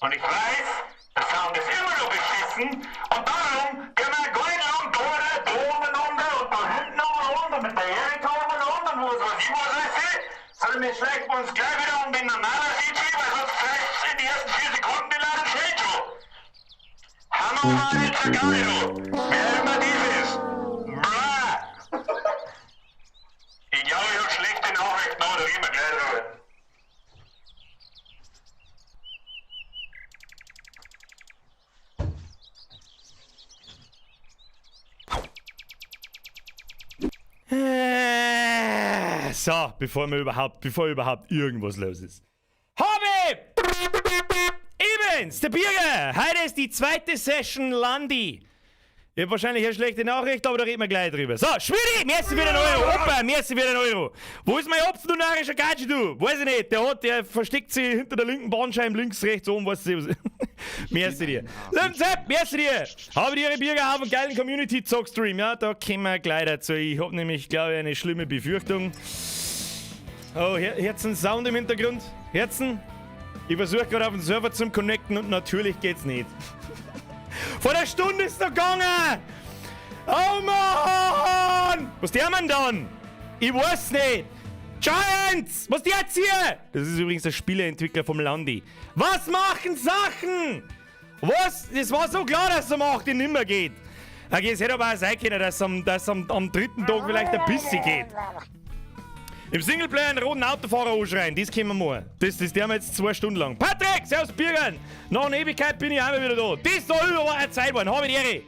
Und ich weiß, der Sound ist immer noch beschissen und darum gehen wir gar nicht lang da, da umeinander und da hinten umeinander mit der Erika umeinander und was weiß ich was alles ist, sondern wir schleichen uns gleich wieder um den normalen CG, weil sonst flasht's in die ersten 4 Sekunden die Ladung schon schon. Hammer war jetzt gar nicht du. Wer immer dies ist. Bra. Ich glaube, ich hab schlechte Nachrichten, aber da reden wir gleich drüber. So, bevor überhaupt irgendwas los ist. Habe! Evans, der Birger! Heute ist die zweite Session Landi. Ich hab wahrscheinlich eine schlechte Nachricht, aber da reden wir gleich drüber. So, Schmidi, merci für den Euro. Opa, merci für den Euro. Wo ist mein Hopfen, du narischer Gatschi, du? Weiß ich nicht. Der versteckt sich hinter der linken Bahnscheibe, links, rechts, oben, weiß ich nicht. Merci dir. Lieben Sepp, merci dir. Habe die Birger auf einen geilen Community-Zock-Stream. Ja, da kommen wir gleich dazu. Ich hab nämlich, glaube ich, eine schlimme Befürchtung. Oh, Herzen Sound im Hintergrund. Herzen. Ich versuche gerade auf den Server zu connecten und natürlich geht's nicht. Vor der Stunde ist noch gegangen! Oh Mann! Was der Mann dann? Ich weiß nicht! Giants! Was der jetzt hier? Das ist übrigens der Spieleentwickler vom Landi. Was machen Sachen? Was? Das war so klar, dass es um 8 Uhr nimmer geht. Okay, es hätte aber auch sein können, dass es am dritten Tag vielleicht ein bisschen geht. Im Singleplayer einen roten Autofahrer anschreien, das können wir mal. Das der wir jetzt 2 Stunden lang. Patrick, servus Birgern! Nach einer Ewigkeit bin ich auch mal wieder da. Das soll aber eine Zeit werden, hab ich die Ehre.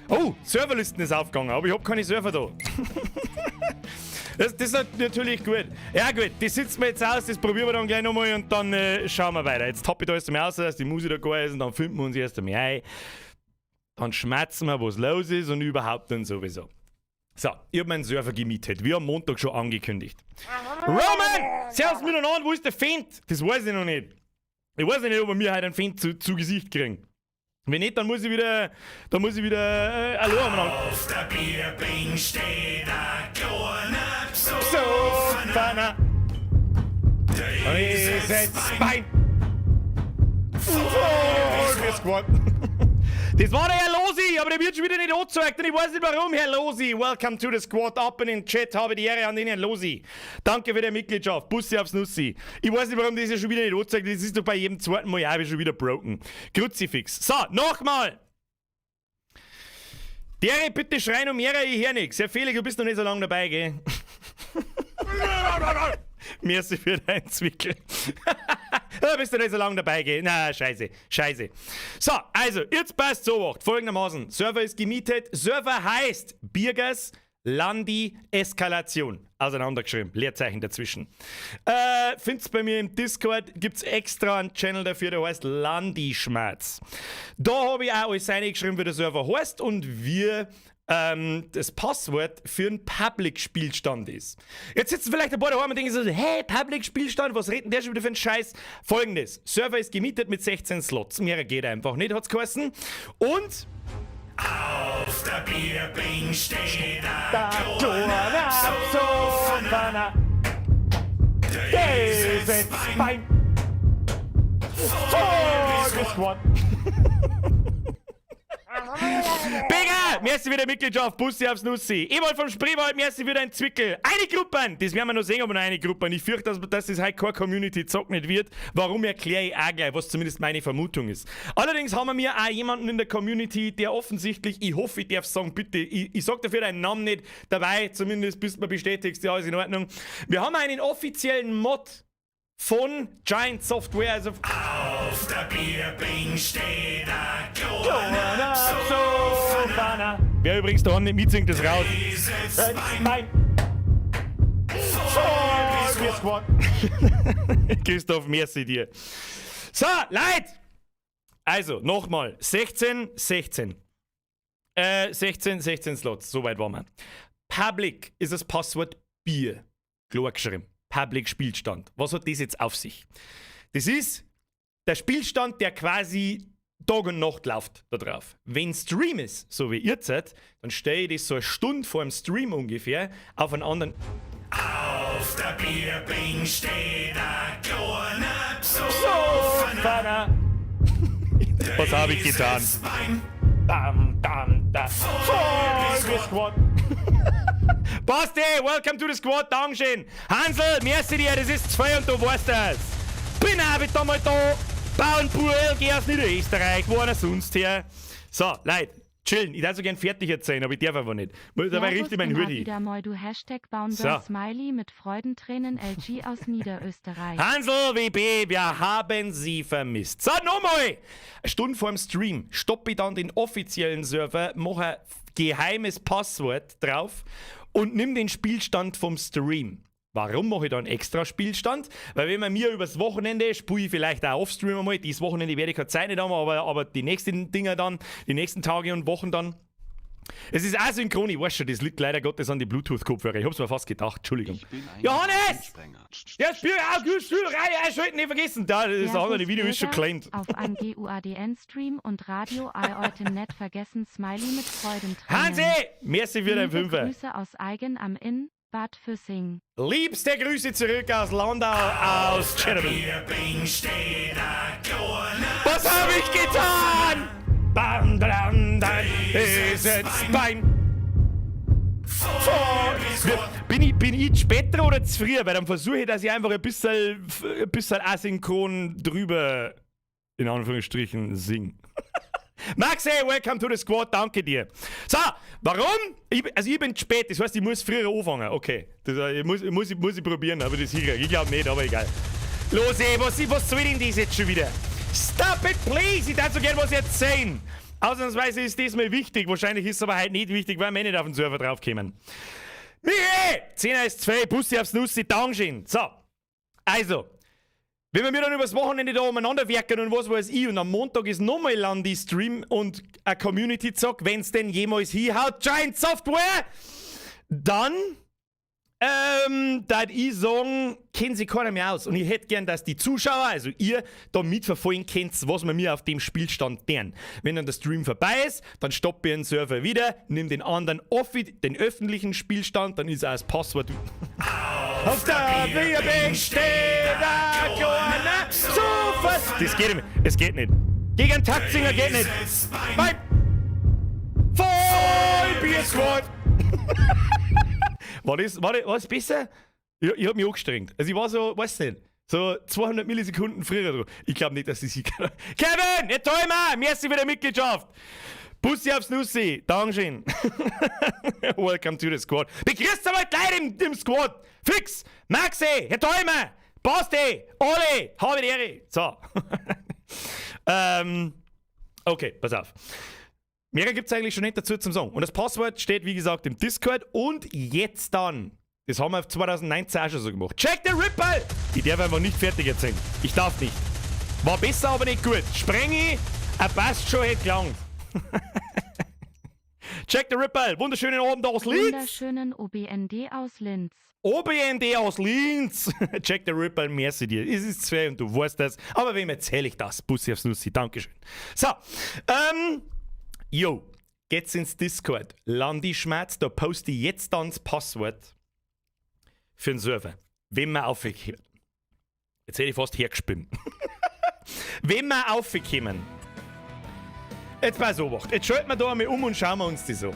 Oh, Serverlisten ist aufgegangen, aber ich hab keine Server da. Das ist natürlich gut. Ja gut, das sitzen wir jetzt aus, das probieren wir dann gleich nochmal und dann schauen wir weiter. Jetzt tappe ich da erst einmal aus, dass die Musik da gar ist und dann finden wir uns erst einmal ein. Dann schmerzen wir, was los ist und überhaupt dann sowieso. So, ich hab meinen Server gemietet, wie am Montag schon angekündigt. Roman! Servus miteinander, wo ist der Fendt? Das weiß ich noch nicht. Ich weiß nicht, ob wir mir heute einen Fendt zu Gesicht kriegen. Wenn nicht, dann muss ich wieder, dann muss ich wieder Hallo umeinander. Auf der Bierbing steht ein kleiner Psoffener. Psoffener. Der ist jetzt Bein. Voll geworden. Das war der Herr Losi, aber der wird schon wieder nicht angezeigt und ich weiß nicht warum, Herr Losi. Welcome to the squad, up in den Chat, habe die Ehre an den Herrn Losi. Danke für die Mitgliedschaft, Bussi aufs Nussi. Ich weiß nicht, warum das ja schon wieder nicht angezeigt ist, das ist doch bei jedem zweiten Mal auch schon wieder broken. Kruzifix. So, nochmal. Dere, bitte schreien um mehrere, ich hör nix. Herr Felix, du bist noch nicht so lange dabei, gell? Merci für deinen Zwickel. Da bist du nicht so lange dabei, gell? Na, scheiße, scheiße. So, also, jetzt passt so was. Folgendermaßen, Server ist gemietet. Server heißt Birgers Landi Eskalation. Auseinandergeschrieben, Leerzeichen dazwischen. Findest bei mir im Discord, gibt's extra einen Channel dafür, der heißt Landi Schmerz. Da hab ich auch alles reingeschrieben, wie der Server heißt und wie das Passwort für einen Public-Spielstand ist. Jetzt sitzen vielleicht ein paar daheim und denken so, hey, Public-Spielstand, was redet denn der schon wieder für einen Scheiß? Folgendes, Server ist gemietet mit 16 Slots, mehr geht einfach nicht, hat's geheißen. Und auf der Bierbing steht ein Da kleiner Psoffener. Psoffener. Der ist jetzt Bein. Voll geworden. Bigger! Merci für die Mitgliedschaft, Bussi aufs Nussi. Ewald vom Spreewald, merci für deinen Zwickel. Eine Gruppe! Das werden wir noch sehen, ob wir noch eine Gruppe. Ich fürchte, dass das heute keine Community-Zock nicht wird. Warum, erkläre ich auch gleich, was zumindest meine Vermutung ist. Allerdings haben wir mir auch jemanden in der Community, der offensichtlich, ich hoffe, ich darf sagen, bitte, ich sag dafür deinen Namen nicht dabei, zumindest bis du mir bestätigst, ja, ist in Ordnung. Wir haben einen offiziellen Mod von Giant Software, also auf der Bierbing steht ein kleiner kleiner Psoffener. Psoffener. Wer übrigens da nicht mitsingt, ist raus. Mein Voll Christoph, merci dir. So, Leute! Also, nochmal. 16, 16. 16, 16 Slots. Soweit waren wir. Public ist das Passwort Bier. Klar geschrieben. Public Spielstand. Was hat das jetzt auf sich? Das ist der Spielstand, der quasi Tag und Nacht läuft da drauf. Wenn Stream ist, so wie ihr seid, dann stelle ich das so eine Stunde vor dem Stream ungefähr auf einen anderen. Auf der Bierbing steht ein kleiner Psoffener. Psoffener. Was habe ich getan? Dam, dam, da. Voll Squad. Basti, welcome to the squad, Dankeschön. Hansel, merci dir, das ist zwei und du weißt das. Bin auch wieder mal da. Bauernbub, geh aus Niederösterreich, wo einer sonst her. So, Leute, chillen. Ich darf so gern fertig erzählen, aber ich darf einfach nicht. Dabei richte ich meinen Hut hin. Wieder moi du #Bauernbird So. Smiley mit Freudentränen LG aus Niederösterreich. Hansel WB, wir haben Sie vermisst. So, nochmal! Eine Stunde vor dem Stream stoppe ich dann den offiziellen Server, mache ein geheimes Passwort drauf und nimm den Spielstand vom Stream. Warum mache ich da einen extra Spielstand? Weil wenn man mir übers Wochenende, spiele ich vielleicht auch offstream einmal, dieses Wochenende werde ich keine Zeit nicht haben, aber die nächsten Dinger dann, die nächsten Tage und Wochen dann. Es ist asynchron, ich weiß schon, das liegt leider Gottes an die Bluetooth-Kopfhörer. Ich hab's mir fast gedacht, Entschuldigung. Ich bin ein Johannes! Sprenger. Ja, Spiel, auch gut, Spiel, einschalten, nicht vergessen. Da, das andere Video ist schon Servus claimed. Auf ein GUADN-Stream und Radio Eutin net vergessen Smiley mit Freudentränen. Hansi! Merci für dein Liebe Fünfer. Grüße aus Aigen am Inn, Bad Füssing. Liebste Grüße zurück aus Landau, aus Tschernobyl. Was habe ich getan? Bam, dam, dam, ist jetzt Bein. Vor. Bin ich später oder zu früh? Weil dann versuche ich, dass ich einfach ein bisschen asynchron drüber, in Anführungsstrichen, sing. Maxi, welcome to the squad, danke dir. So, warum? Also ich bin zu spät, das heißt, ich muss früher anfangen. Okay, das muss ich probieren, aber das hinkriege. Ich glaube nicht, aber egal. Los, ey, was soll denn das jetzt schon wieder? Stop it, please! Ich darf so gern was erzählen. Ausnahmsweise ist das mal wichtig. Wahrscheinlich ist es aber halt nicht wichtig, weil wir eh nicht auf den Server draufkommen. Michi! 10 ist 2, Bussi aufs Nussi, Dankeschön. So, also, wenn wir mir dann übers Wochenende da umeinander werken und was weiß ich, und am Montag ist nochmal Landi-Stream und ein Community-Zock, wenn's denn jemals hinhaut, Giant Software, dann da ich sagen, kennt sich keiner mehr aus. Und ich hätte gern, dass die Zuschauer, also ihr, da mitverfolgen könnt, was wir mir auf dem Spielstand tun. Wenn dann der Stream vorbei ist, dann stoppe ich den Server wieder, nimm den anderen den öffentlichen Spielstand, dann ist auch das Passwort. Auf der Bierbank steht ein kleiner Sofa. Das geht nicht. Es geht nicht. Gegen einen Taktsinger geht nicht. Beim Vollbier Squad. War das besser? Ich hab mich angestrengt. Also ich war so, weiß nicht, so 200 Millisekunden früher dran. Ich glaube nicht, dass sie kann. Kevin, jetzt mal! Merci für die Mitgliedschaft! Bussi aufs Nussi, Dankeschön. Welcome to the squad. Begrüßt aber gleich im Squad. Fix! Maxi, Herr Teumer, Basti, Oli, habe die Ehre. So. Okay, pass auf. Mehr gibt es eigentlich schon nicht dazu zum Sagen. Und das Passwort steht, wie gesagt, im Discord. Und jetzt dann, das haben wir 2019 auch schon so gemacht. Check the Ripple! Ich darf einfach nicht fertig erzählen. Ich darf nicht. War besser, aber nicht gut. Sprengi, er passt schon, hätte gelangt. Check the Ripple. Wunderschönen Abend aus Linz. Wunderschönen OBND aus Linz. OBND aus Linz. Check the Ripple, merci dir. Es ist zwei und du weißt das. Aber wem erzähle ich das? Bussi aufs Nussi, Dankeschön. So, yo, geht's ins Discord. Landi Schmerz, da poste ich jetzt dann das Passwort für den Server. Wenn wir aufgekommen. Jetzt hätte ich fast hergespinnt. Wenn wir aufgekommen. Jetzt pass auf, jetzt schalten wir da einmal um und schauen wir uns das an.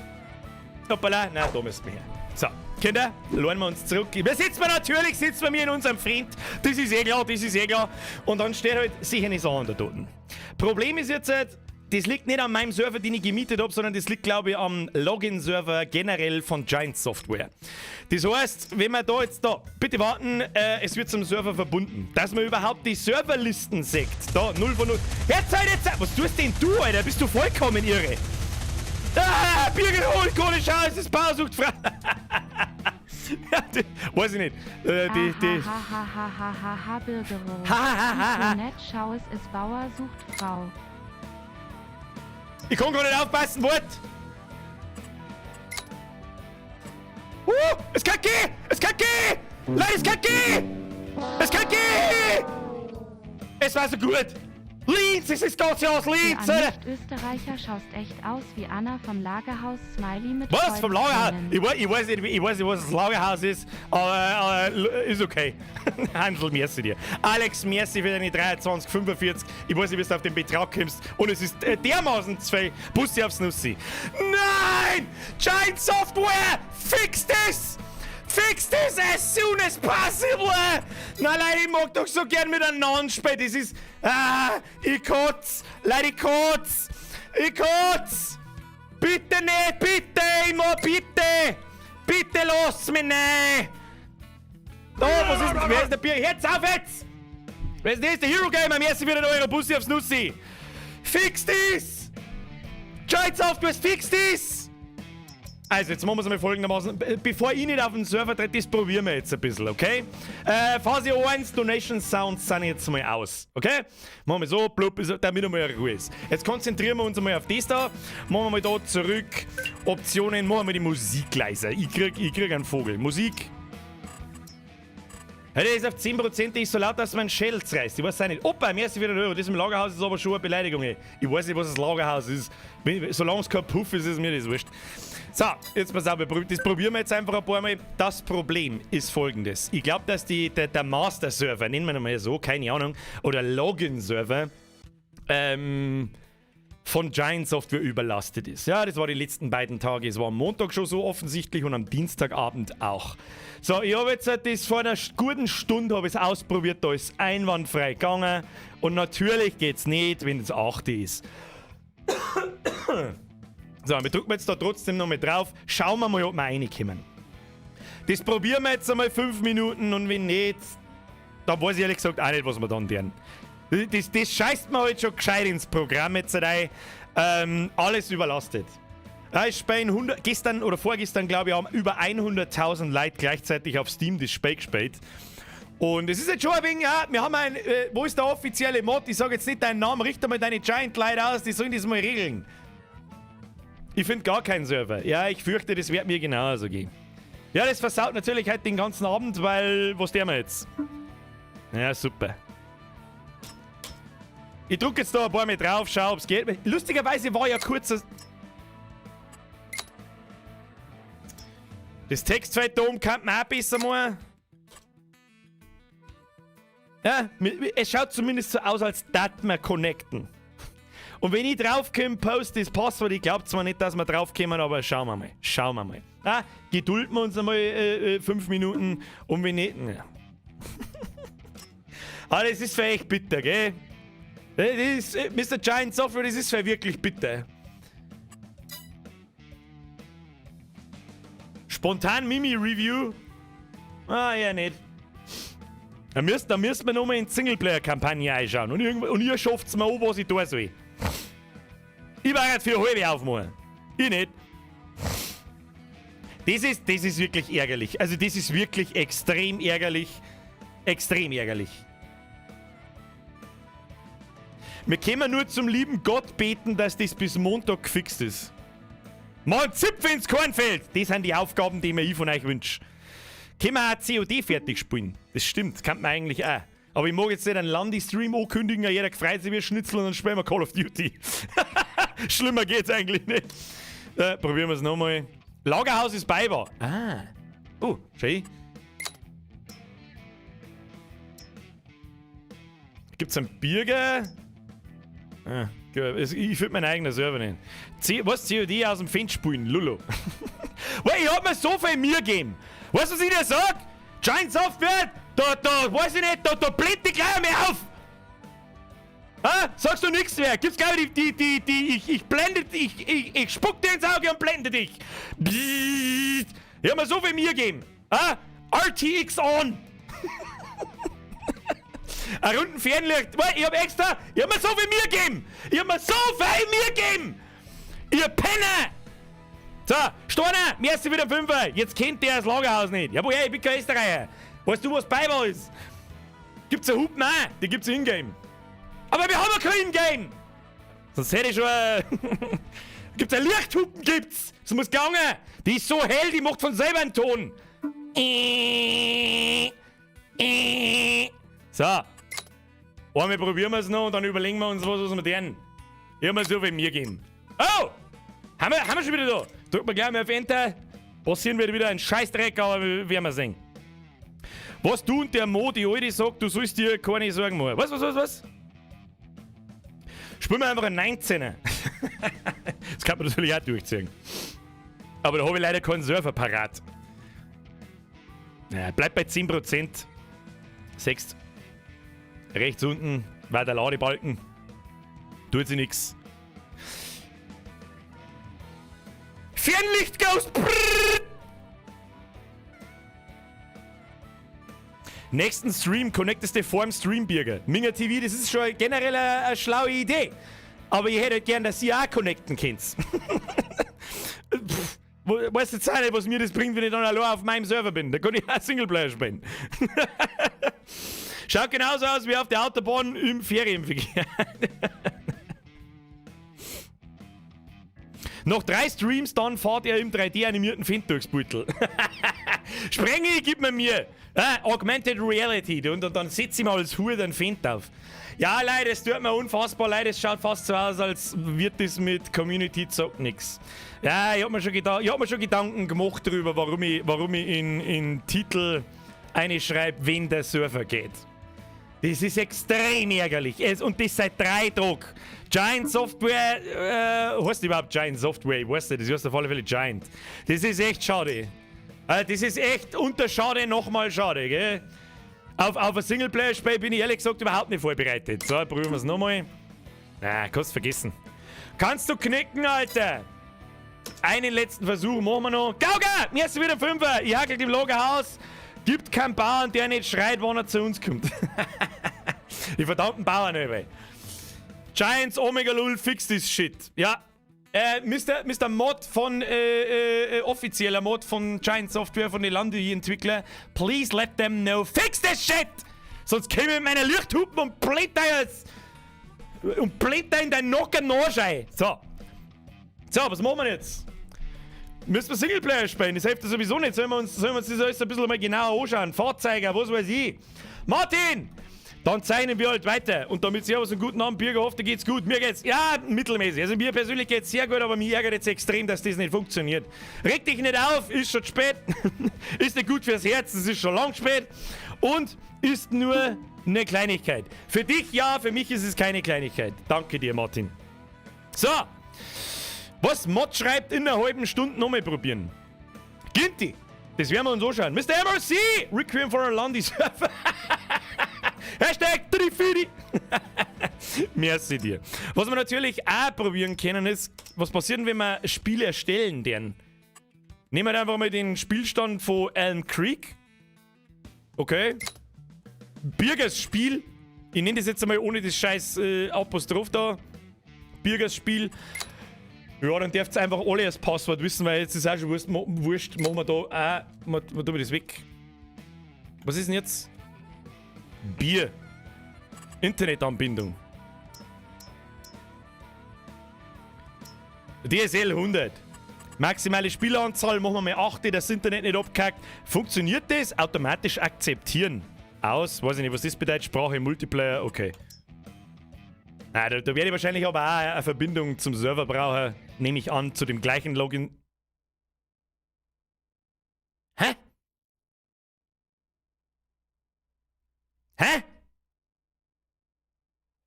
Hoppala, nein, da müssen wir her. So, Kinder, lernen wir uns zurück. Wir sitzen wir natürlich, sitzen wir mir in unserem Freund. Das ist eh klar, das ist eh klar. Und dann steht halt sicher nicht so an der Toten. Problem ist jetzt halt, das liegt nicht an meinem Server, den ich gemietet habe, sondern das liegt, glaube ich, am Login-Server generell von Giant Software. Das heißt, wenn man da jetzt da, bitte warten, es wird zum Server verbunden. Dass man überhaupt die Serverlisten sieht. Da, 0 von 0. Jetzt halt, jetzt! Was tust denn du, Alter? Bist du vollkommen irre? Ah, Birgit Hohlkohle, schau, es ist Bauer sucht Frau. Ja, die, weiß ich nicht. Die. Ha ha ha ha ha ha Birgero. Ha, ha, ha, ha. Nett, schau, es ist Bauer sucht Frau. Ich kann gar nicht aufpassen, Wort! Es kann gehen! Es kann gehen! Leute, es kann gehen! Es kann gehen! Es war so gut! Linz, es ist das ganze Haus Linz! Für an Nicht-Österreicher schaust echt aus wie Anna vom Lagerhaus Smiley mit Was? Vom Lagerhaus? Freudentränen. Ich weiß nicht, was das Lagerhaus ist, aber ist okay. Hansel, merci dir. Alex, merci für deine 23,45. Ich weiß nicht, wie du auf den Betrag kommst. Und es ist dermaßen zu viel. Bussi aufs Nussi. Nein! Giant Software! Fix this! Fix this as soon as possible! Na Leute, ich mag doch so gern miteinander spielen. Das ist. Ah, ich kotz! Leute, ich kotz! Ich kotz! Bitte nicht, bitte! Ich mag bitte! Bitte lass mich nicht! Da, was ist denn? Wer ist der Bier? Jetzt auf jetzt! Wer ist denn das? Der Hero Gamer! Merci für den Euro. Bussi aufs Nussi! Fix this! Giant Software, fix this! Also, jetzt machen wir es einmal folgendermaßen. Bevor ich nicht auf den Server trete, das probieren wir jetzt ein bisschen, okay? Phase 1, Donation Sounds sind jetzt mal aus, okay? Machen wir so, blub, damit einmal Ruhe ist. Jetzt konzentrieren wir uns einmal auf das da. Machen wir mal da zurück. Optionen, machen wir die Musik leiser. Ich krieg einen Vogel. Musik. Ja, der ist auf 10%, der ist so laut, dass man Schädel zerreißt. Ich weiß auch nicht. Opa, merci für den Euro. Das im Lagerhaus ist aber schon eine Beleidigung. Ey. Ich weiß nicht, was das Lagerhaus ist. Solange es kein Puff ist, ist mir das wurscht. So, jetzt pass auf, das probieren wir jetzt einfach ein paar Mal. Das Problem ist folgendes. Ich glaub, dass der Master-Server, nennen wir ihn mal so, keine Ahnung, oder Login-Server, von Giant Software überlastet ist. Ja, das war die letzten beiden Tage. Es war am Montag schon so offensichtlich und am Dienstagabend auch. So, ich habe jetzt das vor einer guten Stunde hab ich's ausprobiert, da ist einwandfrei gegangen. Und natürlich geht's nicht, wenn es 8 ist. So, wir drücken jetzt da trotzdem noch mal drauf. Schauen wir mal, ob wir reinkommen. Das probieren wir jetzt einmal 5 Minuten und wenn nicht, dann weiß ich ehrlich gesagt auch nicht, was wir dann tun. Das scheißt mir halt schon gescheit ins Programm jetzt rein. Alles überlastet. Ja, ich spiele 100, gestern oder vorgestern, glaube ich, haben über 100.000 Leute gleichzeitig auf Steam das Spiel gespielt. Und es ist jetzt schon ein wenig, ja, wir haben ein, wo ist der offizielle Mod? Ich sag jetzt nicht deinen Namen, richte mal deine Giant Leute aus, die sollen das mal regeln. Ich find gar keinen Server. Ja, ich fürchte, das wird mir genauso gehen. Ja, das versaut natürlich halt den ganzen Abend, weil, was tun wir jetzt? Ja, super. Ich drück jetzt da ein paar Mal drauf, schau, ob's geht. Lustigerweise war ja kurz das Textfeld da oben kann man auch besser machen. Ja, es schaut zumindest so aus, als dat wir connecten. Und wenn ich draufkomme, post das Passwort. Ich glaub zwar nicht, dass wir draufkommen, aber schauen wir mal. Schauen wir mal. Ah, gedulden wir uns einmal 5 Minuten und wenn nicht. Ja. Aber das ist für echt bitter, gell? Das ist, Mister Giant Software, das ist für wirklich bitter. Spontan Mimi-Review? Ah, ja, nicht. Da müsst ihr nochmal in die Singleplayer-Kampagne einschauen. Und ihr schafft's mir an, was ich tun soll. Ich war jetzt für eine halbe aufmachen. Ich nicht. Das ist wirklich ärgerlich. Also das ist wirklich extrem ärgerlich. Extrem ärgerlich. Wir können nur zum lieben Gott beten, dass das bis Montag gefixt ist. Mann, Zipfel ins Kornfeld! Das sind die Aufgaben, die mir ich von euch wünsch. Können wir auch COD fertig spielen? Das stimmt, kann man eigentlich auch. Aber ich mag jetzt nicht einen Landi-Stream ankündigen, jeder freut sich wie ein Schnitzel und dann spielen wir Call of Duty. Schlimmer geht's eigentlich nicht. Probieren wir's nochmal. Lagerhaus ist BayWa. Ah. Oh, schön. Gibt's einen Birger? Ah, ich würd meinen eigenen Server nehmen. C, was? COD aus dem Fenster spielen? Lulu. Weil ich hab mir so viel Mühe gegeben. Weißt du, was ich dir sag? Giant Software, da, weiß ich nicht, da blende ich gleich mal auf! Ha? Sagst du nichts mehr? Gibt's gleich die, die, die, die, ich, ich blende, ich, ich, ich spuck dir ins Auge und blende dich! Bzzzt. Ich hab mir so viel Mühe gegeben! Ha? RTX on! Ein runden Fernlicht. Warte, ich hab extra, ich hab mir so viel Mühe gegeben! Ich hab mir so viel Mühe gegeben! Ihr Penner! So, Steiner, merci wieder 5er. Jetzt kennt der das Lagerhaus nicht. Ja, woher? Ich bin kein Österreicher. Weißt du, was BayWa ist? Gibt's einen Hupen auch? Die gibt's in-game. Aber wir haben ja kein In-Game! Sonst hätte ich schon ein Gibt's ein Lichthupen, gibt's! Das muss gegangen! Die ist so hell, die macht von selber einen Ton! So. Einmal probieren wir es noch und dann überlegen wir uns was, was wir tun. Ich hab mir so viel mir geben. Oh! Haben wir schon wieder da? Drücken wir gleich mal auf Enter. Passieren wird wieder ein Scheißdreck, aber werden wir sehen. Was du und der Mo, die Alte sagt, du sollst dir keine Sorgen machen. Was? Spielen wir einfach einen 19er. Das kann man natürlich auch durchziehen. Aber da habe ich leider keinen Server parat. Ja, bleibt bei 10%. 6. Rechts unten war der Ladebalken. Tut sich nix. Fernlicht Ghost! Brrr. Nächsten Stream connectest du vor dem Stream, Birger. Minga TV, das ist schon generell eine schlaue Idee. Aber ich hätte halt gern, dass ihr auch connecten könnt. Weißt du jetzt auch nicht, was mir das bringt, wenn ich dann allein auf meinem Server bin. Da kann ich auch Singleplayer spielen. Schaut genauso aus wie auf der Autobahn im Ferienverkehr. Noch 3 Streams, dann fahrt ihr im 3D-animierten Find durchs Beutel. Sprenge, gib mir. Augmented Reality. Und dann setze ich mal als Hut einen Find auf. Ja, leider, es tut mir unfassbar leid. Es schaut fast so aus, als wird das mit Community Zock nix. Ja, ich hab mir schon Gedanken gemacht darüber, warum ich in Titel einschreibe, wenn der Server geht. Das ist extrem ärgerlich. Und das seit 3 Tagen. Giant Software, heißt überhaupt Giant Software? Ich weiß nicht, das heißt auf alle Fälle Giant. Das ist echt schade. Das ist echt unter Schade nochmal schade, gell? Auf ein Singleplayer-Spiel bin ich ehrlich gesagt überhaupt nicht vorbereitet. So, probieren wir es nochmal. Na, kannst vergessen. Kannst du knicken, Alter? Einen letzten Versuch machen wir noch. Gauger! Mir ist wieder 5er! Ich hakel im Lagerhaus. Gibt keinen Bauern, der nicht schreit, wann er zu uns kommt. Die verdammten Bauern, ey. Giants Omega Lul, fix this shit. Ja. Mr. Mod von, offizieller Mod von Giant Software, von den Landi-Entwicklern. Please let them know. Fix this shit! Sonst käme ich mit meiner Lichthupen und blätter jetzt. Und blätter in deinen Nocken nachschei. So. So, was machen wir jetzt? Müssen wir Singleplayer spielen? Das hilft ja sowieso nicht. Sollen wir uns das alles ein bisschen mal genauer anschauen? Fahrzeuge, was weiß ich. Martin! Dann zeichnen wir halt weiter. Und damit servus und guten Abend, Birger, hoffe, dir geht's gut. Mir geht's, ja, mittelmäßig. Also mir persönlich geht's sehr gut, aber mich ärgert jetzt extrem, dass das nicht funktioniert. Reg dich nicht auf, ist schon spät. Ist nicht gut fürs Herz, es ist schon lang spät. Und ist nur eine Kleinigkeit. Für dich ja, für mich ist es keine Kleinigkeit. Danke dir, Martin. So. Was Mod schreibt, in einer halben Stunde nochmal probieren. Ginti, das werden wir uns anschauen. Mr. MRC, Requiem for a Landi Server. Hashtag Trifidi. Merci dir. Was wir natürlich auch probieren können ist, was passiert denn, wenn wir Spiele erstellen denn? Nehmen wir einfach mal den Spielstand von Elm Creek. Okay. Birgers Spiel. Ich nenne das jetzt einmal ohne das scheiß Apostroph da. Birgers Spiel. Ja, dann dürft ihr einfach alle das Passwort wissen, weil jetzt ist auch schon wurscht, machen wir da auch, machen wir das weg. Was ist denn jetzt? Bier. Internetanbindung. DSL 100. Maximale Spieleranzahl machen wir mal 8, dass das Internet nicht abkackt. Funktioniert das? Automatisch akzeptieren. Aus, weiß ich nicht, was das bedeutet. Sprache, Multiplayer, okay. Ah, da werde ich wahrscheinlich aber auch eine Verbindung zum Server brauchen. Nehme ich an, zu dem gleichen Login. Hä? Hä?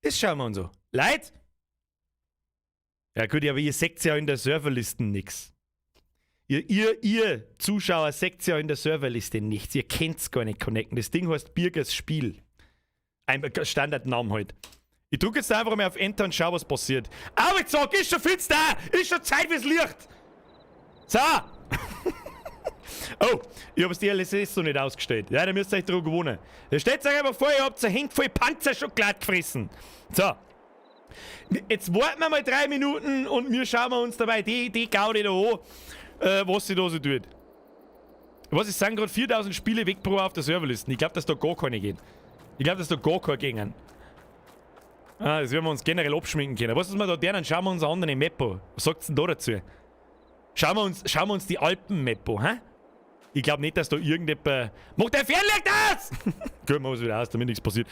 Das schauen wir uns an. Leute? Ja gut, aber ihr seht ja in der Serverliste nix. Ihr Zuschauer seht ja in der Serverliste nichts. Ihr könnt's gar nicht connecten. Das Ding heißt Birgers Spiel. Ein Standardname halt. Ich drücke jetzt einfach mal auf Enter und schau, was passiert. Aber ich sag, ist schon finster! Ist schon Zeit fürs Licht! So! Oh, ich hab's DLSS noch nicht ausgestellt. Ja, da müsst ihr euch dran gewohnen. Da stellt euch einfach vor, ihr habt eine Hände voll Panzerschokolade gefressen. So. Jetzt warten wir mal 3 Minuten und wir schauen wir uns dabei die Gaudi da an, was sie da so tut. Was ist, sind gerade 4000 Spiele weg pro auf der Serverliste. Ich glaube, dass da gar keine gehen. Ich glaube, dass da gar keine gingen. Ah, das werden wir uns generell abschminken können. Was ist wir da der? Dann schauen wir uns eine andere Map an. Was sagt's denn da dazu? Schauen wir uns die Alpen-Map an, hä? Ich glaube nicht, dass da irgendjemand... Macht der Fernlicht aus! Gut, machen wir es wieder aus, damit nichts passiert.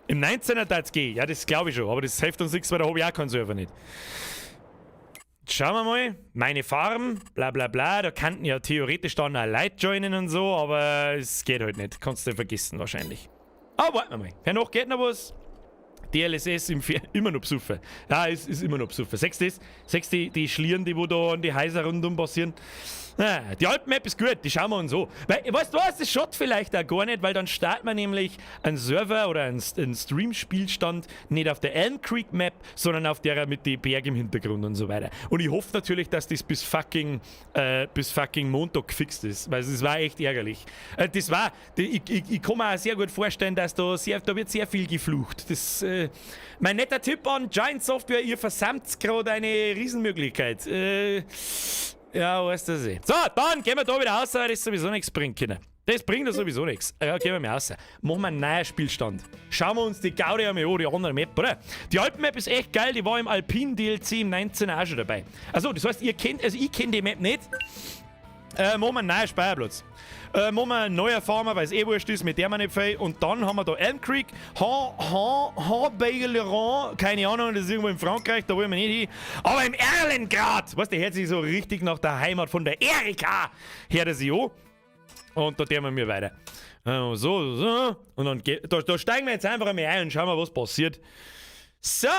Im 19er darf's gehen, ja, das glaube ich schon, aber das hilft uns nichts, weil da habe ich auch keinen Server nicht. Jetzt schauen wir mal, meine Farm, bla bla bla, da könnten ja theoretisch dann auch Leute joinen und so, aber es geht halt nicht, kannst du vergessen wahrscheinlich. Aber warten wir mal, hernach geht noch was. DLSS im immer noch besoffen. Ja, es ist immer noch besoffen. Siehst du das? Siehst du die Schlieren, die wo da an die Häuser rundum passieren? Ah, die Alpen-Map ist gut, die schauen wir uns an. Weil, weißt du was, das schaut vielleicht auch gar nicht, weil dann startet man nämlich einen Server oder einen Stream-Spielstand nicht auf der Elm Creek Map, sondern auf der mit den Bergen im Hintergrund und so weiter. Und ich hoffe natürlich, dass das bis fucking Montag gefixt ist, weil es war echt ärgerlich. Das war, die, ich, ich, ich kann mir auch sehr gut vorstellen, dass da sehr, da wird sehr viel geflucht. Das, mein netter Tipp an Giants Software, ihr versammt gerade eine Riesenmöglichkeit. Ja, weißt du das eh. So, dann gehen wir da wieder raus, weil das sowieso nichts bringt, Kinder. Das bringt ja sowieso nichts. Ja, gehen wir mal raus. Machen wir einen neuen Spielstand. Schauen wir uns die Gaudi einmal an, die andere Map, oder? Die Alpen-Map ist echt geil, die war im Alpine DLC im 19er auch schon dabei. Also, das heißt, ihr kennt, also ich kenn die Map nicht. Machen wir einen neuen Speicherplatz. Machen wir einen neuen Farmer, weil es eh wurscht ist, mit der wir nicht viel. Und dann haben wir da Elm Creek, Ha, Ha, Ha, keine Ahnung, das ist irgendwo in Frankreich, da wollen wir nicht hin. Aber im Erlengrad, weißt du, der hört sich so richtig nach der Heimat von der Erika, hört er sich an. Und da tun wir weiter. So, so. Und dann geht, da, da steigen wir jetzt einfach einmal ein und schauen mal, was passiert. So.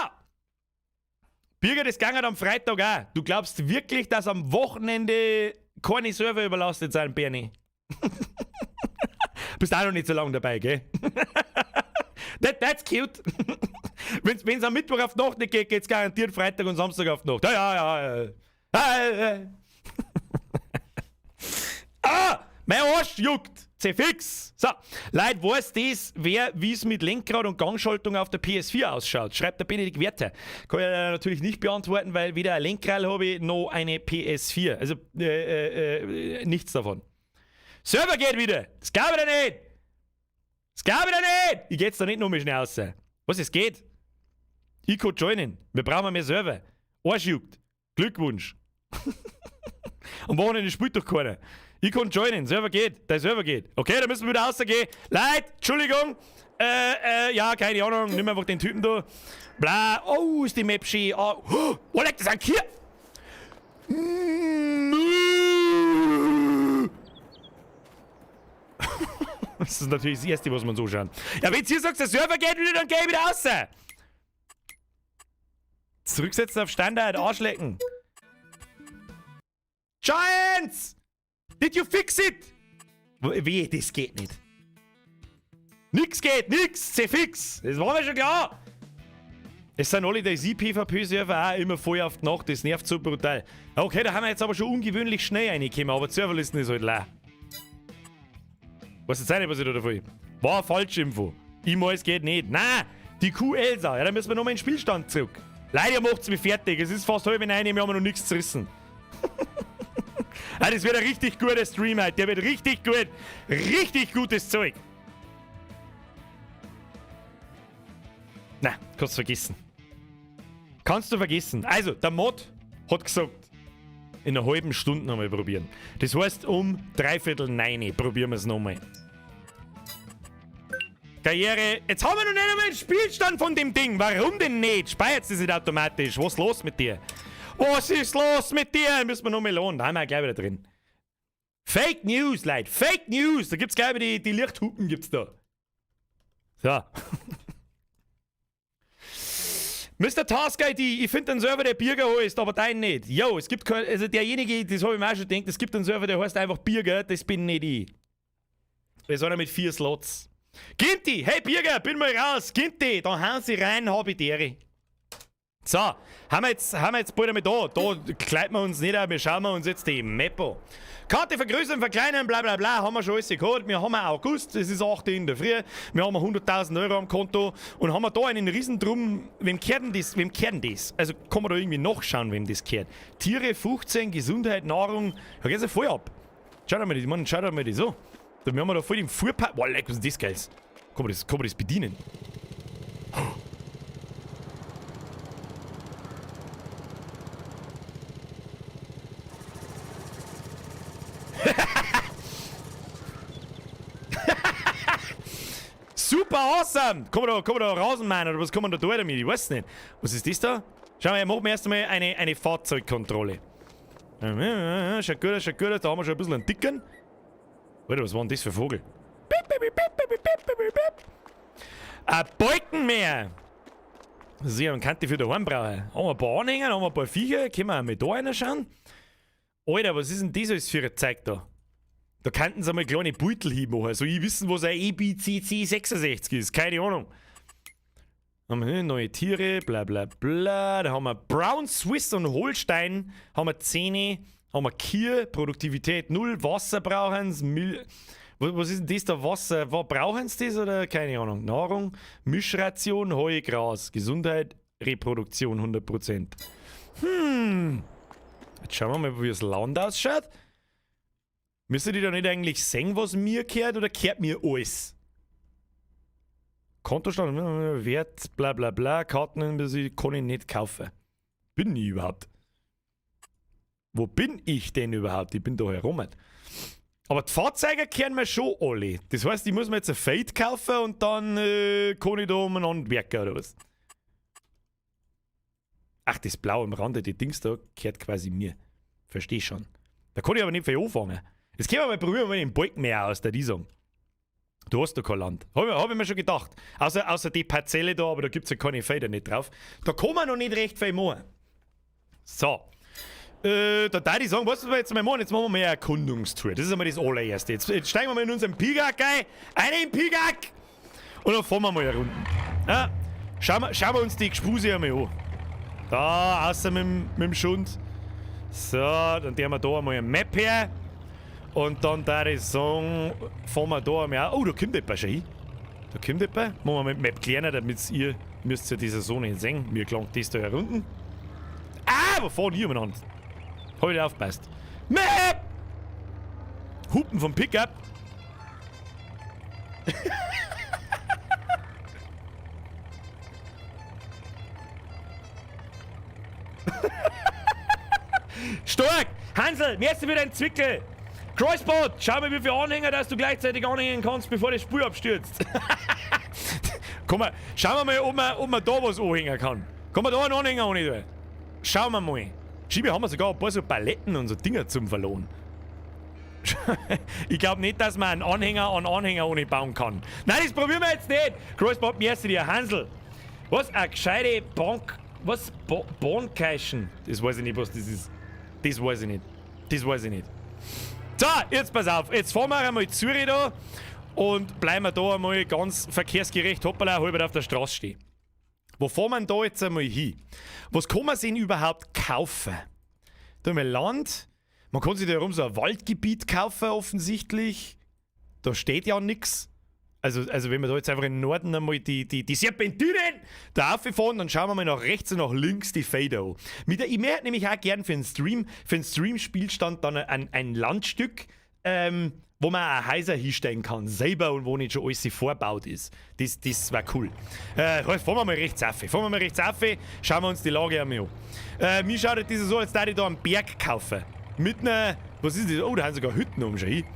Birger, das ging am Freitag auch. Du glaubst wirklich, dass am Wochenende keine Server überlastet sind, Bernie? Bist auch noch nicht so lange dabei, gell? That's cute. Wenn's am Mittwoch auf die Nacht nicht geht, geht's garantiert Freitag und Samstag auf die Nacht. Ja, ja, ja, ja. Ah, mein Arsch juckt. C-Fix. So, Leute, weiß das, wer, wie's mit Lenkrad und Gangschaltung auf der PS4 ausschaut? Schreibt der Benedikt Werther. Kann ich natürlich nicht beantworten, weil weder ein Lenkrad habe ich noch eine PS4. Also nichts davon. Server geht wieder. Das glaub ich doch nicht. Das glaub ich doch nicht. Ich geh jetzt da nicht noch mal schnell raus. Was, es geht? Ich kann joinen. Wir brauchen mehr Server. Arsch juckt. Glückwunsch. Am Wochenende spielt doch keiner. Ich kann joinen, Server geht, der Server geht. Okay, da müssen wir wieder rausgehen. Leute, Entschuldigung. Ja, keine Ahnung, nimm einfach den Typen da. Bla, oh, ist die Map schön. Oh, oh, oh, leck, das ist ein Kier. Das ist natürlich das Erste, was man so schaut. Ja, wenn du hier sagst, der Server geht wieder, dann geh ich wieder raus. Zurücksetzen auf Standard, Arschlecken. Giants! Did you fix it? Weh, das geht nicht. Nix geht, nix, C-fix. Das war mir schon klar. Es sind alle die P V P-Server auch immer voll auf die Nacht, das nervt so brutal. Okay, da haben wir jetzt aber schon ungewöhnlich schnell reingekommen, aber die Serverlisten ist halt leer. Weiß jetzt auch nicht, was ich da davon. War falsche Info. Ich meine, es geht nicht. Nein, die Kuh Elsa. Ja, da müssen wir nochmal in den Spielstand zurück. Leider macht's mich fertig. Es ist fast halb neun, wir haben noch nichts zerrissen. Ah, das wird ein richtig guter Stream heute. Der wird richtig gut. Richtig gutes Zeug. Na, kannst du vergessen. Kannst du vergessen. Also, der Mod hat gesagt, in einer halben Stunde nochmal probieren. Das heißt, um dreiviertel neun probieren wir's nochmal. Karriere. Jetzt haben wir noch nicht einmal den Spielstand von dem Ding. Warum denn nicht? Speichert es nicht automatisch. Was ist los mit dir? Was ist los mit dir? Müssen wir nochmal lohnen. Da haben wir gleich wieder drin. Fake News, Leute. Fake News. Da gibt's gleich wieder die Lichthupen gibt's da. So. Mister Task ID, ich find einen Server, der Birger heißt, aber dein nicht. Yo, es gibt kein, also derjenige, das hab ich mir auch schon gedacht, es gibt einen Server, der heißt einfach Birger, das bin nicht ich. Das ist einer mit 4 Slots. Ginti, hey Birger, bin mal raus, Ginti, da hauen sie rein, hab ich die. So, haben wir jetzt bald einmal da. Da kleiden wir uns nicht auf, wir schauen wir uns jetzt die Map an. Karte vergrößern, verkleinern, bla bla bla, haben wir schon alles geholt. Wir haben August, es ist 8 Uhr in der Früh, wir haben 100.000 Euro am Konto und haben da einen riesen Drum. Wem gehört denn das? Wem gehört denn das? Also kann man da irgendwie nachschauen, wem das gehört. Tiere, 15, Gesundheit, Nahrung, da geht's ja voll ab. Schaut mal die, Mann, schaut mal die so. Da haben wir da voll den Fuhrpark. Boah, leck, was ist denn das Geiles? Kann man das bedienen? Super awesome! Kann man da Rasen mähen oder was kann man da tun damit? Ich weiß nicht. Was ist das da? Schau mal, machen wir erst einmal eine Fahrzeugkontrolle. Schaut gut aus, schaut gut aus. Da haben wir schon ein bisschen einen Dicken. Alter, was war denn das für ein Vogel? Piep, piep, piep, piep, piep, piep, piep, piep. Ein Balkenmäher! Sicher, man kann die für daheim brauchen. Haben wir ein paar Anhänger, haben wir ein paar Viecher, können wir auch mal da reinschauen. Alter, was ist denn das alles für ein Zeug da? Da könnten sie mal kleine Beutel hinmachen. So ich wissen, was ein EBCC 66 ist. Keine Ahnung. Haben wir hier neue Tiere, bla bla bla. Da haben wir Brown Swiss und Holstein. Haben wir Zähne, haben wir Kühe, Produktivität 0, Wasser brauchen sie, was ist denn das da? Wasser? Brauchen sie das oder? Keine Ahnung. Nahrung, Mischration, Heu, Gras, Gesundheit, Reproduktion 100%. Jetzt schauen wir mal, wie das Land ausschaut. Müssen die da nicht eigentlich sehen, was mir gehört, oder gehört mir alles? Kontostand, Wert, bla bla bla, Karten kann ich nicht kaufen. Bin ich überhaupt? Wo bin ich denn überhaupt? Ich bin da herum. Aber die Fahrzeuge kehren mir schon alle. Das heißt, ich muss mir jetzt ein Fade kaufen und dann kann ich da umeinander werken oder was? Ach, das Blau am Rande, die Dings da, gehört quasi mir. Versteh schon. Da kann ich aber nicht viel anfangen. Jetzt können wir mal probieren, mal den Balken mehr aus der Diesung. Du hast doch kein Land. Hab ich mir schon gedacht. Außer die Parzelle da, aber da gibt's ja keine Felder nicht drauf. Da kann man noch nicht recht viel machen. So. Da darf ich sagen, was wir jetzt mal machen? Jetzt machen wir mal eine Erkundungstour. Das ist einmal das allererste. Jetzt steigen wir mal in unseren Pigak ein. Einen Pigak! Und dann fahren wir mal eine Runde. Ja, schauen wir uns die Gespuse einmal an. Da, außer mit dem Schund. So, dann tun wir da einmal eine Map her. Und dann darf ich sagen, fahren wir da einmal auch. Oh, da kommt jemand schon hin. Da kommt jemand. Machen wir mit Map kleiner, damit ihr müsst ja diese so nicht sehen. Mir gelangt das da herunten. Ah, wo fahren die umeinander? Hab ich nicht aufgepasst. Map! Hupen vom Pickup. Stark! Hansel, merci für deinen Zwickel! Crossbot, schau mal, wie viele Anhänger, dass du gleichzeitig anhängen kannst, bevor das Spiel abstürzt. Komm mal, schauen wir mal, ob man da was anhängen kann. Kann man da einen Anhänger anhängen? Schauen wir mal. Schiebe haben wir sogar ein paar so Paletten und so Dinger zum Verlohnen. Ich glaub nicht, dass man einen Anhänger an Anhänger ohne bauen kann. Nein, das probieren wir jetzt nicht. Crossbot, merci dir, Hansel. Was? Eine gescheite Bank. Was? Bahnkeischen? Das weiß ich nicht, was das ist. Das weiß ich nicht. Das weiß ich nicht. So, jetzt pass auf. Jetzt fahren wir einmal Zürich da und bleiben wir da einmal ganz verkehrsgerecht, hoppala, halb auf der Straße stehen. Wo fahren wir denn da jetzt einmal hin? Was kann man sich denn überhaupt kaufen? Da haben wir Land. Man kann sich da herum so ein Waldgebiet kaufen, offensichtlich. Da steht ja nix. Also wenn wir da jetzt einfach im Norden einmal die Serpentinen da rauffahren, dann schauen wir mal nach rechts und nach links die Felder an. Ich möchte nämlich auch gern für den Stream-Spielstand dann ein Landstück, wo man auch Häuser hinstellen kann, selber und wo nicht schon alles vorgebaut ist. Das wär cool. Fahren wir mal rechts rauf. Fahren wir mal rechts rauf, schauen wir uns die Lage einmal an. Mir schaut das so, als würde ich da einen Berg kaufen. Mit einer, was ist das? Oh, da haben sogar Hütten um schon hin.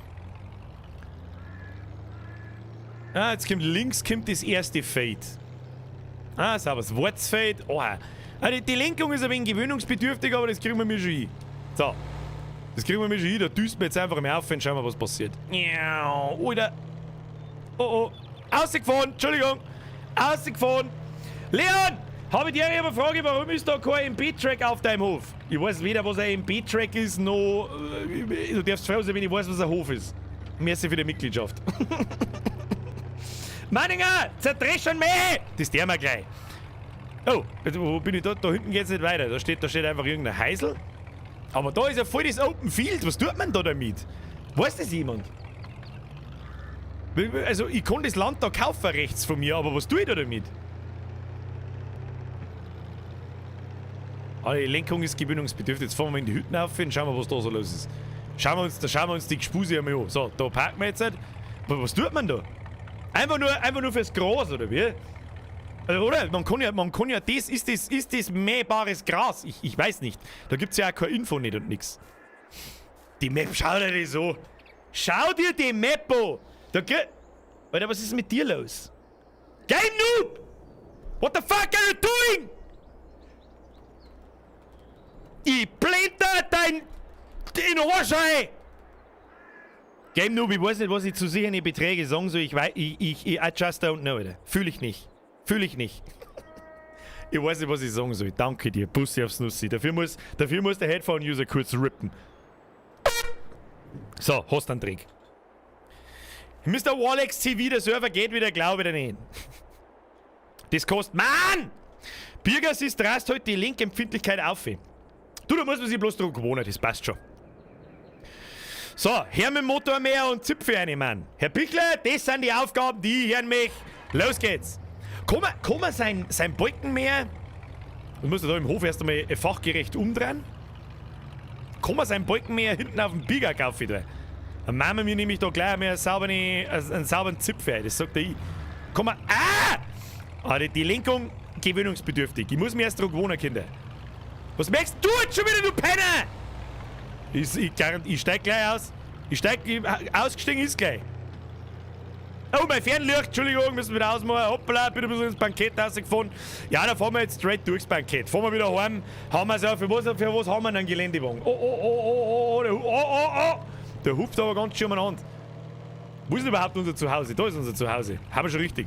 Ah, jetzt kommt links kommt das erste Feld. Ah, sauber, das Wurzfeld. Oh, ah, die Lenkung ist ein wenig gewöhnungsbedürftig, aber das kriegen wir mir schon hin. So. Das kriegen wir mir schon hin. Da düsten wir jetzt einfach mal auf und schauen wir, was passiert. Miau, Alter. Oh, oh. Ausgefahren. Entschuldigung. Ausgefahren. Leon! Hab ich dir eine Frage, warum ist da kein M P-Track auf deinem Hof? Ich weiß weder, was ein M P-Track ist, noch du darfst froh sein, wenn ich weiß, was ein Hof ist. Merci für die Mitgliedschaft. Manninger, zerdreschen mich! Das der wir gleich. Oh, jetzt, wo bin ich da? Da hinten geht's nicht weiter. Da steht einfach irgendein Heisel. Aber da ist ja voll das Open Field. Was tut man da damit? Weiß das jemand? Also, ich kann das Land da kaufen rechts von mir, aber was tue ich da damit? Ah, die Lenkung ist gewöhnungsbedürftig. Jetzt fahren wir mal in die Hütten auf und schauen wir, was da so los ist. Schauen wir uns, da schauen wir uns die Gespuse einmal an. So, da parken wir jetzt halt. Aber was tut man da? Einfach nur fürs Gras, oder wie? Also, oder? Man kann ja, man kann ja das, ist das, ist das mähbares Gras? Ich weiß nicht. Da gibt's ja auch keine Info nicht und nix. Die Map, schau dir das an. Schau dir die Map an. Da Alter, was ist mit dir los? Game Noob! What the fuck are you doing? Ich blinter dein... Den Arsch rein! Game Noob, ich weiß nicht, was ich zu sicheren Beträge sagen soll. Ich weiß, ich, I just don't know, Alter. Fühl ich nicht. Fühl ich nicht. Ich weiß nicht, was ich sagen soll. Danke dir. Bussi aufs Nussi. Dafür muss der Headphone-User kurz rippen. So, hast einen Drink. Mr. Walex TV, der Server geht wieder, glaube ich dir nicht. Das kostet. Mann! Birgers ist drast heute die Lenkempfindlichkeit auf. Du, da muss man sich bloß dran gewohnen, das passt schon. So, her mit dem Motor mehr und Zipfel rein, Mann. Herr Pichler, das sind die Aufgaben, die ich hören möchte. Los geht's. Kann man sein Balkenmäher, das muss er da im Hof erst einmal fachgerecht umdrehen. Kann man sein Balkenmäher hinten auf dem Bigger kaufen? Da? Dann machen wir nämlich da gleich einmal einen sauberen Zipfel, das sagt er ich. Kann man. Ah! Ah, die Lenkung gewöhnungsbedürftig. Ich muss mir erst dran gewohnen, Kinder. Was merkst du jetzt schon wieder, du Penner? Ich steig gleich aus. Ich steig, ausgestiegen ist gleich. Oh, mein Fernlicht, Entschuldigung, müssen wir wieder ausmachen. Hoppla, bin ein bisschen ins Bankett rausgefahren. Ja, da fahren wir jetzt straight durchs Bankett. Fahren wir wieder heim, haben wir so, für was haben wir einen Geländewagen? Oh, oh, oh, oh, oh, oh, oh, oh, oh. Der hupt aber ganz schön umeinander. Wo ist denn überhaupt unser Zuhause? Da ist unser Zuhause. Haben wir schon richtig.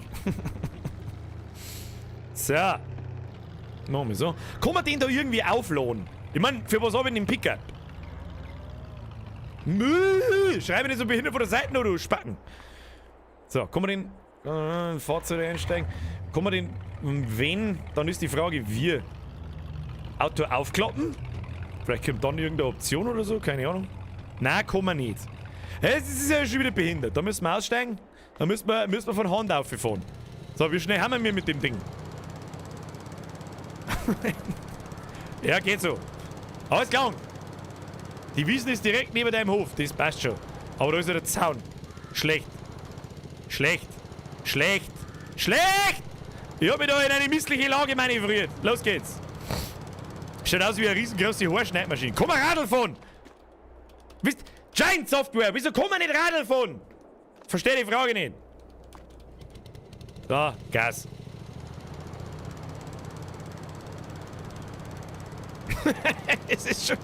So. Machen wir so. Kann man den da irgendwie aufladen? Ich meine, für was habe ich denn den Pickup? Müh! Schreib mir nicht so behindert von der Seite, du Spacken. So, kann man den Fahrzeug einsteigen? Kann man den, wenn, dann ist die Frage, wie. Auto aufklappen? Vielleicht kommt dann irgendeine Option oder so, keine Ahnung. Nein, kann man nicht. Es ist ja schon wieder behindert. Da müssen wir aussteigen. Da müssen wir von Hand auffahren. So, wie schnell haben wir mit dem Ding? Ja, geht so. Alles klar. Die Wiesen ist direkt neben deinem Hof. Das passt schon. Aber da ist ja der Zaun. Schlecht. Schlecht. Schlecht. Schlecht! Ich hab mich da in eine missliche Lage manövriert. Los geht's. Schaut aus wie eine riesengroße Haarschneidmaschine. Komm mal Radl fahren! Wisst, Giant Software, wieso kann man nicht Radl fahren? Verstehe die Frage nicht. Da, Gas. Es ist schon.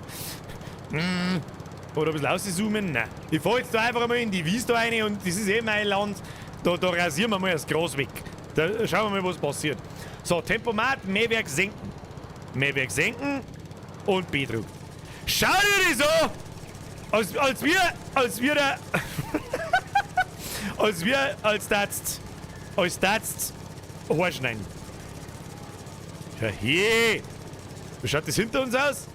Oder ein bisschen auszoomen? Nein. Ich fahr jetzt da einfach einmal in die Wiese da rein und das ist eh mein Land. Da rasieren wir mal das Gras weg. Da schauen wir mal, was passiert. So, Tempomat, Mähwerk senken. Mähwerk senken und B-Druck. Schau dir das an! Als wir da. Als wir, als das. Als das Haarschneiden. Ja, hier! Wie schaut das hinter uns aus?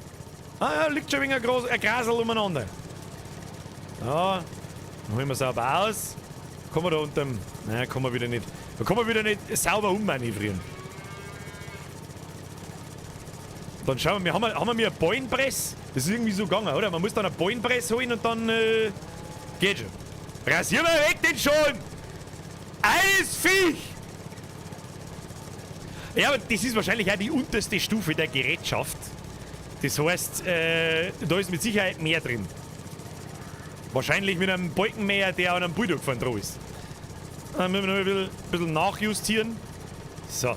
Ah ja, liegt schon ein wenig ein Grasel umeinander. Ja, dann holen wir sauber aus. Kommen wir da unterm. Nein, kommen wir wieder nicht. Da kommen wir wieder nicht sauber ummanövrieren. Dann schauen wir, haben wir eine Ballenpress? Das ist irgendwie so gegangen, oder? Man muss dann eine Ballenpress holen und dann geht schon. Rasieren wir weg den schon! Alles Viech! Ja, aber das ist wahrscheinlich auch die unterste Stufe der Gerätschaft. Das heißt, da ist mit Sicherheit mehr drin. Wahrscheinlich mit einem Balkenmäher, der an einem Bulldog vorn dran ist. Dann müssen wir noch ein bisschen nachjustieren. So.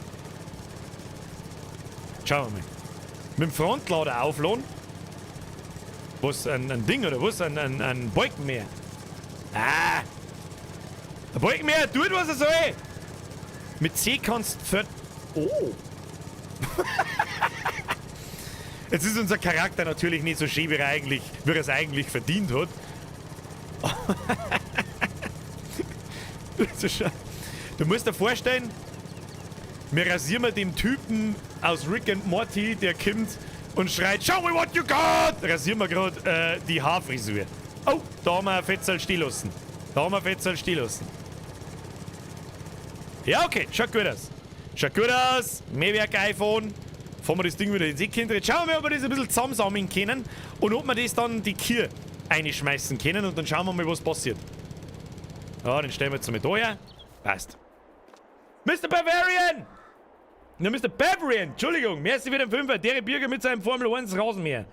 Schauen wir mal. Mit dem Frontlader aufladen. Was? Ein Ding oder was? Ein Balkenmäher. Ah! Ein Balkenmäher tut, was er soll! Mit C kannst du. Oh! Jetzt ist unser Charakter natürlich nicht so schön, wie er es eigentlich verdient hat. Du musst dir vorstellen, wir rasieren mal dem Typen aus Rick and Morty, der kommt und schreit: "Show me what you got!" Rasieren wir gerade die Haarfrisur. Oh, da haben wir ein Fetzel stehen lassen. Da haben wir ein Fetzel stehen lassen. Ja, okay, schaut gut aus. Schaut gut aus. Mähwerk iPhone. Fahren wir das Ding wieder ins Eck hinter. Schauen wir mal, ob wir das ein bisschen zusammensammeln können und ob wir das dann die Kühe einschmeißen können und dann schauen wir mal, was passiert. Ja, den stellen wir jetzt mal da her. Passt. Mr. Bavarian! Na, Mr. Bavarian, Entschuldigung, merci für den Fünfer. Der Bürger mit seinem Formel 1 Rasenmäher.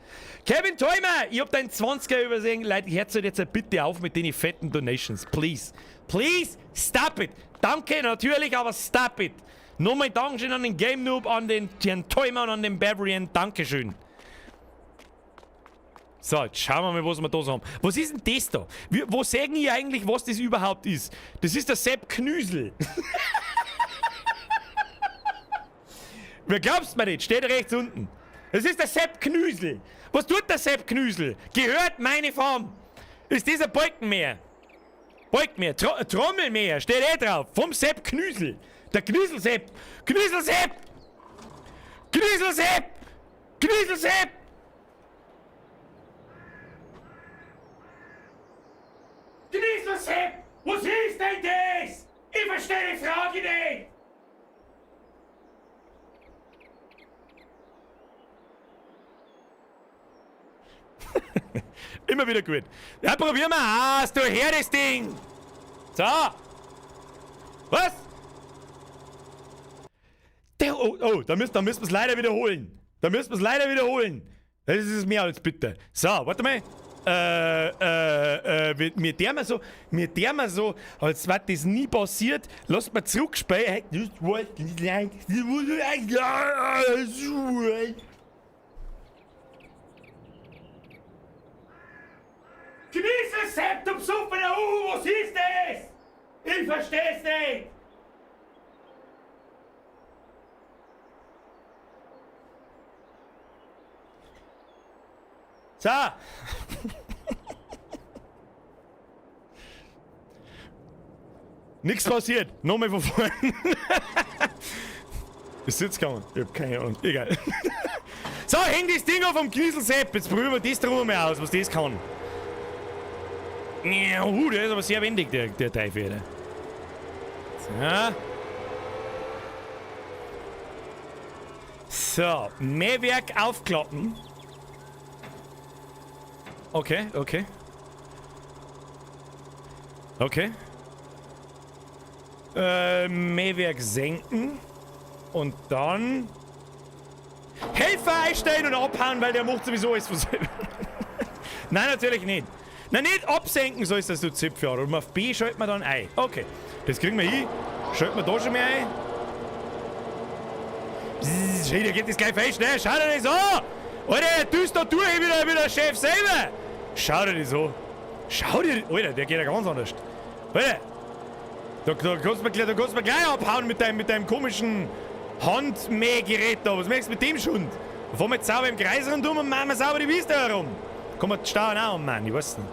Kevin Theumer, ich hab deinen 20er übersehen. Leute, hört jetzt bitte auf mit den fetten Donations. Please. Please, stop it. Danke natürlich, aber stop it. Nochmal Dankeschön an den Game Noob, an den Herrn Theumer und an den Bavarian. Dankeschön. So, jetzt schauen wir mal, was wir da so haben. Was ist denn das da? Wo sagen die eigentlich, was das überhaupt ist? Das ist der Sepp Knüsel. Wer glaubst mir nicht? Steht rechts unten. Das ist der Sepp Knüsel. Was tut der Sepp Knüsel? Gehört meine Farm. Ist dieser Balkenmäher? Balkenmäher, Trommelmäher, steht eh drauf. Vom Sepp Knüsel. Der Knüsel-Sepp. Knüsel-Sepp! Knüsel-Sepp! Knüsel-Sepp! Knüsel-Sepp! Was ist denn das? Ich verstehe die Frage nicht! Immer wieder gut. Ja, probieren wir aus, du her das Ding! So! Was? Der, oh, oh, da müssen wir es leider wiederholen. Da müssen wir es leider wiederholen. Das ist mehr als bitter. So, warte mal. Mir der mal so, als wäre das nie passiert, lasst mal zurückspielen. Genieße du besoffener Uhu, was ist das? Ich versteh's nicht! So! Nix passiert. Nochmal von vorne. Ist jetzt gegangen? Ich hab keine Ahnung. Egal. So, häng das Ding auf am Knüsel-Sepp. Jetzt probieren wir das drum mal aus, was das kann. Der ist aber sehr wendig, der Teufel. So. So, Mähwerk aufklappen. Okay, okay. Okay. Mähwerk senken. Und dann... Helfer einstellen und abhauen, weil der macht sowieso alles von selber. Nein, natürlich nicht. Nein, nicht absenken sollst das, du Zipfel. Und auf B schalten wir dann ein. Okay, das kriegen wir hin. Schalten wir da schon mal ein. Psst, der geht das gleich fest, ne? Schau dir das an! Alter, der düst da durch wie der Chef selber! Schau dir das an! Schau dir... Alter, der geht ja ganz anders. Alter! Da kannst du mir gleich abhauen mit deinem komischen Handmähgerät da. Was merkst du mit dem Schund? Da fahren wir jetzt sauber im Kreis rundum und machen wir sauber die Wiese herum. Kann man die Stauern auch ummachen, ich weiß nicht.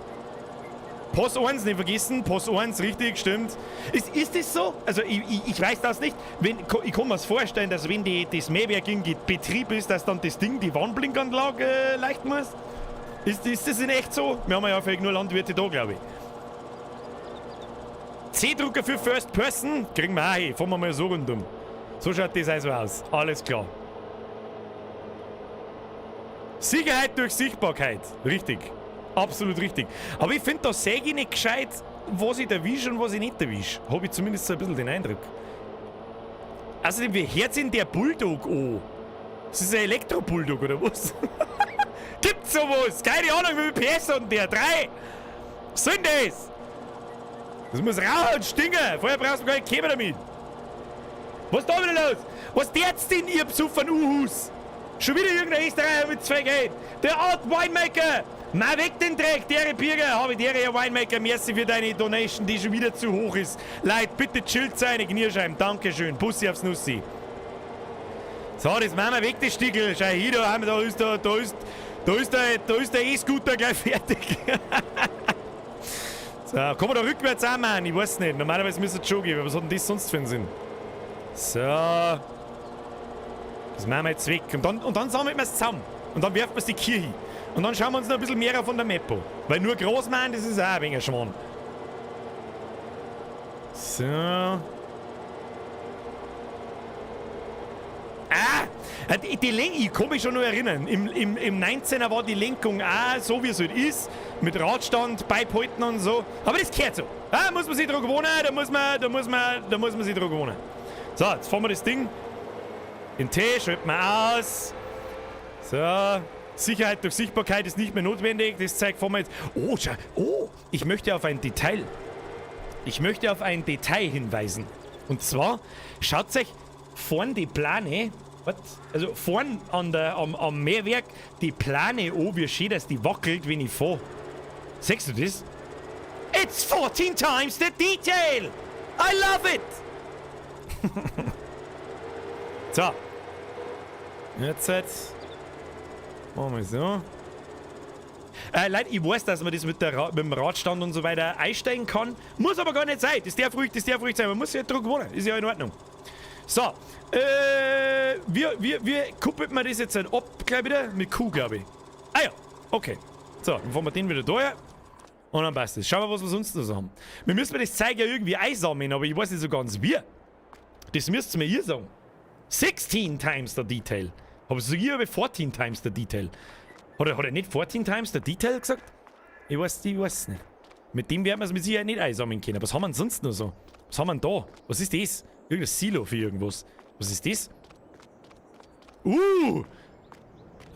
Post 1 nicht vergessen, Post 1, richtig, stimmt. Ist das so? Also ich weiß das nicht. Ich kann mir's vorstellen, dass wenn das Mähwerk in Betrieb ist, dass dann das Ding, die Warnblinkanlage leichten muss. Ist das in echt so? Wir haben ja vielleicht nur Landwirte da, glaube ich. C-Drucker für First Person? Kriegen wir auch hin. Fahren wir mal so rundum. So schaut das also aus. Alles klar. Sicherheit durch Sichtbarkeit. Richtig. Absolut richtig. Aber ich finde, da sehe ich nicht gescheit, was ich erwische und was ich nicht erwische. Habe ich zumindest so ein bisschen den Eindruck. Außerdem, wie hört sich denn der Bulldog an? Das ist ein Elektro-Bulldog, oder was? Gibt's sowas? Keine Ahnung, wie viel PS hat denn der? 3? Was soll denn das? Das muss rauchen und stinken. Vorher brauchst du gar nicht kommen damit. Was ist da wieder los? Was dert's denn, ihr besoffenen Uhus? Schon wieder irgendein Österreicher mit 2 Geld. Der Art Winemaker. Na, weg den Dreck, der Birger. Habe ich der Herr Winemaker, merci für deine Donation, die schon wieder zu hoch ist. Leute, bitte chillt seine Knierscheiben. Dankeschön. Bussi aufs Nussi. So, das machen wir weg, das Stickel. Schau hier, da, da ist der E-Scooter gleich fertig. So, kann man da rückwärts auch machen? Ich weiß nicht. Normalerweise müsste es schon geben, aber was hat denn das sonst für einen Sinn? So. Das machen wir jetzt weg. Und dann sammeln wir es zusammen. Und dann werfen wir es die Kirche hin. Und dann schauen wir uns noch ein bisschen mehr von der Map an. Weil nur groß machen, das ist auch ein wenig ein Schmarrn. So. Ah! Die Lenkung, ich kann mich schon noch erinnern. Im 19er war die Lenkung auch so, wie es halt ist. Mit Radstand, beibehalten und so. Aber das gehört so. Ah, muss man sich dran gewöhnen, da muss man sich dran gewöhnen. So, jetzt fahren wir das Ding. Den T schalten wir aus. So. Sicherheit durch Sichtbarkeit ist nicht mehr notwendig. Das zeigt vor mir jetzt. Oh, schau. Oh, ich möchte auf ein Detail. Ich möchte auf ein Detail hinweisen. Und zwar, schaut euch vorn die Plane, what? Also vorn an der, am Mähwerk, die Plane an, wie schön, dass die wackelt, wenn ich fahre. Siehst du das? It's 14 times the detail! I love it! So. Jetzt. Machen wir so. Leute, ich weiß, dass man das mit dem Radstand und so weiter einsteigen kann. Muss aber gar nicht sein. Das darf ruhig sein. Man muss sich halt dran gewöhnen. Ist ja in Ordnung. So. Wie kuppelt man das jetzt ab gleich wieder? Mit Q, glaube ich. Ah ja, okay. So, dann fahren wir den wieder da her. Und dann passt es. Schauen wir, was wir sonst noch so haben. Wir müssen das Zeug ja irgendwie einsammeln, aber ich weiß nicht so ganz wie. Das müsst ihr mir ihr sagen. 16 times the detail. Aber so hier habe ich 14 times the detail. Hat er nicht 14 times the detail gesagt? Ich weiß es nicht. Mit dem werden wir es mit Sicherheit nicht einsammeln können. Was haben wir denn sonst noch so? Was haben wir denn da? Was ist das? Irgendein Silo für irgendwas. Was ist das?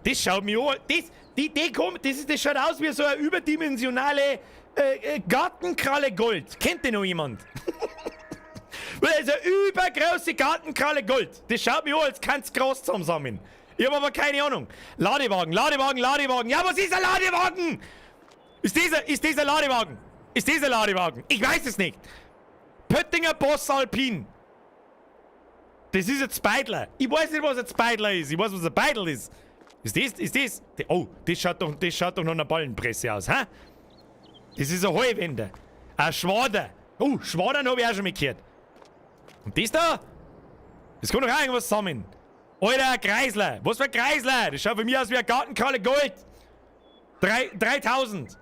Das schaut mir an. Das, die, die kommt, das, ist, das schaut aus wie so eine überdimensionale Gartenkralle Gold. Kennt den noch jemand? Das ist eine übergroße Gartenkralle Gold. Das schaut mir an, als kannst du Gras zusammensammeln. Ich habe aber keine Ahnung. Ladewagen, Ladewagen, Ladewagen. Ja, was ist ein Ladewagen? Ist dieser Ladewagen? Ist dieser Ladewagen? Ich weiß es nicht. Pöttinger Boss Alpin. Das ist ein Speidler. Ich weiß nicht, was ein Speidler ist. Ich weiß, was ein Beidel ist. Ist das, ist das? Oh, das schaut doch nach einer Ballenpresse aus, hä? Das ist ein Heuwender. Ein Schwader. Oh, Schwadern habe ich auch schon mal gehört. Und das da? Das kommt doch auch irgendwas zusammen. Alter, Kreisler. Was für ein Kreisler? Das schaut für mich aus wie ein Gartenkralle Gold. 3000.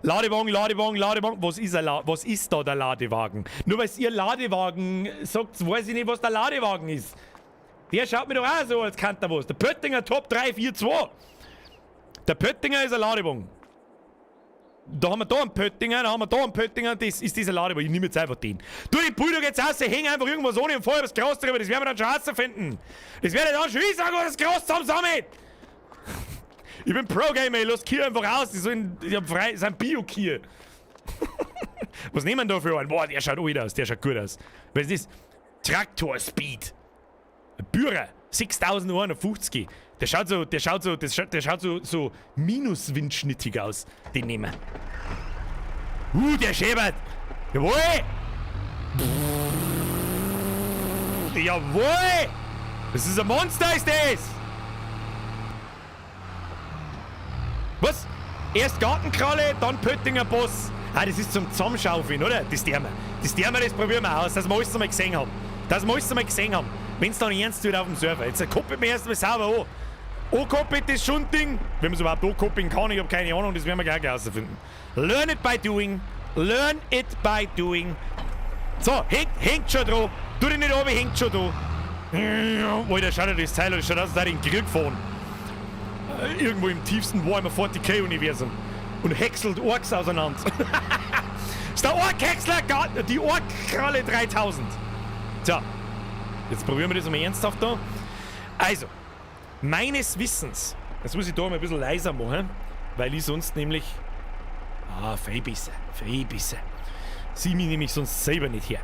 Ladewagen, Ladewagen, Ladewagen. Was ist da der Ladewagen? Nur weil ihr Ladewagen sagt, weiß ich nicht, was der Ladewagen ist. Der schaut mir doch auch so, als kannt er was. Der Pöttinger Top 342. Der Pöttinger ist ein Ladewagen. Da haben wir da einen Pöttinger, da haben wir da einen Pöttinger, das ist dieser Ladewagen. Ich nehme jetzt einfach den. Tu den Bulldog jetzt raus, häng einfach irgendwas ohne und fahr das Gras drüber, das werden wir dann schon rausfinden. Das werde ich dann schon ich sagen, was das Gras zusammen sammelt. Ich bin Pro-Gamer, ich lass Kühe einfach raus, die sollen, die haben frei, sind Bio-Kühe. Was nehmen wir da für einen? Boah, der schaut alt aus, der schaut gut aus. Was ist das? Traktor Speed. Bührer, 6150. Der schaut so minuswindschnittig aus. Den nehmen wir. Der schepert. Jawohl! Jawohl! Das ist ein Monster, ist das! Was? Erst Gartenkralle, dann Pöttinger Boss. Ah, das ist zum Zusammenschaufeln, oder? Das dürfen wir. Das dürfen wir, das probieren wir aus, dass wir alles einmal gesehen haben. Dass wir alles einmal gesehen haben. Wenn es dann ernst wird auf dem Server. Jetzt koppelt mir erst mal sauber an. Ankoppelt das Schundding. Wenn man es überhaupt ankoppeln kann, ich habe keine Ahnung, das werden wir gleich herausfinden. Learn it by doing. Learn it by doing. So, hängt schon dran. Tu dich nicht runter, hängt schon da. Alter, schau dir das Teil an, das schaut aus, als hätte ich in den Krieg gefahren. Irgendwo im tiefsten Warhammer 40k-Universum. Und häckselt Orks auseinander. Ist der Ork-Häcksler, die Ork-Kralle 3000. So, jetzt probieren wir das mal ernsthaft da. Also, meines Wissens, jetzt muss ich da mal ein bisschen leiser machen, weil ich sonst nämlich. Ah, viel besser, viel besser. Sieh mich nämlich sonst selber nicht her.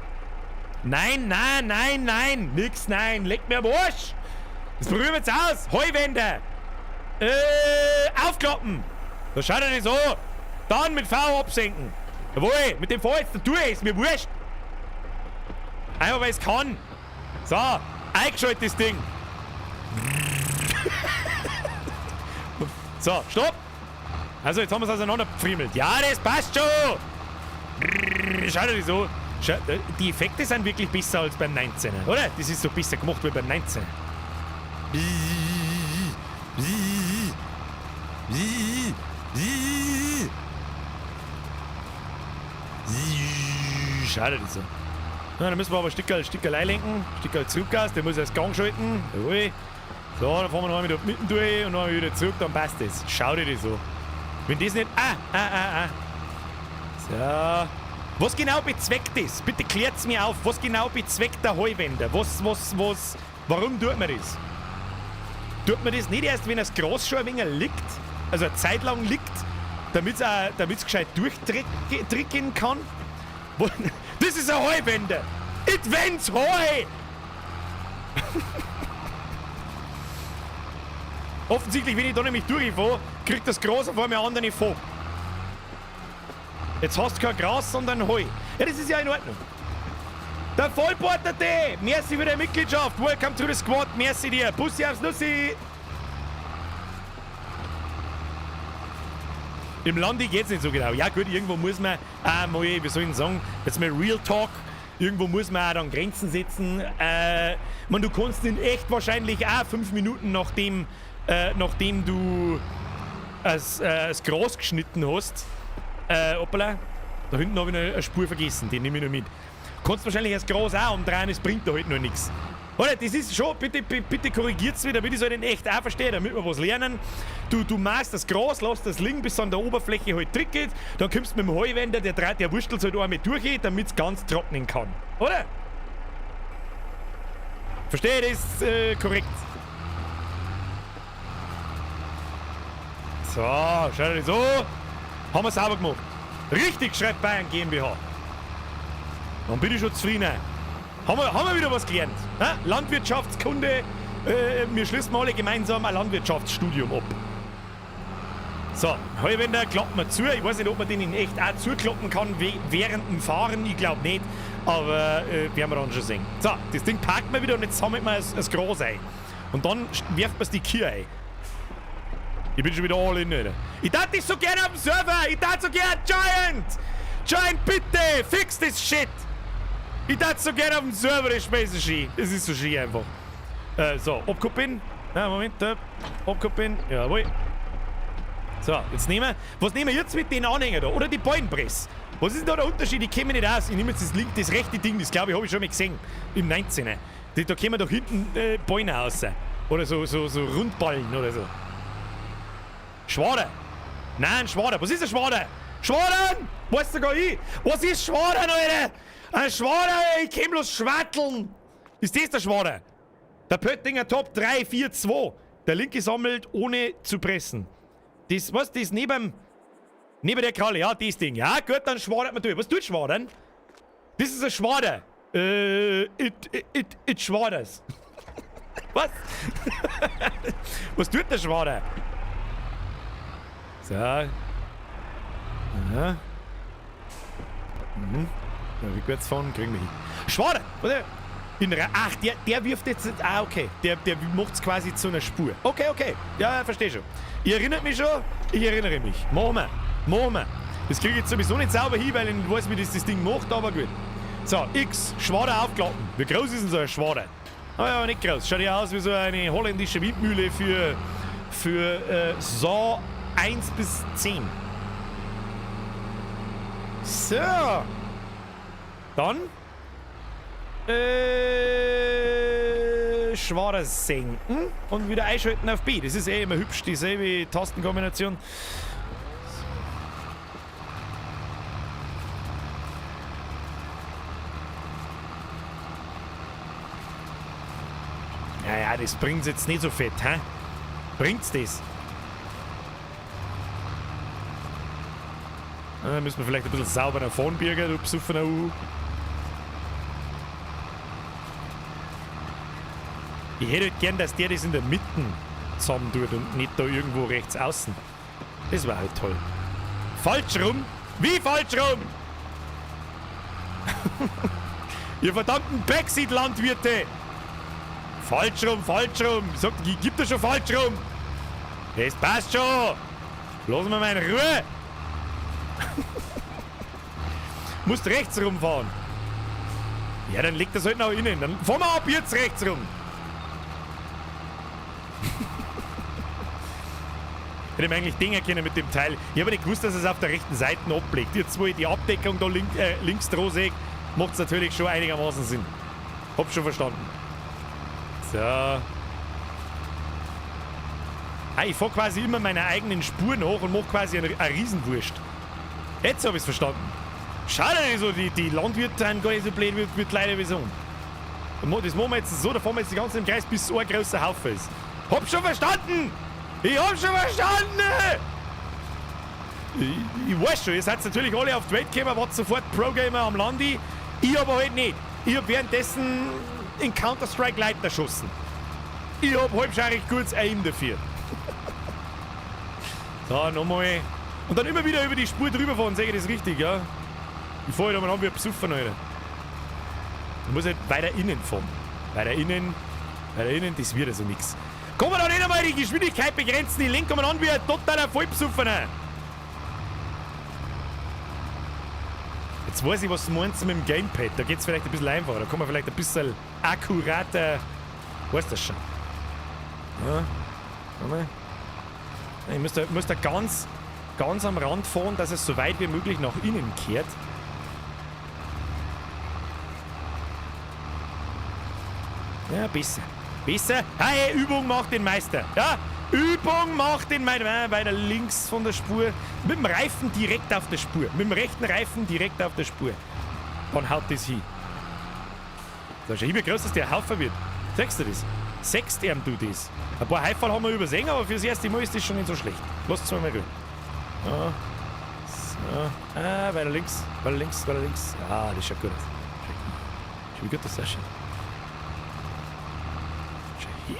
Nein, nein, nein, nein, nix, nein, leck mir am Arsch! Das probieren wir jetzt aus! Heuwender! Aufklappen! Da schaut er nicht so! Dann mit V absenken! Jawohl, mit dem V jetzt durch, ist mir wurscht! Einfach weil es kann! So, eingeschaltet das Ding! So, stopp! Also, jetzt haben wir es auseinandergefriemelt. Ja, das passt schon! Schau dir das so. Schau, die Effekte sind wirklich besser als beim 19er, oder? Das ist so besser gemacht wie beim 19er. Schau dir das so. Na, dann müssen wir aber ein Stückerl einlenken, ein Stückerl zurückgas, der muss erst Gang schalten. Jawohl. So, dann fahren wir noch einmal da mitten durch und dann wieder zurück, dann passt das. Schau dir das so. Wenn das nicht. Ah, ah, ah, ah. So. Was genau bezweckt das? Bitte klärt's mir auf. Was genau bezweckt der Heuwender? Was, warum tut man das? Tut man das nicht erst, wenn das Gras schon ein wenig liegt? Also eine Zeit lang liegt, damit's gescheit durchdrücken kann? Das ist ein Heuwender! It wends Heu! Offensichtlich, wenn ich da nämlich durchfahre, kriegt das Gras auf einmal andere Farbe. Jetzt hast du kein Gras, sondern Heu. Ja, das ist ja in Ordnung. Der Vollporter D! Merci für deine Mitgliedschaft! Welcome to the squad! Merci dir! Bussi aufs Nussi! Im Landi geht's nicht so genau. Ja gut, irgendwo muss man auch mal, wie soll ich denn sagen, jetzt mal Real Talk, irgendwo muss man auch dann Grenzen setzen. Man, du kannst in echt wahrscheinlich auch 5 Minuten nachdem du das Gras geschnitten hast, hoppala, da hinten habe ich noch eine Spur vergessen, die nehme ich noch mit. Kannst wahrscheinlich das Gras auch umdrehen, es bringt da halt noch nichts. Oder, das ist schon, bitte, bitte korrigiert's wieder, damit ich es halt in echt auch verstehe, damit wir was lernen. Du machst das Gras, lässt das liegen, bis es an der Oberfläche halt trickelt, dann kommst du mit dem Heuwender, der wurschtelt halt einmal durch, damit es ganz trocknen kann. Oder? Verstehe ich das korrekt? So, schau dir das an. Haben wir sauber gemacht. Richtig, schreibt Bayern GmbH. Dann bin ich schon zufrieden. Haben wir wieder was gelernt. Ha? Landwirtschaftskunde, wir schließen alle gemeinsam ein Landwirtschaftsstudium ab. So, Heuwender klappt man zu. Ich weiß nicht, ob man den in echt auch zuklappen kann während dem Fahren. Ich glaub nicht. Aber werden wir dann schon sehen. So, das Ding parkt man wieder und jetzt sammelt man das Gras ein. Und dann wirft man es die Kühe ein. Ich bin schon wieder all in, Alter. Ich darf dich so gerne auf dem Server! Ich darf so gerne! Giant! Giant, bitte! Fix this shit! Ich darf so gerne auf dem Server, das Spiel ist so schön. Es ist so schön einfach. So, abkoppeln. Ja, Moment, abkoppeln. Jawohl. So, jetzt nehmen wir. Was nehmen wir jetzt mit den Anhängern da? Oder die Ballenpresse? Was ist denn da der Unterschied? Ich kenne mich nicht aus. Ich nehme jetzt das rechte Ding, das glaube ich, habe ich schon mal gesehen. Im 19er. Da kommen doch hinten Ballen raus. Oder so Rundballen oder so. Schwader! Nein, Schwader! Was ist ein Schwader? Schwadern! Weiß sogar ich! Was ist Schwadern, Alter? Ein Schwader, ich komm bloß schwatteln! Ist das der Schwader? Der Pöttinger Top 3, 4, 2. Der linke sammelt, ohne zu pressen. Das, was, das neben der Kralle, ja, das Ding. Ja, gut, dann schwadert man durch. Was tut Schwadern? Das ist ein Schwader. It schwaders. Was? Was tut der Schwader? So. Aha. Mhm. Ja, rückwärts fahren, kriegen wir hin. Schwader! Oder? Ach, der wirft jetzt. Ah, okay. Der macht's quasi zu einer Spur. Okay, okay. Ja, verstehe schon. Ihr erinnert mich schon? Ich erinnere mich. Machen wir. Machen wir. Das kriege ich jetzt sowieso nicht sauber hin, weil ich nicht weiß, wie das Ding macht, aber gut. So, X, Schwader aufklappen. Wie groß ist denn so ein Schwader? Ah ja, nicht groß. Schaut ja aus wie so eine holländische Windmühle für Saw 1 bis 10. So. Dann. Schwader senken und wieder einschalten auf B. Das ist eh immer hübsch, dieselbe Tastenkombination. Naja, das bringt's jetzt nicht so fett, hä? Bringt's das? Da müssen wir vielleicht ein bisschen sauberer fahren, Birger, du besoffener U. Ich hätte halt gern, dass der das in der Mitte zusammen tut und nicht da irgendwo rechts außen. Das war halt toll. Falsch rum? Wie falsch rum? Ihr verdammten Backseat-Landwirte! Falsch rum, falsch rum! Ich sag, ich geb dir schon falsch rum! Das passt schon! Lass mir mal in Ruhe! Musst rechts rumfahren. Ja, dann legt das halt nach innen. Dann fahren wir ab jetzt rechts rum. Hätte ich mir eigentlich denken können mit dem Teil. Ich habe nicht gewusst, dass es auf der rechten Seite ablegt. Jetzt, wo ich die Abdeckung da links dran sehe, macht es natürlich schon einigermaßen Sinn. Hab schon verstanden. So. Ah, ich fahr quasi immer meiner eigenen Spur nach und mach quasi eine Riesenwurst. Jetzt hab ich's verstanden. Schade, so, die Landwirte sind gar nicht so blöd wie die Leute wie so. Das machen wir jetzt so, da fahren wir jetzt die ganze Zeit im Kreis, bis so ein großer Haufen ist. Hab schon verstanden! Ich hab schon verstanden! Ich weiß schon, ihr seid natürlich alle auf die Welt gekommen, wart sofort Pro-Gamer am Landi. Ich aber halt nicht. Ich hab währenddessen in Counter-Strike Leute erschossen. Ich hab halbscheirig gutes Aim dafür. So, nochmal. Und dann immer wieder über die Spur drüber fahren, sage ich das richtig, ja? Ich fahre halt einmal an wie ein Besoffen, Alter. Ich muss halt weiter innen fahren. Weiter innen, das wird also nix. Kann man da nicht einmal die Geschwindigkeit begrenzen? Ich lenke mal an wie ein totaler Vollbesoffener. Jetzt weiß ich, was du meinst mit dem Gamepad. Da geht's vielleicht ein bisschen einfacher. Da kann man vielleicht ein bisschen akkurater. Weißt du das schon? Ja. Warte mal. Ich muss da ganz, ganz am Rand fahren, dass es so weit wie möglich nach innen kehrt. Ja, besser. Besser. Hey, Übung macht den Meister. Ja, Übung macht den Meister. Weiter links von der Spur. Mit dem Reifen direkt auf der Spur. Mit dem rechten Reifen direkt auf der Spur. Dann haut das hin. Da schau ich, wie groß das der Haufen wird. Siehst du das? Sechst ihm du das. Ein paar Haifall haben wir übersehen, aber fürs erste Mal ist das schon nicht so schlecht. Lass es mal rühren. Ja. So. Ah, weiter links, weiter links, weiter links. Ah, das schaut gut aus. Schau, wie gut das ausschaut. Schau hier.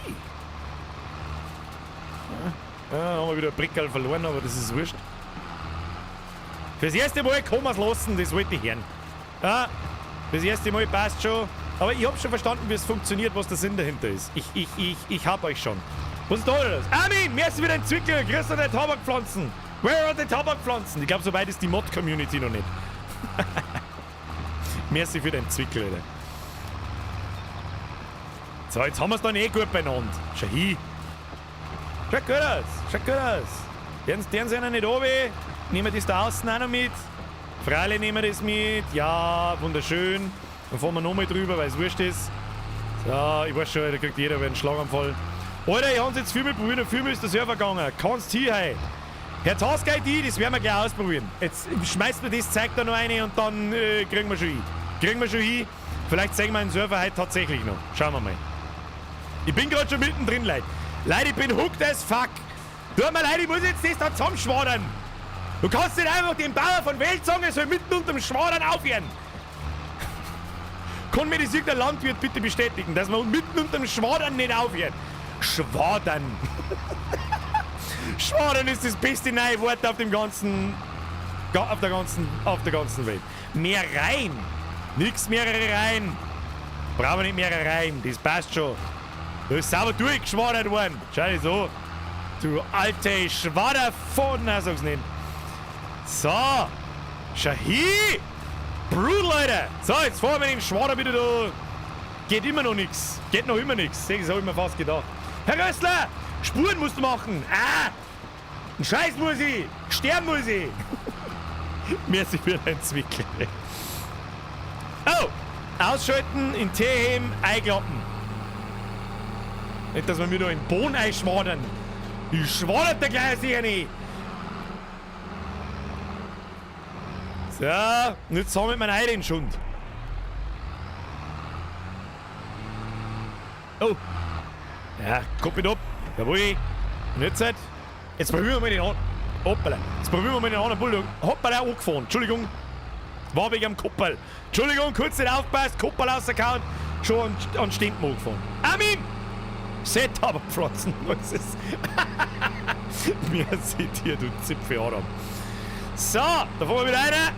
Ja, haben wir wieder ein Brickerl verloren, aber das ist wurscht. Fürs erste Mal kann man's lassen, das wollte ich hören. Ja, fürs erste Mal passt schon. Aber ich hab schon verstanden, wie es funktioniert, was der Sinn dahinter ist. Ich hab euch schon. Was ist da los? Armin, mir ist wieder ein Zwickel. Grüß an die Tabakpflanzen. Where are the Tabakpflanzen? Ich glaub, so weit ist die Mod-Community noch nicht. Merci für den Zwickel, Alter. So, jetzt haben wir's dann eh gut beieinander. Schau hin. Schaut gut aus. Schaut gut aus. Den sind ja nicht runter. Nehmen wir das da außen auch noch mit. Freilich nehmen wir das mit. Ja, wunderschön. Dann fahren wir nochmal drüber, weil es wurscht ist. So, ich weiß schon, da kriegt jeder einen Schlaganfall. Alter, ich hab's jetzt viel mit probiert, viel ist der Server gegangen. Kannst hier, hey. Herr Task ID, das werden wir gleich ausprobieren. Jetzt schmeißt mir das Zeug da noch rein und dann kriegen wir schon hin. Kriegen wir schon hin. Vielleicht sehen wir einen Server heute tatsächlich noch. Schauen wir mal. Ich bin grad schon mittendrin, Leute. Leute, ich bin hooked as fuck. Tut mir leid, ich muss jetzt das da zusammenschwadern. Du kannst nicht einfach den Bauer von Welt sagen, er soll mitten unterm Schwadern aufhören. Kann mir das irgendein Landwirt bitte bestätigen, dass man mitten unterm Schwadern nicht aufhört? Schwadern. Schwadern ist das beste neue Wort auf dem ganzen, auf der ganzen, auf der ganzen Welt. Mehr rein. Nix mehrere rein. Brauchen wir nicht mehrere rein. Das passt schon. Du bist sauber durchgeschwadert worden. Schau dich so. Du alte Schwaderpfoten, nein, sag's nicht. So. Schau hin. Brutal, Leute! So, jetzt fahren wir den Schwader wieder da. Geht immer noch nix. Geht noch immer nix. Das hab ich mir fast gedacht. Herr Rössler! Spuren musst du machen! Ah! Ein Scheiß muss ich! Sterben muss ich! Merci für deinen Zwickel. Oh! Ausschalten, in Tee heben, einklappen. Nicht, dass wir mir da in den Boden einschwadern. Ich schwadert der gleich sicher nicht. So, und jetzt haben wir meinen Ei den Schund. Oh. Ja, kommt mit ab. Jawohl. Und jetzt halt. Jetzt probieren wir mal den anderen. Hoppala. Jetzt probieren wir mal den anderen Bulldog. Hoppala, angefahren. Entschuldigung. War wegen am Koppel. Entschuldigung, kurz nicht aufpasst. Koppel rausgehauen. Schon an Stinken angefahren. Armin! Setup-Pflanzen. Was ist? Mir seht ihr, du Zipfel Adam. So, da fahren wir wieder rein.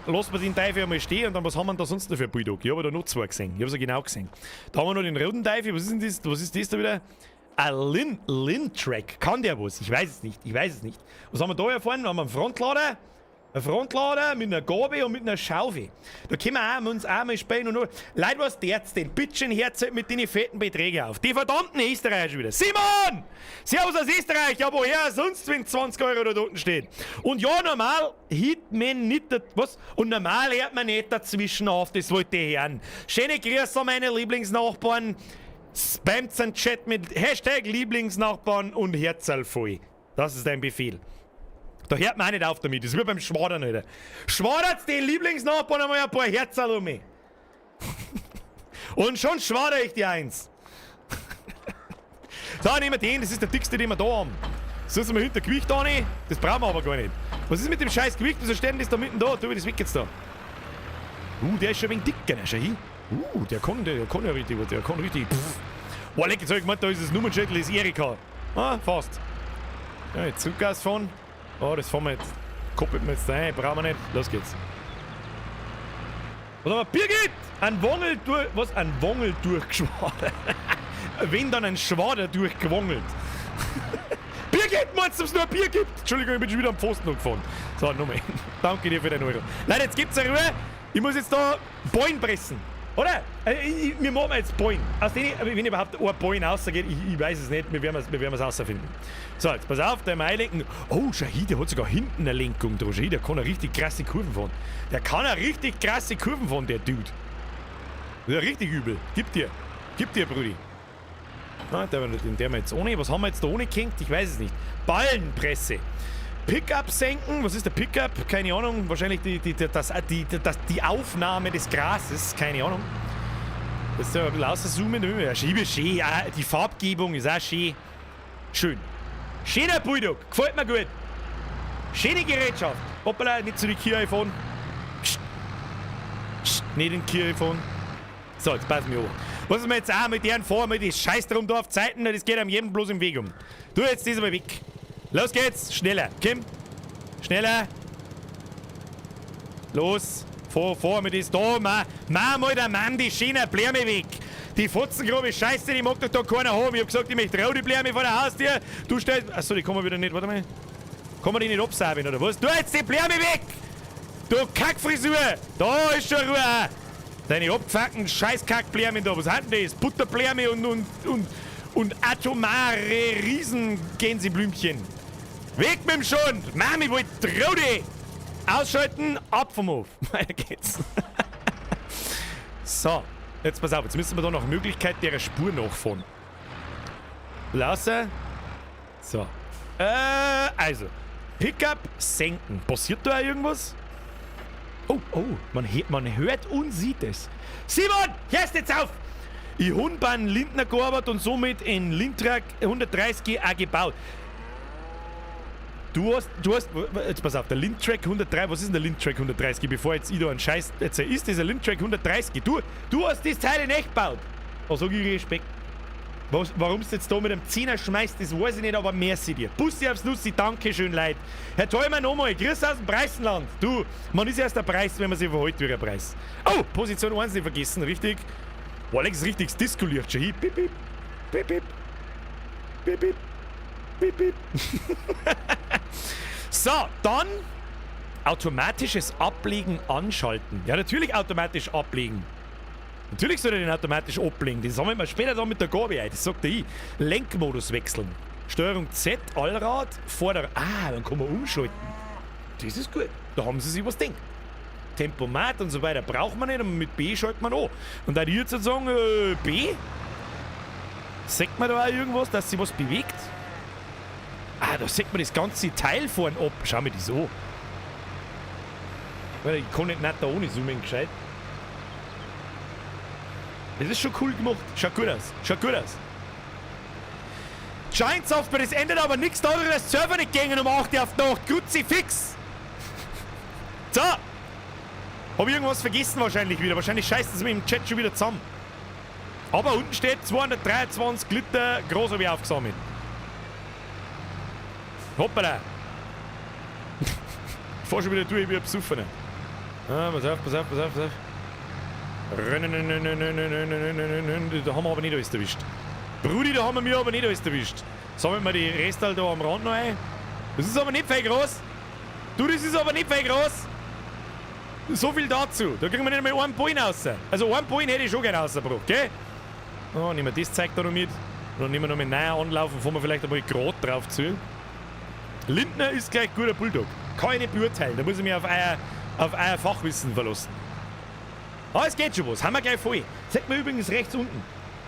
Lassen wir den Teufel einmal stehen und dann, was haben wir denn da sonst noch für einen Bulldog? Ich habe da noch zwei gesehen. Ich habe sie genau gesehen. Da haben wir noch den roten Teufel. Was ist denn das? Was ist das da wieder? Ein Lin-Track. Kann der was? Ich weiß es nicht. Ich weiß es nicht. Was haben wir da erfahren? Wir haben einen Frontlader. Ein Frontlader mit einer Gabel und mit einer Schaufel. Da können wir auch, uns auch mal spielen und noch. Leute, was dert's denn? Bitte schön, hört mit den fetten Beträgen auf. Die verdammten Österreicher schon wieder. Simon! Servus aus Österreich! Ja, woher sonst, wenn 20 Euro da unten steht? Und ja, normal hit man nicht, was? Und normal hört man nicht dazwischen auf, das wollte ich hören. Schöne Grüße an meine Lieblingsnachbarn. Spamt den Chat mit Hashtag Lieblingsnachbarn und Herzl voll. Das ist dein Befehl. Da hört man auch nicht auf damit. Das ist wie beim Schwadern, Alter. Schwadert den Lieblingsnachbarn einmal ein paar Herzerl um mich. Und schon schwader ich dir eins. So, nehmen wir den. Das ist der dickste, den wir da haben. So sind wir hinter Gewicht an. Das brauchen wir aber gar nicht. Was ist mit dem scheiß Gewicht? Wieso steht denn das da mitten da? Tu ich das weg jetzt da. Der ist schon ein wenig dicker, ne? Schau hin. Der kann ja richtig was. Der kann richtig. Pff. Boah, leck, jetzt hab ich gemeint, da ist das Nummernschild, das ist Erika. Ah, fast. Ja, jetzt Zuggas fahren. Oh, das fahren wir jetzt. Koppelt wir jetzt rein, brauchen wir nicht. Los geht's. Was haben wir? Birgit! Ein Wongel durch. Was? Ein Wongel durchgeschwadert. Wenn dann ein Schwader durchgewongelt. Birgit, meinst du, ob es nur ein Bier gibt? Entschuldigung, ich bin schon wieder am Pfosten gefahren. So, nochmal. Danke dir für deinen Euro. Leute, jetzt gibt's eine Ruhe. Ich muss jetzt da Ballen pressen. Oder? Wir machen jetzt Ballen. Aus denen, wenn überhaupt ein Ballen rausgeht, ich weiß es nicht, wir werden es rausfinden. So, jetzt pass auf, der einlenken. Oh, schau hier, der hat sogar hinten eine Lenkung dran. Schau hier, der kann eine richtig krasse Kurven fahren. Der kann eine richtig krasse Kurven fahren, der Dude. Das ist ja richtig übel. Gib dir. Gib dir, Brudi. Na, den der wir jetzt ohne. Was haben wir jetzt da ohne gehängt? Ich weiß es nicht. Ballenpresse. Pickup senken. Was ist der Pickup? Keine Ahnung. Wahrscheinlich die Aufnahme des Grases. Keine Ahnung. Das ist ja ein bisschen auszoomen. Ja, Schiebe schön. Ah, die Farbgebung ist auch schön. Schön. Schöner Bulldog. Gefällt mir gut. Schöne Gerätschaft. Hoppala, nicht zu die Kirche fahren. Psst. Psst. Nicht in die Kirche fahren. So, jetzt passen wir auf. Was ist mir jetzt auch mit deren vor, mit dem Scheiß drum da auf Zeiten, das geht am jedem bloß im Weg um. Du, jetzt das mal weg. Los geht's, schneller. Kim, schneller. Los, vor, vor mit das da. Ma, ma mal der Mann die schöne Blärme weg. Die fotzengrobe Scheiße, die mag doch da keiner haben. Ich hab gesagt, ich möchte rote Blärme vor der Haustür. Du stellst. Achso, die kommen wieder nicht. Warte mal. Kann man die nicht absauben, oder was? Du jetzt die Blärme weg! Du Kackfrisur! Da ist schon Ruhe! Deine abgefuckten Scheißkackblärme da, was hat denn das? Butterblärme und atomare Riesengänseblümchen. Weg mit dem Schund! Mami, wollt Traude! Ausschalten, ab vom Hof. Weiter geht's. So, jetzt pass auf, jetzt müssen wir da nach Möglichkeit der Spur nachfahren. Lasse. So. Also. Pickup senken. Passiert da auch irgendwas? Oh, oh, man hört und sieht es. Simon, hörst jetzt auf! Ich hab beim Lindner gearbeitet und somit in Lintrac 130 auch gebaut. Du hast, jetzt pass auf, der Lintrac 103, was ist denn der Lintrac 130? Bevor jetzt ich da einen Scheiß erzähle, ist dieser Lintrac 130? Du hast das Teil in echt gebaut. Da sag ich Respekt. Warum du jetzt da mit dem Zehner schmeißt, das weiß ich nicht, aber merci dir. Bussi aufs Nussi, danke schön, Leid. Herr Theumann nochmal, grüß aus dem Preißenland. Du, man ist erst der Preis, wenn man sich verhält wie ein Preis. Oh, Position 1 nicht vergessen, richtig? Boah, Alex, richtiges Disco-Licht schon hier. Pip, pip, pip, pip, pip, pip, pip, pip. So, dann automatisches Ablegen anschalten. Ja, natürlich automatisch ablegen. Natürlich soll er den automatisch ablegen. Das sammeln wir später dann mit der Gabe ein. Das sagt er ich. Lenkmodus wechseln. Steuerung Z, Allrad, Vorder... Ah, dann kann man umschalten. Das ist gut. Da haben sie sich was gedacht. Tempomat und so weiter braucht man nicht. Und mit B schaltet man an. Und dann jetzt sagen, B? Sagt man da auch irgendwas, dass sich was bewegt? Ah, da sieht man das ganze Teil vorne ab. Schau mir das an. Ich kann nicht da ohne zoomen, gescheit. Das ist schon cool gemacht. Schaut gut aus. Schaut gut aus. Giant Software, das ändert aber nichts daran, dass Server nicht gängen um 8 Uhr auf die Nacht. Kruzifix! So! Hab ich irgendwas vergessen wahrscheinlich wieder. Wahrscheinlich scheißt es mir im Chat schon wieder zusammen. Aber unten steht 223 Liter groß habe ich aufgesammelt. Hoppala! Ich fahr schon wieder durch, ich bin besoffen. Ah, pass auf, pass auf, pass auf, pass auf. Da haben wir aber nicht alles erwischt. Brudi, da haben wir aber nicht alles erwischt. Sammeln wir die Restal da am Rand noch ein. Das ist aber nicht viel groß. Du, das ist aber nicht viel groß. So viel dazu. Da kriegen wir nicht einmal einen Ballen raus. Also einen Ballen hätte ich schon gerne rausgebracht, gell? Oh, nehmen wir das Zeug da noch mit. Und dann nehmen wir noch mit neuer Anlauf und fahren wir vielleicht einmal gerade drauf zu. Lindner ist gleich guter Bulldog. Kann ich nicht beurteilen. Da muss ich mich auf euer Fachwissen verlassen. Ah, es geht schon was. Haben wir gleich voll. Zeigt mir übrigens rechts unten.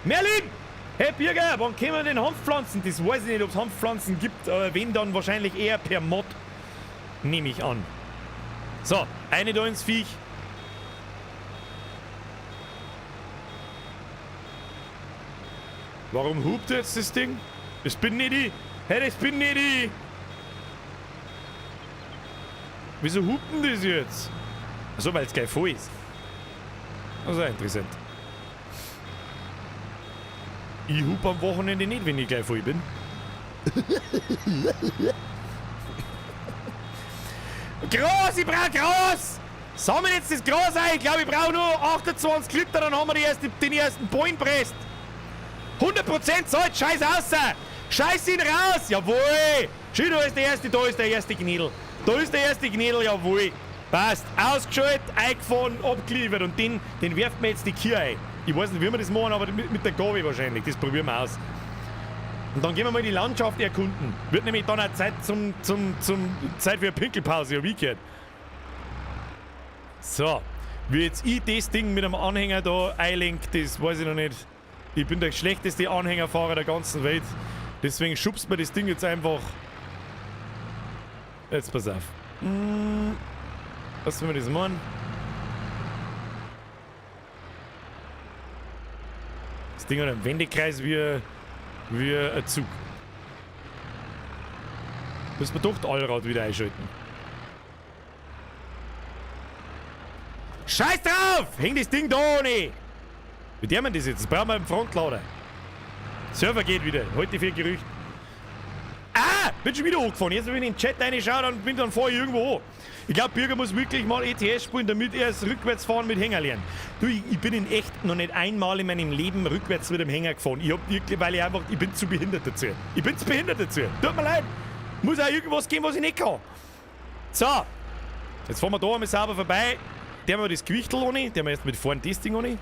Merlin! Hey Birger, wann können wir denn Hanfpflanzen? Das weiß ich nicht, ob es Hanfpflanzen gibt. Aber wenn, dann wahrscheinlich eher per Mod. Nehme ich an. So, eine da ins Viech. Warum hupt jetzt das Ding? Das bin nicht ich. Hey, das bin nicht ich. Wieso hupt denn das jetzt? Achso, weil es gleich voll ist. Das ist auch interessant. Ich hup am Wochenende nicht, wenn ich gleich voll bin. Gras, ich brauch Gras! Sammeln jetzt das Gras ein. Ich glaube, ich brauche nur 28 Liter, dann haben wir den ersten Ballen presst. 100% Salz, scheiß außer! Scheiß ihn raus! Jawohl! Schön, da ist der erste, da ist der erste Gnädel. Da ist der erste Gnädel, jawohl. Passt. Ausgeschaltet, eingefahren, abgeliefert. Und den werft mir jetzt die Kühe ein. Ich weiß nicht, wie wir das machen, aber mit der Gabe wahrscheinlich. Das probieren wir aus. Und dann gehen wir mal die Landschaft erkunden. Wird nämlich dann auch Zeit Zeit für eine Pinkelpause, hab ich gehört. So. Wie jetzt ich das Ding mit einem Anhänger da einlenk, das weiß ich noch nicht. Ich bin der schlechteste Anhängerfahrer der ganzen Welt. Deswegen schubst mir das Ding jetzt einfach. Jetzt pass auf. Was sollen wir das machen? Das Ding hat einen Wendekreis wie ein Zug. Müssen wir doch das Allrad wieder einschalten. Scheiß drauf! Häng das Ding da ohne! Wie der man das jetzt? Das brauchen wir einen Frontlader. Server geht wieder. Heute für Gerücht. Ah! Bin schon wieder angefahren. Jetzt, wenn ich in den Chat reinschaue, dann bin ich dann vorher irgendwo an. Ich glaube, Birger muss wirklich mal ETS spielen, damit er das Rückwärtsfahren mit Hänger lernt. Du, ich bin in echt noch nicht einmal in meinem Leben rückwärts mit dem Hänger gefahren. Ich hab wirklich, weil ich einfach, ich bin zu behindert dazu. Ich bin zu behindert dazu. Tut mir leid. Muss auch irgendwas geben, was ich nicht kann. So. Jetzt fahren wir da einmal sauber vorbei. Der haben wir das Gewichtel ohne. Der haben wir erst mit vorn das Ding ohne.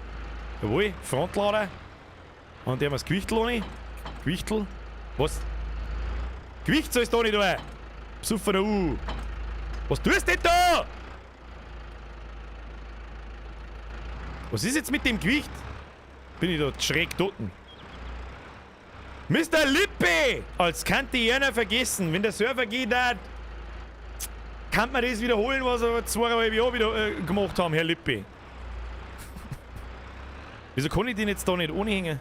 Jawohl, Frontlader. Und der haben wir das Gewichtel ohne. Gewichtel. Was? Gewicht sollst du da nicht tun. Besoffener U. Was tust du denn da? Was ist jetzt mit dem Gewicht? Bin ich da schräg toten? Mr. Lippe! Als könnte ich einer vergessen. Wenn der Server geht, dann kann man das wiederholen, was wir 2,5 Jahre wieder gemacht haben, Herr Lippe. Wieso kann ich den jetzt da nicht ohne hängen?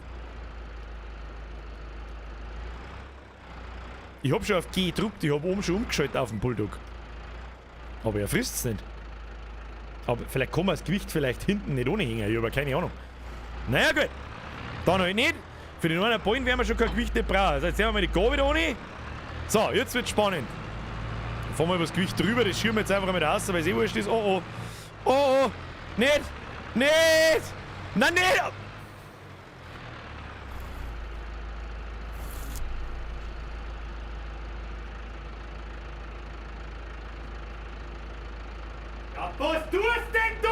Ich hab schon auf G gedruckt, ich hab oben schon umgeschaltet auf den Bulldog. Aber er frisst's nicht. Aber vielleicht kann man das Gewicht vielleicht hinten nicht ohne hängen, ich hab aber keine Ahnung. Naja gut, dann halt nicht. Für den einen Ballen werden wir schon kein Gewicht nicht brauchen. Also jetzt nehmen wir mal die Gabel da ohne. So, jetzt wird's spannend. Dann fahren wir über das Gewicht drüber, das schirmen wir jetzt einfach mal raus, weil es eh wurscht ist. Oh oh. Oh oh. Nicht! Nicht! Nein, nicht! Ja, was tust denn du?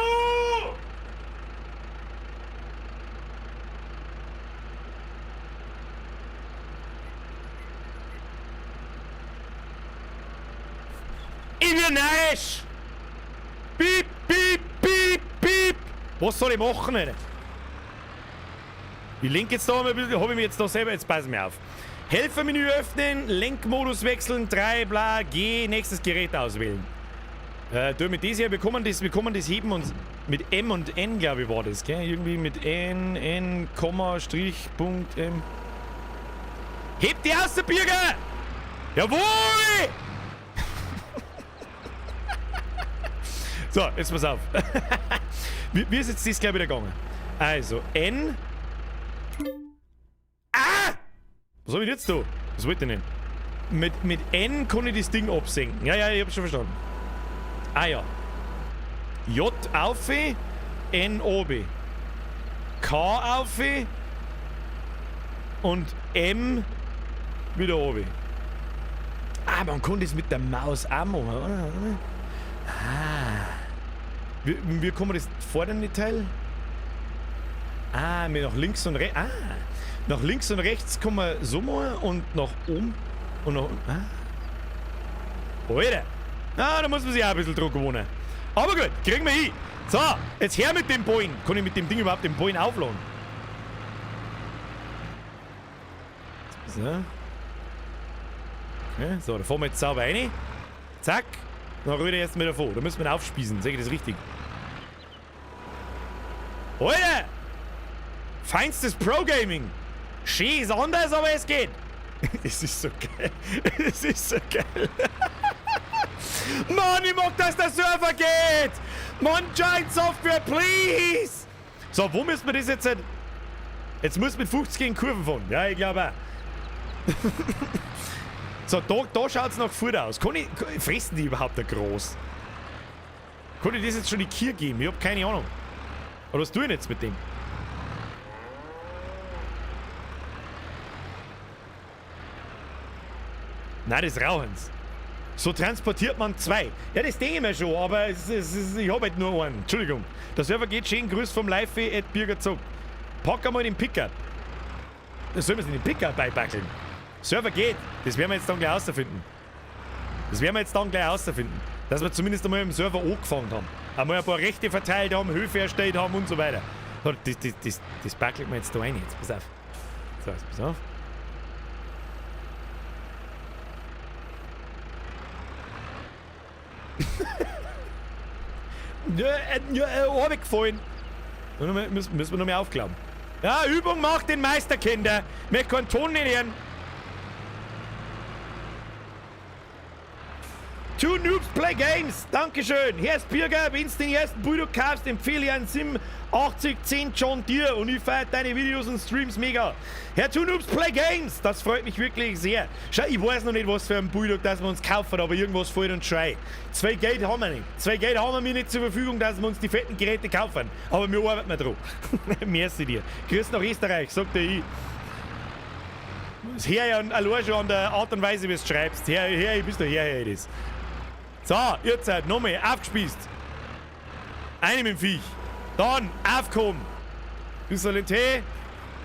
Ich bin neisch! Piep, piep, piep, piep! Was soll ich machen, Alter? Ich lenke jetzt da mal ein bisschen, hab ich mir jetzt da selber, jetzt pass mir auf. Helfermenü öffnen, Lenkmodus wechseln, 3, bla, G, nächstes Gerät auswählen. Du, mit diesem hier, wir kommen das heben und mit M und N, glaube ich, war das, gell? Irgendwie mit N, N, Komma, Strich, Punkt, M. Hebt die aus, der Birger! Jawohl! So, jetzt pass auf. Wie ist jetzt das gleich wieder gegangen? Also, N. Ah! Was hab ich jetzt da? Was wollte ich denn? Mit N kann ich das Ding absenken. Ja, ja, ich hab's schon verstanden. Ah ja. J auf, N obi. K auf und M wieder obi. Ah, man kann das mit der Maus auch machen, oder? Ah. Wie kann man das vordere Teil? Ah, mit nach links und rechts. Ah, nach links und rechts kann man so machen und nach oben und nach unten. Ah. Alter! Ah, da muss man sich auch ein bisschen dran gewöhnen. Aber gut, kriegen wir hin. So, jetzt her mit dem Ballen. Kann ich mit dem Ding überhaupt den Ballen aufladen? So. Okay, so, da fahren wir jetzt sauber rein. Zack. Dann rührt er erst mal davor. Da müssen wir ihn aufspießen. Sag ich das richtig? Alter! Feinstes Pro-Gaming! Schön ist anders, aber es geht! Es ist so geil. Es ist so geil. Mann, ich mag, dass der Server geht! Mann, Giant Software, please! So, wo müssen wir das jetzt... Jetzt muss mit 50 gegen Kurven fahren. Ja, ich glaube auch. So, da schaut es nach Futter aus. Kann ich, fressen die überhaupt da groß? Kann ich das jetzt schon die Kier geben? Ich hab keine Ahnung. Aber was tue ich denn jetzt mit dem? Nein, das rauchen's. So transportiert man zwei. Ja, das denke ich mir schon, aber ich hab halt nur einen. Entschuldigung. Der Server geht schön. Grüß vom Live-at Birger Zog. Pack einmal den Pickup. Da sollen wir es in den Pickup beibackeln. Server geht. Das werden wir jetzt dann gleich herausfinden. Das werden wir jetzt dann gleich herausfinden. Dass wir zumindest einmal im Server angefangen haben. Einmal ein paar Rechte verteilt haben, Höfe erstellt haben und so weiter. So, das backelt mir jetzt da rein. Jetzt, pass auf. So, jetzt pass auf. Ja, hab ich gefallen. Müssen wir noch mehr aufklappen. Ja, Übung macht den Meister, Kinder. Möchte keinen Ton nicht hören. Two Noobs Play Games, Dankeschön. Hier ist Birger, wenn du den ersten Bulldog kaufst, empfehle ich einen Sim 8010 John Deere und ich feiere deine Videos und Streams mega. Herr Two Noobs Play Games, das freut mich wirklich sehr. Schau, ich weiß noch nicht, was für ein Bulldog das wir uns kaufen, aber irgendwas fällt uns schrei. 2 Geld haben wir nicht. 2 Geld haben wir nicht zur Verfügung, dass wir uns die fetten Geräte kaufen. Aber wir arbeiten dran. Merci dir. Grüß nach Österreich, sagt der ich. Das hör ich allein schon an der Art und Weise, wie du schreibst. Her, ich bist du her, das. So, ihr seid nochmal aufgespießt. Eine mit dem Viech. Dann, aufkommen. Bisschen den Tee.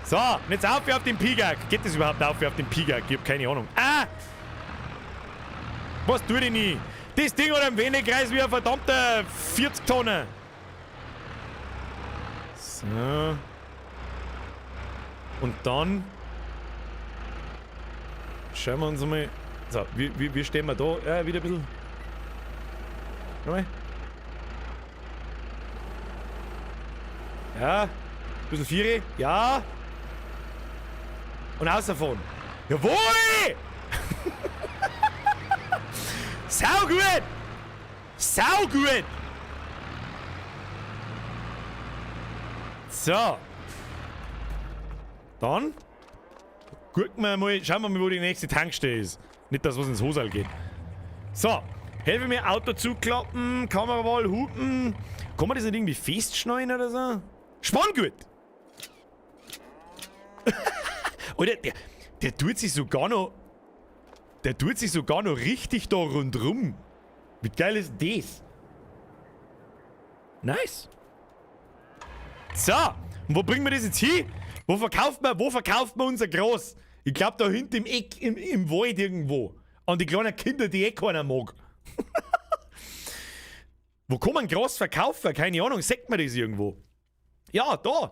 So, und jetzt auf auf den Pigak. Geht das überhaupt auf auf den Pigak? Ich hab keine Ahnung. Ah! Was tut ich nie? Das Ding hat einen Wendekreis wie ein verdammter 40 Tonnen. So. Und dann schauen wir uns einmal. So, wie stehen wir da? Ja, wieder ein bisschen. Nochmal. Ja, ein bisschen Viere. Ja. Und außerfahren. Jawohl! Sau gut! Sau gut! So. Dann gucken wir mal, schauen wir mal, wo die nächste Tankstelle ist. Nicht, dass was ins Hosal geht. So. Helfe mir, Auto zuklappen, Kamerawahl, hupen. Kann man das nicht irgendwie festschneiden oder so? Spanngurt! Oder der tut sich sogar noch. Der tut sich sogar noch richtig da rundrum. Wie geil ist das? Nice. So, und wo bringen wir das jetzt hin? Wo verkauft man unser Gras? Ich glaub, da hinten im Eck, im Wald irgendwo. An die kleinen Kinder, die eh keiner mag. Wo kann man Gras verkaufen? Keine Ahnung, sagt man das irgendwo? Ja, da.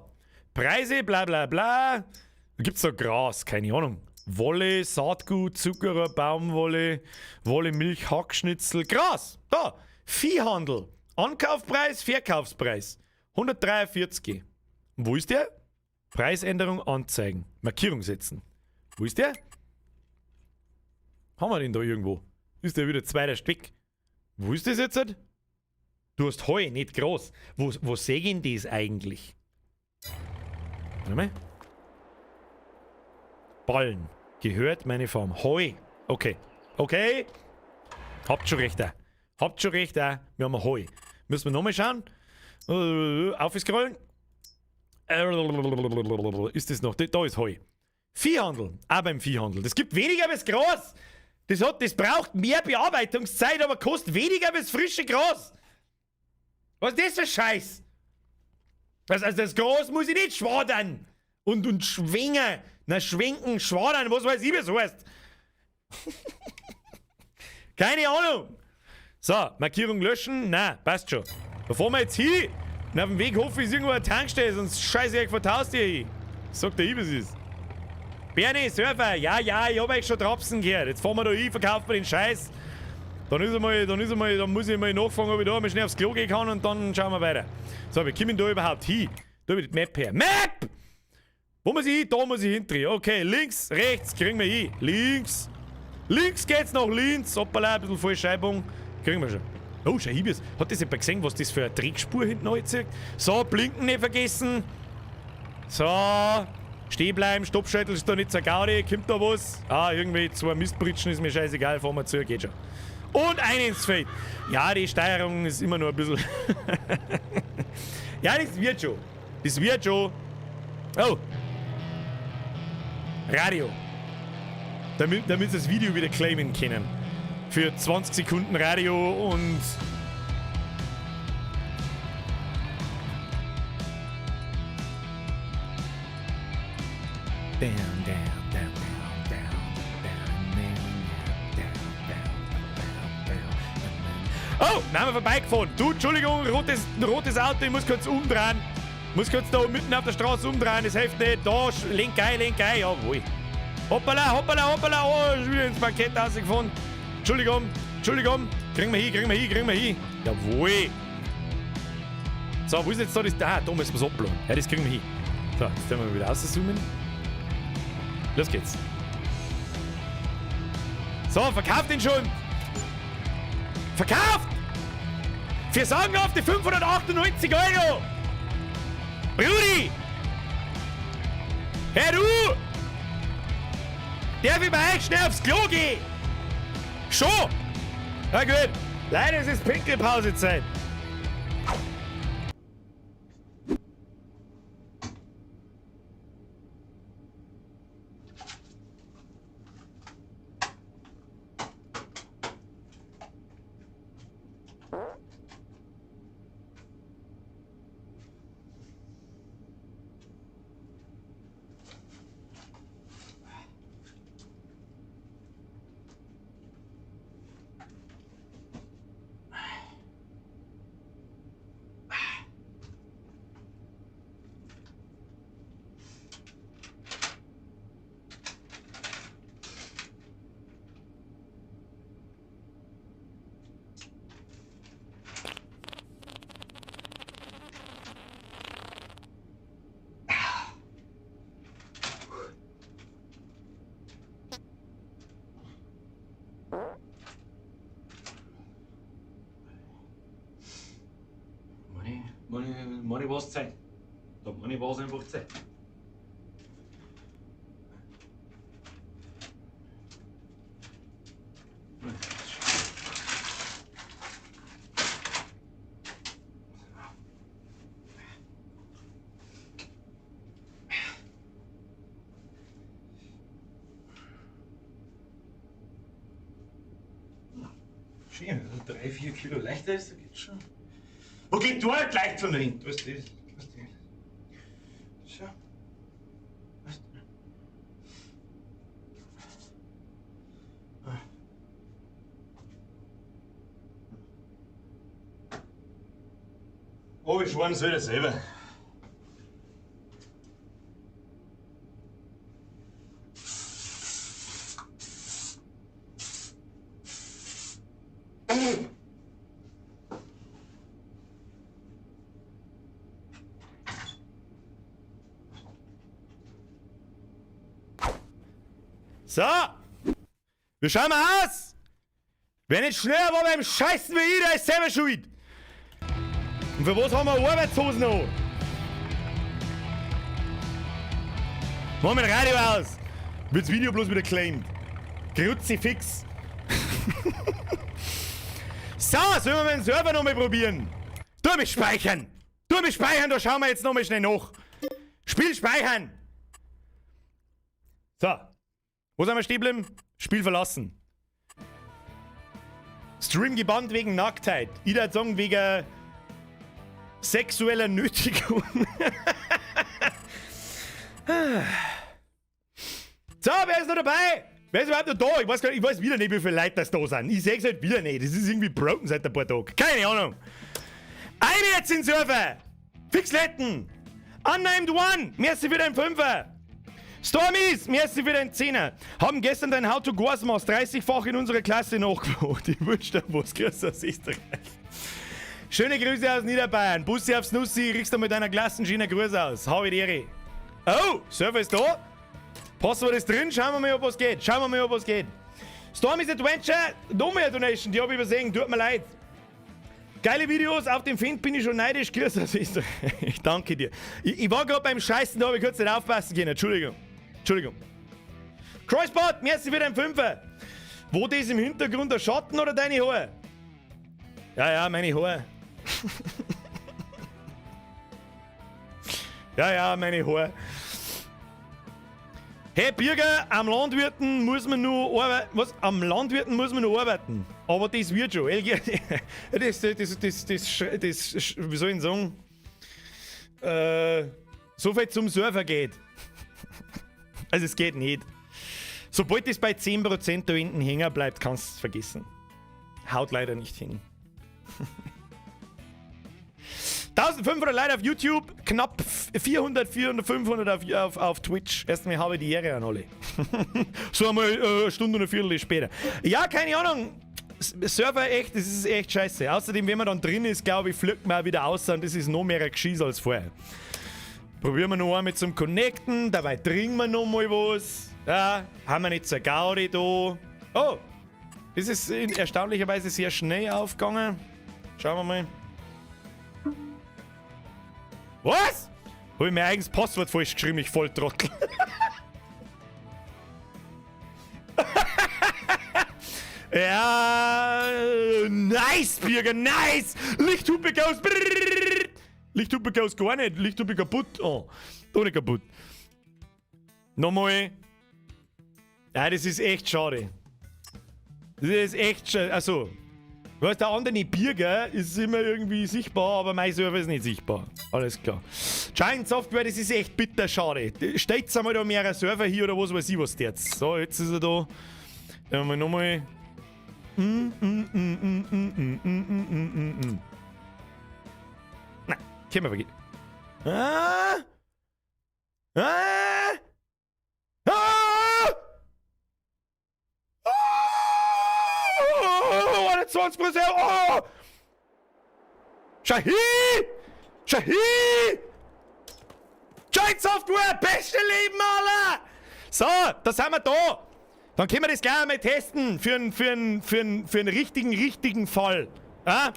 Preise, bla bla bla. Da gibt's da Gras, keine Ahnung. Wolle, Saatgut, Zuckerrohr, Baumwolle, Wolle, Milch, Hackschnitzel, Gras. Da. Viehhandel. Ankaufpreis, Verkaufspreis. 143. Und wo ist der? Preisänderung anzeigen. Markierung setzen. Wo ist der? Haben wir den da irgendwo? Ist der wieder zweiter Stück? Wo ist das jetzt? Du hast Heu, nicht groß. Wo sehe ich denn das eigentlich? Warte mal. Ballen. Gehört meine Farm. Heu. Okay. Okay. Habt schon recht da. Habt schon recht da. Wir haben Heu. Müssen wir nochmal schauen? Aufscrollen. Ist das noch? Da ist Heu. Viehhandel. Auch beim Viehhandel. Das gibt weniger als Gras. Das braucht mehr Bearbeitungszeit, aber kostet weniger als frische Gras. Was ist das für Scheiß? Also das Gras muss ich nicht schwadern. Und schwingen. Na, schwenken, schwadern, was weiß ich, wie es heißt. Keine Ahnung. So, Markierung löschen. Na, passt schon. Da fahren wir jetzt hin. Und auf dem Weg hoffe ich, ist irgendwo eine Tankstelle, sonst scheiße ich vertaust ihr hin. Sagt der ich, was ist. Bernie, Surfer, ja, ja, ich hab euch schon Trapsen gehört. Jetzt fahren wir da hin, verkaufen wir den Scheiß. Dann ist einmal, dann ist einmal, dann muss ich mal nachfragen, ob ich da einmal schnell aufs Klo gehen kann und dann schauen wir weiter. So, wie kommen da überhaupt hin? Da wird die Map her. Map! Wo muss ich hin? Da muss ich hindrehen. Okay, links, rechts, kriegen wir hin. Links. Links geht's nach Linz. Hoppala, ein bisschen Vollscheibung. Kriegen wir schon. Oh, schau, Hibis. Hat das jemand gesehen, was das für eine Dreckspur hinten anzieht? So, Blinken nicht vergessen. So. Stehen bleiben, Stoppschaltel ist da nicht zur Gaudi. Kommt da was? Ah, irgendwie zwei Mistbritschen ist mir scheißegal. Fahren wir zu, geht schon. Und ein ins Feld. Ja, die Steuerung ist immer nur ein bisschen. Ja, das wird schon. Das wird schon. Oh. Radio. Damit sie das Video wieder claimen können. Für 20 Sekunden Radio und. Down, down, down, down, down, down, down, down, down, down. Oh, da haben wir vorbeigefahren. Du, Entschuldigung, rotes Auto, ich muss kurz umdrehen. Muss kurz da mitten auf der Straße umdrehen, das hilft nicht. Da, lenk ein, lenk ein, jawohl. Hoppala, hoppala, hoppala, oh, ist wieder ins Parkett rausgefahren. Entschuldigung, Entschuldigung. Kriegen wir hin, kriegen wir hin, kriegen wir hin. Jawohl. So, wo ist jetzt da das? Ah, da müssen wir es abladen. Ja, das kriegen wir hin. So, jetzt werden wir wieder rauszoomen. Los geht's. So, verkauft den schon. Verkauft! Für sagenhafte 598 Euro! Brudi! Herr du! Darf ich bei euch schnell aufs Klo gehen? Schon! Na gut. Leider ist es Pinkelpausezeit. Meine war's Zeit. Da meine war's einfach Zeit. Schön, also 3, 4 Kilo leichter ist, da geht's schon. Okay, du halt leicht von hinten. Was ist das? Was ist das? Schau. Was? Ah. Oh, ich schwöre, soll das selber. So! Wir schauen mal aus! Wer nicht schneller war beim Scheißen wie ich, der ist selber schuld! Und für was haben wir Arbeitshosen an? Machen wir Radio aus! Wird das Video bloß wieder claimed. Kruzifix! So, sollen wir den Server nochmal probieren? Tu mich speichern! Tu mich speichern, da schauen wir jetzt nochmal schnell nach. Spiel speichern! So. Wo sind wir stehen geblieben? Spiel verlassen. Stream gebannt wegen Nacktheit. Ich würde sagen, wegen sexueller Nötigung. So, wer ist noch dabei? Wer ist überhaupt noch da? Ich weiß gar nicht, ich weiß wieder nicht, wie viele Leute das da sind. Ich seh's halt wieder nicht. Das ist irgendwie broken seit ein paar Tagen. Keine Ahnung. Eine jetzt in Server. Fixletten. Unnamed One. Merci für deinen Fünfer. Stormies, merci für deinen Zehner. Haben gestern dein How to Gorsmas 30-fach in unserer Klasse nachgemacht. Ich wünsche dir was. Grüße aus Österreich. Schöne Grüße aus Niederbayern. Bussi aufs Nussi, kriegst du mit deiner Klassenschiene Grüße aus. Hau die Ehre. Oh, Server ist da. Passwort ist drin. Schauen wir mal, ob was geht. Schauen wir mal, ob was geht. Stormy's Adventure, noch mehr Donation, die hab ich übersehen. Tut mir leid. Geile Videos, auf dem Find bin ich schon neidisch. Grüß aus Österreich. Ich danke dir. Ich war gerade beim Scheißen, da habe ich kurz nicht aufpassen können. Entschuldigung. Entschuldigung. Crossbot, merci für deinen Fünfer. Wo das im Hintergrund der Schatten oder deine Haare? Ja, ja, meine Haare. Ja, ja, meine Haare. Hey Birger, am Landwirten muss man nur arbeiten. Was? Am Landwirten muss man nur arbeiten. Aber das wird schon. LG, das, das, das, das, das, wie soll ich denn sagen? So viel zum Server geht. Also es geht nicht. Sobald es bei 10% da hinten hängen bleibt, kannst du es vergessen. Haut leider nicht hin. 1500 Leute auf YouTube, knapp 400, 400, 500 auf Twitch. Erstmal habe ich die Ehre an alle. So einmal eine Stunde und eine Viertel später. Ja, keine Ahnung. Server echt, das ist echt scheiße. Außerdem, wenn man dann drin ist, glaube ich, fliegt man auch wieder aus und das ist noch mehr ein Geschiss als vorher. Probieren wir noch einmal zum Connecten, dabei trinken wir noch mal was. Ja, haben wir nicht so eine Gaudi da. Oh, das ist erstaunlicherweise sehr schnell aufgegangen. Schauen wir mal. Was? Hab ich mein eigenes Passwort falsch geschrieben, ich Volltrottel. Ja, nice, Birger, nice! Lichthupe goes. Brrrr. Lichthupe goes gar nicht, Lichthupe kaputt. Oh, doch nicht kaputt. Nochmal. Ja, das ist echt schade. Das ist echt schade. Achso. Weißt, der andere Birger ist immer irgendwie sichtbar, aber mein Server ist nicht sichtbar. Alles klar. Giant Software, das ist echt bitter schade. Stellt's einmal da mehrere Server hier oder was weiß ich was jetzt. So, jetzt ist er da. Dann haben wir nochmal. Nein, können wir vergessen. Ah! Ah! Ah! Oh, 21%! Oh! Shahi! Shahi! Giant Software! Beste Leben aller! So, da sind wir da! Dann können wir das gleich einmal testen für einen richtigen Fall. Ja?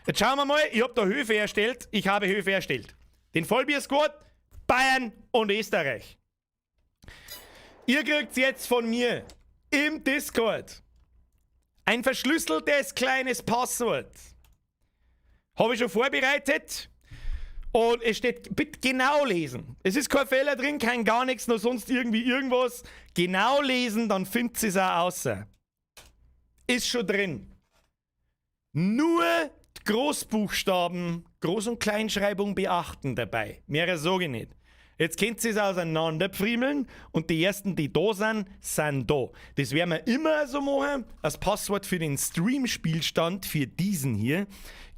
Jetzt schauen wir mal, ich hab da Höfe erstellt. Ich habe Höfe erstellt. Den Vollbier-Squad, Bayern und Österreich. Ihr kriegt jetzt von mir im Discord ein verschlüsseltes kleines Passwort. Habe ich schon vorbereitet. Und es steht, bitte genau lesen. Es ist kein Fehler drin, kein gar nichts, nur sonst irgendwie irgendwas. Genau lesen, dann findet sie es auch außer. Ist schon drin. Nur die Großbuchstaben, Groß- und Kleinschreibung beachten dabei. Mehr sage ich nicht. Jetzt könnt ihr es auseinanderpfriemeln und die ersten, die da sind, sind da. Das werden wir immer so machen. Das Passwort für den Stream-Spielstand, für diesen hier,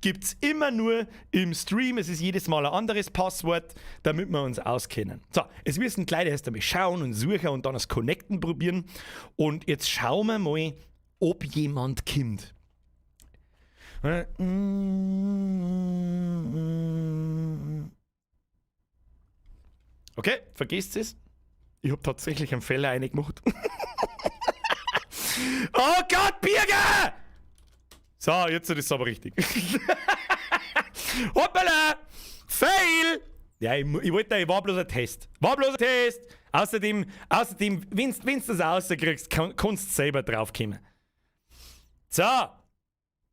gibt's immer nur im Stream. Es ist jedes Mal ein anderes Passwort, damit wir uns auskennen. So, jetzt müssen die Leute erst einmal schauen und suchen und dann das Connecten probieren. Und jetzt schauen wir mal, ob jemand kommt. Okay, vergesst es. Ich hab tatsächlich einen Fehler reingemacht. Oh Gott, Birger! So, jetzt ist es aber richtig. Hoppala! Fail! Ja, ich wollte, ich war bloß ein Test. War bloß ein Test! Außerdem, wenn du das rauskriegst, kannst du selber draufkommen. So!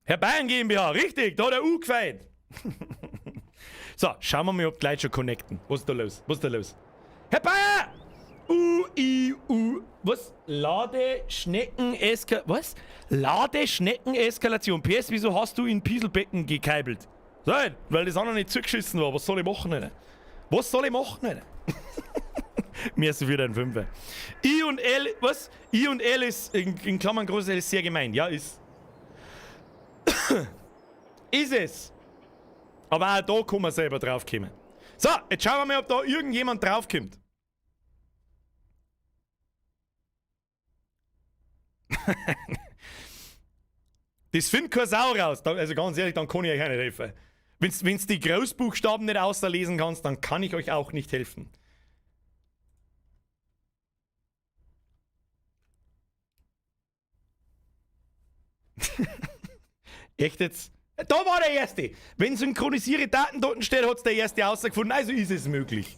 Herr Bayern GmbH, richtig, da hat der U gefeiert. So, schauen wir mal, ob die Leute schon connecten. Was ist da los? Was ist da los? Herr Bayer! U, I, U. Was? Ladeschnecken-Eskalation. Was? Ladeschnecken-Eskalation. PS, wieso hast du in Pieselbecken gekeibelt? So, weil das andere nicht zugeschissen war. Was soll ich machen, Alter? Was soll ich machen, Alter? Mir ist wieder ein Fünfer. I und L, was? I und L ist in Klammern groß L ist sehr gemein. Ja, ist. Ist es. Aber auch da kann man selber drauf kommen. So, jetzt schauen wir mal, ob da irgendjemand draufkommt. Das findet keine Sau raus. Also ganz ehrlich, dann kann ich euch auch nicht helfen. Wenn's die Großbuchstaben nicht auslesen kannst, dann kann ich euch auch nicht helfen. Echt jetzt? Da war der Erste! Wenn synchronisiere Daten dort steht, hat's der Erste rausgefunden. Also ist es möglich.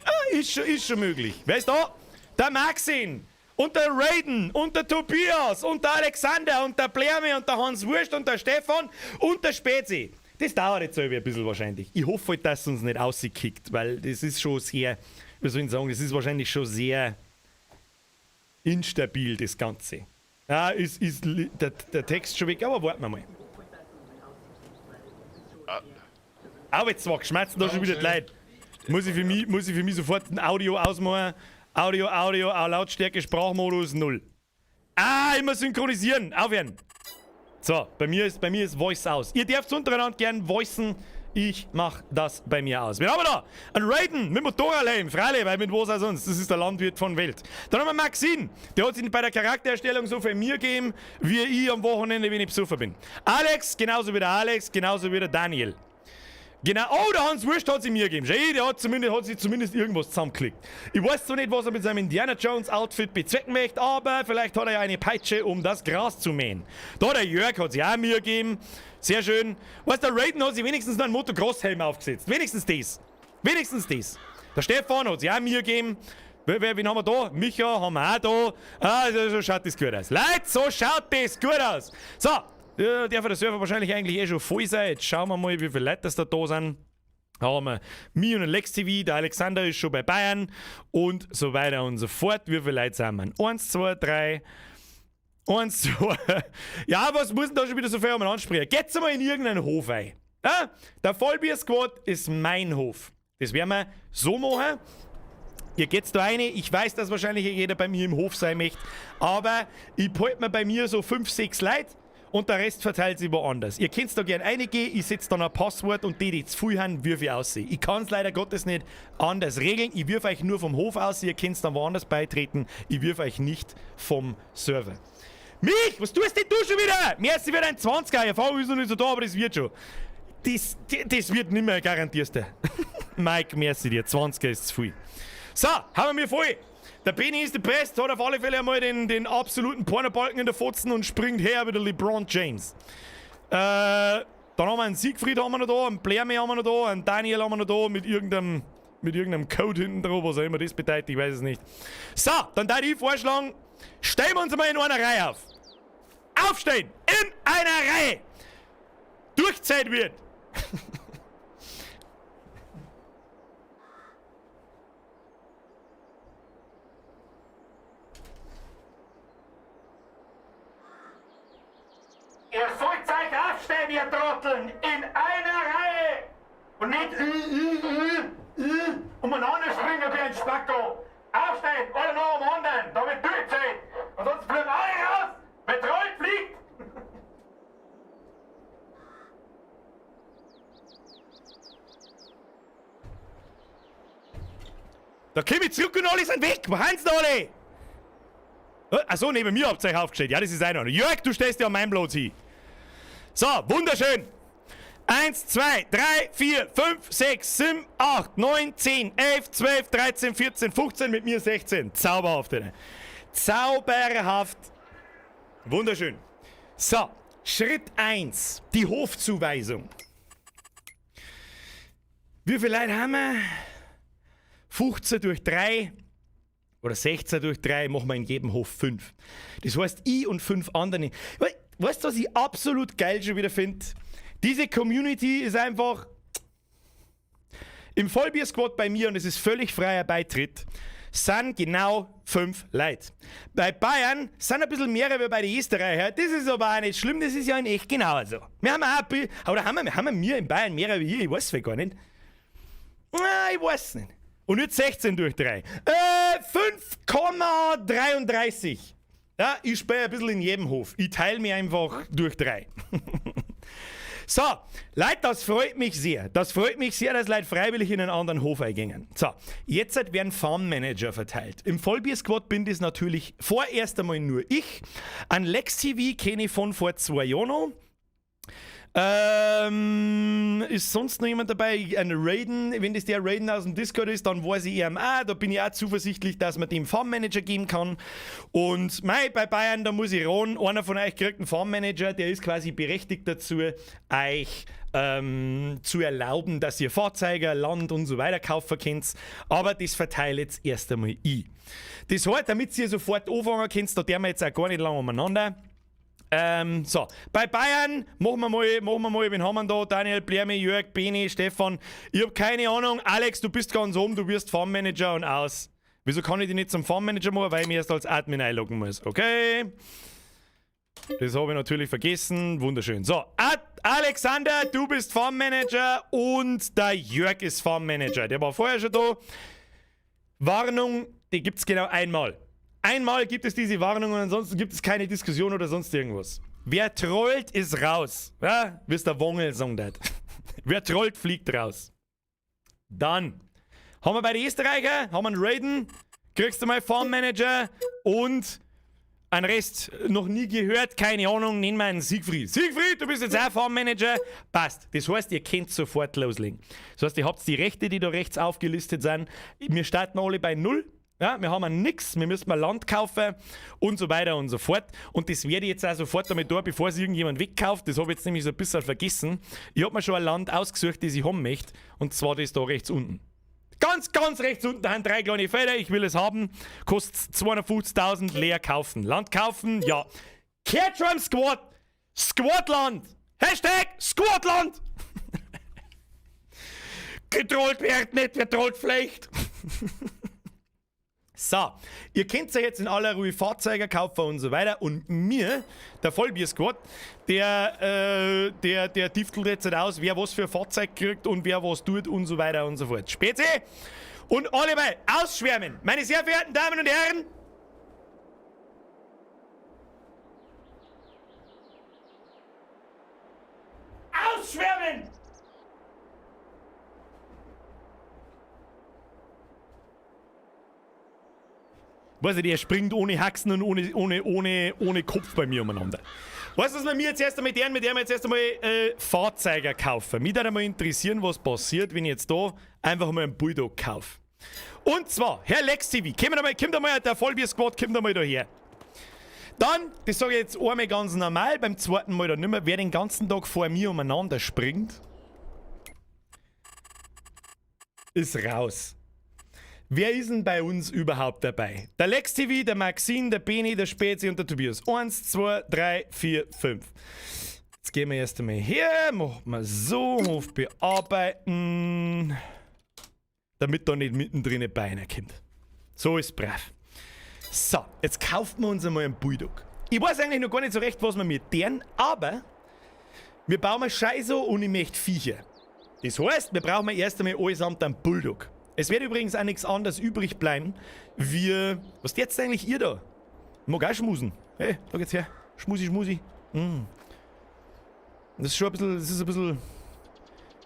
Ah, ist schon möglich. Wer ist da? Der Maxin! Und der Raiden! Und der Tobias! Und der Alexander! Und der Blärme! Und der Hans Wurst! Und der Stefan! Und der Spezi! Das dauert jetzt ein bisschen wahrscheinlich. Ich hoffe halt, dass es uns nicht rauskickt, weil das ist schon sehr, wie soll ich sagen, das ist wahrscheinlich schon sehr instabil, das Ganze. Ja, ist der Text schon weg, aber warten wir mal. Aber jetzt zwar geschmerzt da schon wieder die Leute. Muss ich für mich sofort ein Audio ausmachen? Audio, Audio, Lautstärke, Sprachmodus 0. Ah, immer synchronisieren. Aufhören. So, bei mir ist Voice aus. Ihr dürft untereinander gern voicen. Ich mach das bei mir aus. Wen haben wir da? Ein Raiden mit Motorradhelm. Freilich, weil mit was auch sonst. Das ist der Landwirt von Welt. Dann haben wir Maxine. Der hat sich bei der Charaktererstellung so viel mir gegeben, wie ich am Wochenende, wenn ich besoffen bin. Alex, genauso wie der Alex, genauso wie der Daniel. Genau. Oh, der Hans Wurst hat sich mir gegeben. Schau, der hat sich zumindest irgendwas zusammengeklickt. Ich weiß zwar nicht, was er mit seinem Indiana Jones Outfit bezwecken möchte, aber vielleicht hat er ja eine Peitsche, um das Gras zu mähen. Da, der Jörg hat sich auch mir gegeben. Sehr schön. Weißt du, der Raiden hat sich wenigstens noch einen Motocross-Helm aufgesetzt. Wenigstens das. Wenigstens das. Der Stefan hat sich auch mir gegeben. Wen haben wir da? Micha haben wir auch da. Ah, so schaut das gut aus. Leute, so schaut das gut aus. So. Ja, der von der Server wahrscheinlich eigentlich eh schon voll sein. Jetzt schauen wir mal, wie viele Leute das da sind. Da haben wir mich und Lex TV, der Alexander ist schon bei Bayern und so weiter und so fort. Wie viele Leute sind wir? 1, 2, 3. 1, 2. Ja, was muss denn da schon wieder so viel umeinander sprechen? Geht's mal in irgendeinen Hof ein. Ja? Der Vollbier-Squad ist mein Hof. Das werden wir so machen. Ihr geht's da rein, ich weiß, dass wahrscheinlich jeder bei mir im Hof sein möchte, aber ich behalte mir bei mir so 5, 6 Leute. Und der Rest verteilt sich woanders. Ihr könnt da gerne reingehen, ich setze dann ein Passwort und die zu viel haben, würfe ich aus. Ich kann es leider Gottes nicht anders regeln. Ich würfe euch nur vom Hof aus, ihr könnt dann woanders beitreten. Ich würfe euch nicht vom Server. Mich! Was tust denn du schon wieder? Merci wird ein 20er. Ja, V ist noch nicht so da, aber das wird schon. Das wird nimmer, garantierst du. Mike, merci dir. 20er ist zu viel. So, haben wir voll. Der Benny ist der Best, hat auf alle Fälle einmal den absoluten Pornobalken in der Fotzen und springt her wie der LeBron James. Dann haben wir einen Siegfried haben wir noch da, einen Blärme haben wir noch da, einen Daniel haben wir noch da, mit irgendeinem Code hinten drauf, was auch immer das bedeutet, ich weiß es nicht. So, dann darf ich vorschlagen, stellen wir uns mal in einer Reihe auf. Aufstehen! In einer Reihe! Durchzeit wird! Ihr sollt euch aufstehen, ihr Trotteln, in einer Reihe! Und nicht umeinander springen wie ein Spacko! Aufstehen, alle noch am anderen, damit durchzeit! Und sonst fliegen alle raus! Wer trollt, fliegt! Da komm ich zurück und alle sind weg! Wo sind sie denn alle? Achso, neben mir habt ihr euch aufgestellt. Ja, das ist einer. Jörg, du stellst ja an meinem Platz hin. So, wunderschön. 1, 2, 3, 4, 5, 6, 7, 8, 9, 10, 11, 12, 13, 14, 15, mit mir 16. Zauberhaft, oder? Zauberhaft. Wunderschön. So, Schritt 1. Die Hofzuweisung. Wie viele Leute haben wir? 15 durch 3. Oder 16 durch 3 machen wir in jedem Hof 5. Das heißt, ich und 5 andere. Weißt du, was ich absolut geil schon wieder finde? Diese Community ist einfach im Vollbier-Squad bei mir, und es ist völlig freier Beitritt, sind genau 5 Leute. Bei Bayern sind ein bisschen mehrere wie bei den Österreichern. Das ist aber auch nicht schlimm, das ist ja in echt genauso. Wir haben auch ein oder haben wir in Bayern mehrere wie hier? Ich weiß es gar nicht. Na, ich weiß nicht. Und jetzt 16 durch 3. 5,33. Ja, ich spiele ein bisschen in jedem Hof. Ich teile mir einfach durch 3. So, Leute, das freut mich sehr. Das freut mich sehr, dass Leute freiwillig in einen anderen Hof eingingen. So, jetzt werden Farm-Manager verteilt. Im Vollbier-Squad bin das natürlich vorerst einmal nur ich. An Lex TV kenne ich von vor 2 Jahren noch. Ist sonst noch jemand dabei? Ein Raiden, wenn das der Raiden aus dem Discord ist, dann weiß ich ihm auch, da bin ich auch zuversichtlich, dass man dem Farm-Manager geben kann. Und mei, bei Bayern, da muss ich ran, einer von euch kriegt einen Farm-Manager, der ist quasi berechtigt dazu, euch zu erlauben, dass ihr Fahrzeuge, Land und so weiter kaufen könnt. Aber das verteile jetzt erst einmal ich. Das heißt, damit ihr sofort anfangen könnt, da dürfen wir jetzt auch gar nicht lange umeinander. So, bei Bayern machen wir mal, wen haben wir da? Daniel, Blermi, Jörg, Beni, Stefan. Ich hab keine Ahnung. Alex, du bist ganz oben, du wirst Farmmanager und aus. Wieso kann ich dich nicht zum Farmmanager machen? Weil ich mich erst als Admin einloggen muss. Okay. Das habe ich natürlich vergessen. Wunderschön. So, Alexander, du bist Farmmanager und der Jörg ist Farmmanager. Der war vorher schon da. Warnung, die gibt's genau einmal. Einmal gibt es diese Warnung und ansonsten gibt es keine Diskussion oder sonst irgendwas. Wer trollt, ist raus. Ja, wie es der Wongel sagen hat. Wer trollt, fliegt raus. Dann haben wir bei den Österreicher, haben wir einen Raiden, kriegst du mal Farm Manager und einen Rest noch nie gehört, keine Ahnung, nennen wir einen Siegfried. Siegfried, du bist jetzt auch Farm Manager. Passt. Das heißt, ihr könnt sofort loslegen. Das heißt, ihr habt die Rechte, die da rechts aufgelistet sind. Wir starten alle bei 0. Ja, wir haben nix, wir müssen mal Land kaufen und so weiter und so fort. Und das werde ich jetzt auch sofort damit tun, bevor es irgendjemand wegkauft. Das habe ich jetzt nämlich so ein bisschen vergessen. Ich hab mir schon ein Land ausgesucht, das ich haben möchte. Und zwar das da rechts unten. Ganz, ganz rechts unten haben 3 kleine Felder. Ich will es haben. Kostet 250.000, leer kaufen. Land kaufen, ja. Kehrt schon im Squad. Squadland. Hashtag Squadland. Getrollt wird nicht, wer trollt vielleicht. So, ihr könnt ja jetzt in aller Ruhe Fahrzeuge kaufen und so weiter. Und mir, der Vollbier-Squad, der tiftelt jetzt halt aus, wer was für ein Fahrzeug kriegt und wer was tut und so weiter und so fort. Spezi! Und alle mal ausschwärmen! Meine sehr verehrten Damen und Herren! Ausschwärmen! Weiß ich, der springt ohne Haxen und ohne Kopf bei mir umeinander. Weißt du, was wir mir jetzt erst einmal mit dem jetzt erst einmal Fahrzeuge kaufen? Mich würde mal interessieren, was passiert, wenn ich jetzt da einfach mal einen Bulldog kaufe. Und zwar, Herr Lex TV, kommt einmal, der Vollbier-Squad, kommt einmal da her. Dann, das sage ich jetzt einmal ganz normal, beim zweiten Mal dann nicht mehr, wer den ganzen Tag vor mir umeinander springt, ist raus. Wer ist denn bei uns überhaupt dabei? Der Lex TV, der Maxine, der Beni, der Spezi und der Tobias. 1, 2, 3, 4, 5. Jetzt gehen wir erst einmal her, machen wir so, Hof bearbeiten, damit da nicht mittendrin ein Beiner kommt. So ist brav. So, jetzt kaufen wir uns einmal einen Bulldog. Ich weiß eigentlich noch gar nicht so recht, was wir mit deren, aber wir bauen eine Scheiße und ich möchte Viecher. Das heißt, wir brauchen erst einmal allesamt einen Bulldog. Es wird übrigens auch nichts anderes übrig bleiben, wie... Was jetzt eigentlich ihr da? Ich mag auch schmusen. Hey, da geht's her. Schmusi, schmusi. Mm. Das ist schon ein bisschen, das ist ein bisschen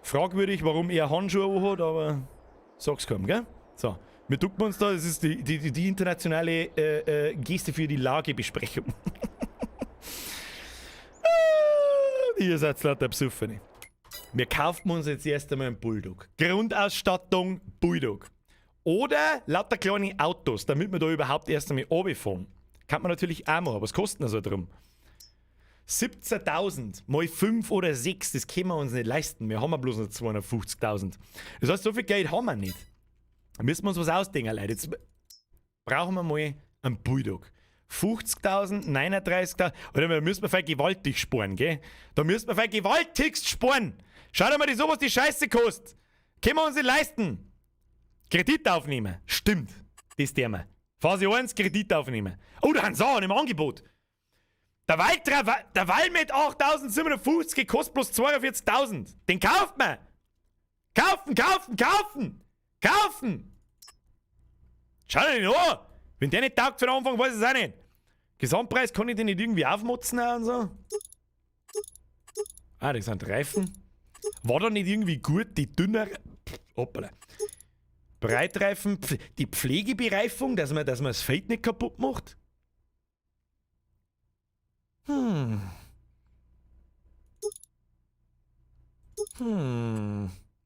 fragwürdig, warum er Handschuhe hat, aber sag's kaum, gell? So, wir ducken uns da, das ist die internationale Geste für die Lagebesprechung. Ihr seid lauter Besoffene. Wir kaufen uns jetzt erst einmal einen Bulldog. Grundausstattung Bulldog. Oder lauter kleine Autos, damit wir da überhaupt erst einmal runterfahren. Kann man natürlich auch machen, aber was kostet denn so drum? 17.000 mal 5 oder 6, das können wir uns nicht leisten. Wir haben ja bloß noch 250.000. Das heißt, so viel Geld haben wir nicht. Da müssen wir uns was ausdenken, Leute. Jetzt brauchen wir mal einen Bulldog. 50.000, 39.000, oder da müssen wir vielleicht gewaltig sparen, gell? Da müssen wir vielleicht gewaltigst sparen. Schau dir mal das an, was die Scheiße kostet. Können wir uns nicht leisten. Kredit aufnehmen. Stimmt. Das Thema. Phase 1, Kredit aufnehmen. Oh, da haben sie auch im Angebot. Der Valtra, der Valmet 8.750 kostet bloß 42.000. Den kauft man. Kaufen, kaufen, kaufen. Kaufen. Schau dir den an. Wenn der nicht taugt für den Anfang, weiß ich es auch nicht. Gesamtpreis kann ich den nicht irgendwie aufmotzen und so. Ah, das sind Reifen. War da nicht irgendwie gut die dünnere. Hoppala. Breitreifen, die Pflegebereifung, dass man das Feld nicht kaputt macht?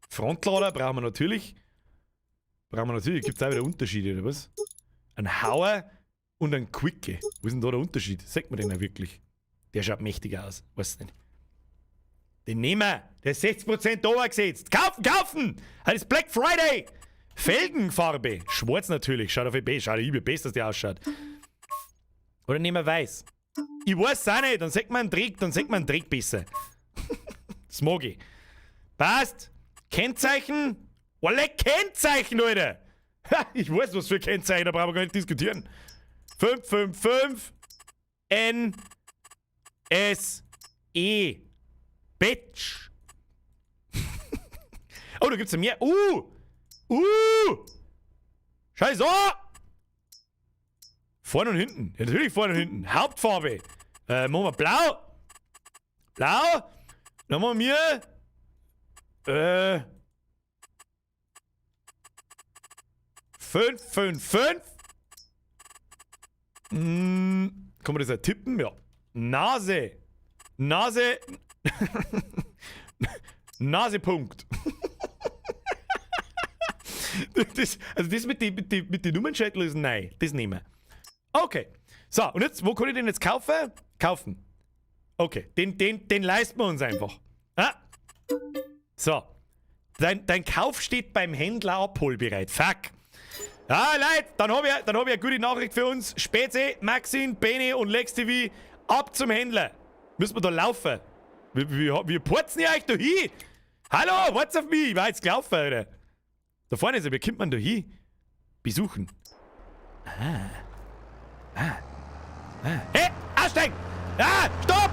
Frontlader brauchen wir natürlich. Gibt es auch wieder Unterschiede, oder was? Ein Hauer und ein Quicke. Wo ist denn da der Unterschied? Sagt man den auch wirklich? Der schaut mächtig aus. Weiß nicht. Den nehmen wir. Der ist 60% runtergesetzt. Kaufen, kaufen! Heute ist Black Friday! Felgenfarbe. Schwarz natürlich. Schaut auf die Schaut wie besser, dass der ausschaut. Oder nehmen wir weiß. Ich weiß auch nicht. Dann sagt man einen Dreck, dann sagt man einen Dreck besser. Das mag ich. Passt. Kennzeichen. Alle Kennzeichen, Alter! Ha, ich weiß, was für Kennzeichen, da brauchen wir gar nicht diskutieren. 5, 5, 5 N S E. Bitch! Oh, da gibt's ja mehr. Scheiße! Vorne und hinten. Ja, natürlich vorne und hinten. Hauptfarbe. Machen wir blau. Blau. Dann machen wir. 5, 5, 5. Kann man das auch tippen? Ja. Nase. Nase. Nasepunkt. Das, also das mit den Nummernschädel ist nein. Das nehmen wir. Okay. So, und jetzt, wo kann ich den jetzt kaufen? Kaufen. Okay, den leisten wir uns einfach. Ah. So. Dein Kauf steht beim Händler abholbereit. Fuck. Ah, Leute, dann hab ich eine gute Nachricht für uns. Spezi, Maxine, Bene und Lex TV, ab zum Händler. Müssen wir da laufen? Wir porzen ja euch da hin. Hallo, what's auf mich? Ich war jetzt gelaufen, Alter. Da vorne ist er, wie kommt man da hin? Besuchen. Ah. Ah. Ah. Hey, aussteigen! Ah, stopp!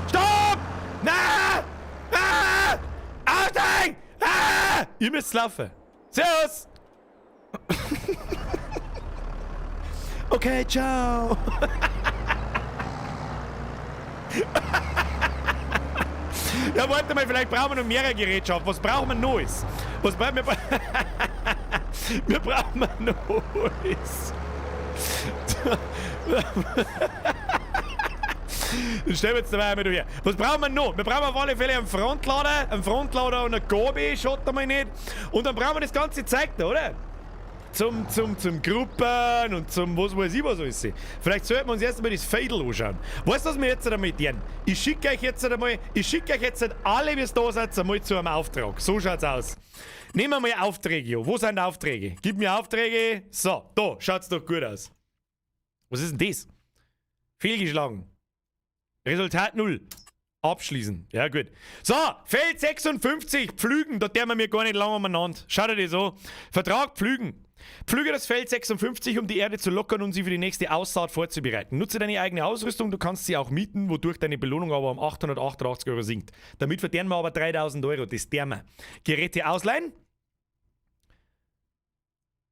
Stopp! Na! Ah! Aussteigen! Ah! Ihr müsst laufen. Servus! Okay, ciao! Ja, warte mal, vielleicht brauchen wir noch mehrere Gerätschaften. Was brauchen wir Neues? Was brauchen wir? Wir brauchen Neues. Dann stellen wir jetzt dabei einmal her. Was brauchen wir noch? Wir brauchen auf alle Fälle einen Frontlader und eine Gobe, schaut einmal nicht. Und dann brauchen wir das ganze Zeug da, oder? Zum Gruppen und zum was weiß ich was alles. Vielleicht sollten wir uns erst einmal das Fädel anschauen. Weißt du, was wir jetzt einmal tun? Ich schicke euch jetzt einmal, alle, wie es da seid, einmal zu einem Auftrag. So schaut's aus. Nehmen wir mal Aufträge, jo. Wo sind Aufträge? Gib mir Aufträge. So, da schaut's doch gut aus. Was ist denn das? Fehlgeschlagen. Resultat 0. Abschließen. Ja, gut. So, Feld 56, Pflügen. Da dürfen wir mir gar nicht lange umeinander. Schaut euch das an. Vertrag Pflügen. Pflüge das Feld 56, um die Erde zu lockern und sie für die nächste Aussaat vorzubereiten. Nutze deine eigene Ausrüstung, du kannst sie auch mieten, wodurch deine Belohnung aber um 888 Euro sinkt. Damit verdienen wir aber 3000 Euro, das dürfen wir. Geräte ausleihen.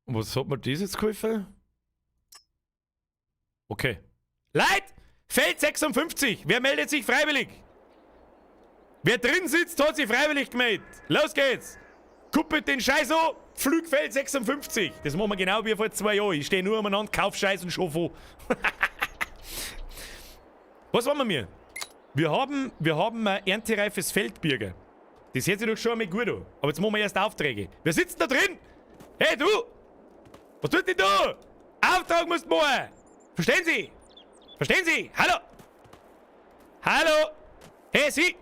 Und was hat mir das jetzt geholfen? Okay. Leute! Feld 56! Wer meldet sich freiwillig? Wer drin sitzt, hat sich freiwillig gemeldet. Los geht's! Kuppelt den Scheiß an! Pflugfeld 56! Das machen wir genau wie vor 2 Jahren. Ich stehe nur umeinander, kauf Scheiß und schaff an. Was haben wir mir? Wir haben ein erntereifes Feldbürger. Das hört sich doch schon einmal gut an. Aber jetzt machen wir erst Aufträge. Wer sitzt da drin? Hey, du! Was tut denn du? Auftrag musst du machen! Verstehen Sie? Verstehen Sie? Hallo! Hallo! Hey, Sie!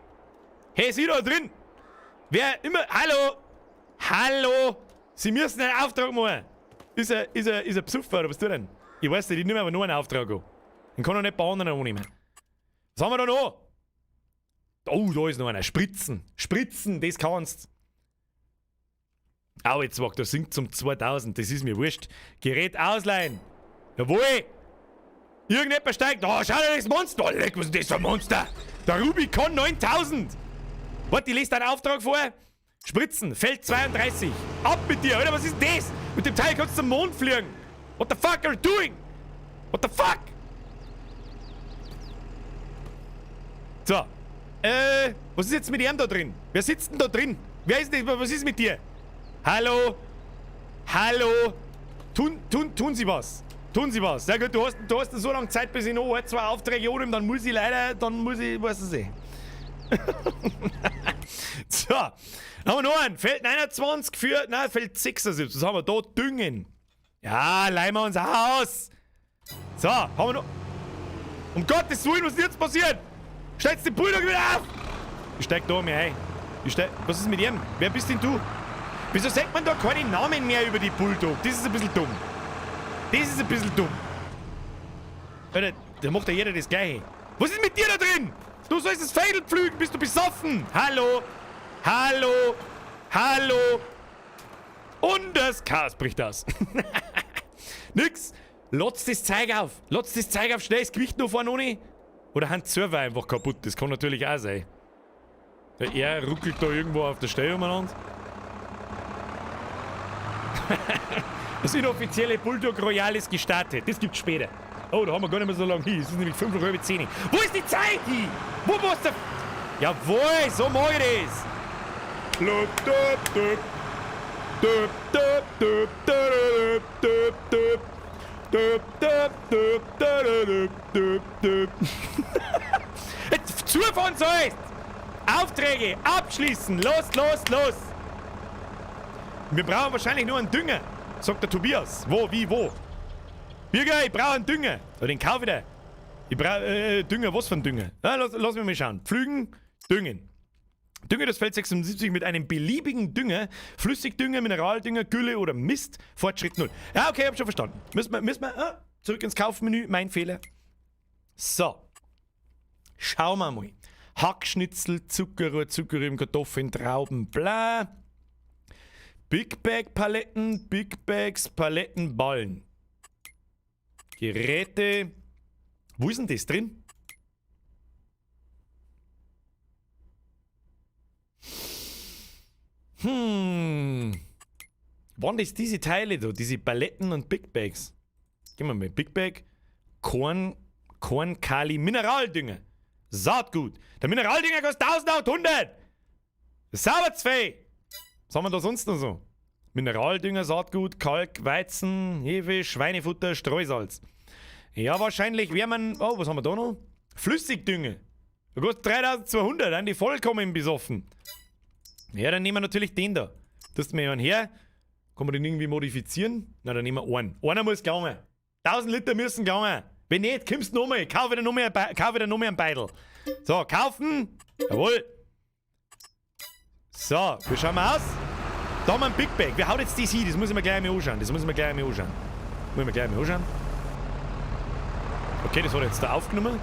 Hey, Sie da drin! Wer immer... Hallo! Hallo! Sie müssen einen Auftrag machen! Ist er Psuffer oder was tut er denn? Ich weiß nicht, ich nehme aber nur einen Auftrag an. Den kann ich nicht bei anderen annehmen. Was haben wir da noch? Oh, da ist noch einer. Spritzen. Spritzen, das kannst. Au, jetzt wag, da sinkt zum 2000. Das ist mir wurscht. Gerät ausleihen. Jawohl! Irgendjemand steigt. Oh, schau dir das Monster. Oh, leck, was ist das für ein Monster? Der Rubicon 9000. Warte, ich lese deinen Auftrag vor. Spritzen, Feld 32. Ab mit dir, Alter, was ist das? Mit dem Teil kannst du zum Mond fliegen. What the fuck are you doing? What the fuck? So. Was ist jetzt mit ihm da drin? Wer sitzt denn da drin? Wer ist denn, was ist mit dir? Hallo? Hallo? Tun Sie was. Tun Sie was. Sehr gut, du hast so lange Zeit, bis ich noch ein, zwei Aufträge annehme, dann muss ich leider, weiß ich nicht. So, haben wir noch einen. Feld 29 für, nein, Feld 76. Was haben wir da? Düngen. Ja, leihen wir uns aus. So, haben wir noch. Um Gottes Willen, was ist jetzt passiert? Stellt den Bulldog wieder auf! Ich steig da mir ein. Was ist mit ihm? Wer bist denn du? Wieso sagt man da keine Namen mehr über die Bulldog? Das ist ein bisschen dumm. Das ist ein bisschen dumm. Alter, da macht ja jeder das Gleiche. Was ist mit dir da drin? Du sollst das Fädel pflügen, bist du besoffen? Hallo? Hallo? Hallo? Und das Chaos bricht aus. Nix. Lotz das Zeug auf. Lotz das Zeug auf. Schnell das Gewicht noch vorne ohne. Oder haben die Server einfach kaputt. Das kann natürlich auch sein. Er ruckelt da irgendwo auf der Stelle umeinander. Das inoffizielle Bulldog Royale ist gestartet. Das gibt's später. Oh, da haben wir gar nicht mehr so lange hin. Es ist nämlich 9:35. Wo ist die Zeit hin? Wo war's der? Jawohl, so mach ich das. Jetzt zufahren sollst! Aufträge abschließen! Los, los, los! Wir brauchen wahrscheinlich nur einen Dünger, sagt der Tobias. Wo, wie, wo? Birger, ich brauche einen Dünger. Oh, den kaufe ich dir. Ich brauche Dünger, was für ein Dünger? Ja, lass mich mal schauen. Pflügen, düngen. Dünge das Feld 76 mit einem beliebigen Dünger, Flüssigdünger, Mineraldünger, Gülle oder Mist, Fortschritt 0. Ja, okay, hab schon verstanden. Müssen wir zurück ins Kaufmenü, mein Fehler. So. Schauen wir mal. Hackschnitzel, Zuckerrohr, Zuckerrüben, Kartoffeln, Trauben, bla. Big Bag Paletten, Big Bags, Paletten, Ballen. Geräte. Wo ist denn das drin? Waren das diese Teile da? Diese Paletten und Big Bags? Gehen wir mal. Big Bag, Korn, Korn, Kali, Mineraldünger. Saatgut. Der Mineraldünger kostet 1800. Sauberzfee. Was haben wir da sonst noch so? Mineraldünger, Saatgut, Kalk, Weizen, Hefe, Schweinefutter, Streusalz. Ja, wahrscheinlich wäre man... Oh, was haben wir da noch? Flüssigdünger. Da kostet 3200, dann die vollkommen besoffen. Ja, dann nehmen wir natürlich den da. Das mir einen her. Kann man den irgendwie modifizieren? Na, dann nehmen wir einen. Einer muss gegangen. 1000 Liter müssen gegangen. Wenn nicht, kommst du nochmal. Kauf wieder noch mehr, kauf wieder noch mehr einen Beidel. So, kaufen. Jawohl. So, wie schauen wir aus? Da haben wir einen Big Bag. Wer haut jetzt das hin? Das muss ich mir gleich mal anschauen. Das muss ich mir gleich mal anschauen. Muss ich mir gleich mal anschauen. Okay, das hat er jetzt da aufgenommen.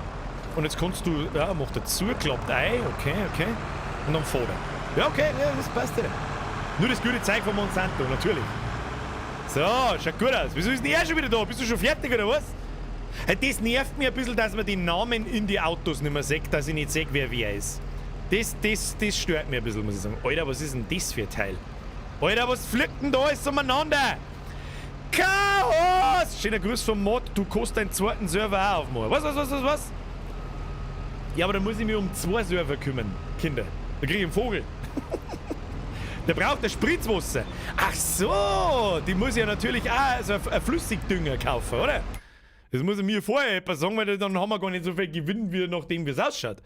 Und jetzt kannst du... Ja, macht er zu, klappt ein. Okay, okay. Und dann fährt er. Ja, okay, ja, das passt ja. Nur das gute Zeug von Monsanto, natürlich. So, schaut gut aus. Wieso ist denn er schon wieder da? Bist du schon fertig oder was? Das nervt mich ein bisschen, dass man die Namen in die Autos nicht mehr sieht, dass ich nicht sehe, wer wer ist. Das stört mich ein bisschen, muss ich sagen. Alter, was ist denn das für ein Teil? Alter, was fliegt denn da alles umeinander? Chaos! Schöner Gruß vom Mod, du kannst deinen zweiten Server auch aufmachen. Was? Ja, aber da muss ich mich um 2 Server kümmern, Kinder. Da krieg ich einen Vogel. Der braucht ein Spritzwasser. Ach so, die muss ich ja natürlich auch so ein Flüssigdünger kaufen, oder? Das muss ich mir vorher etwas sagen, weil dann haben wir gar nicht so viel Gewinn, wie nachdem wie es ausschaut.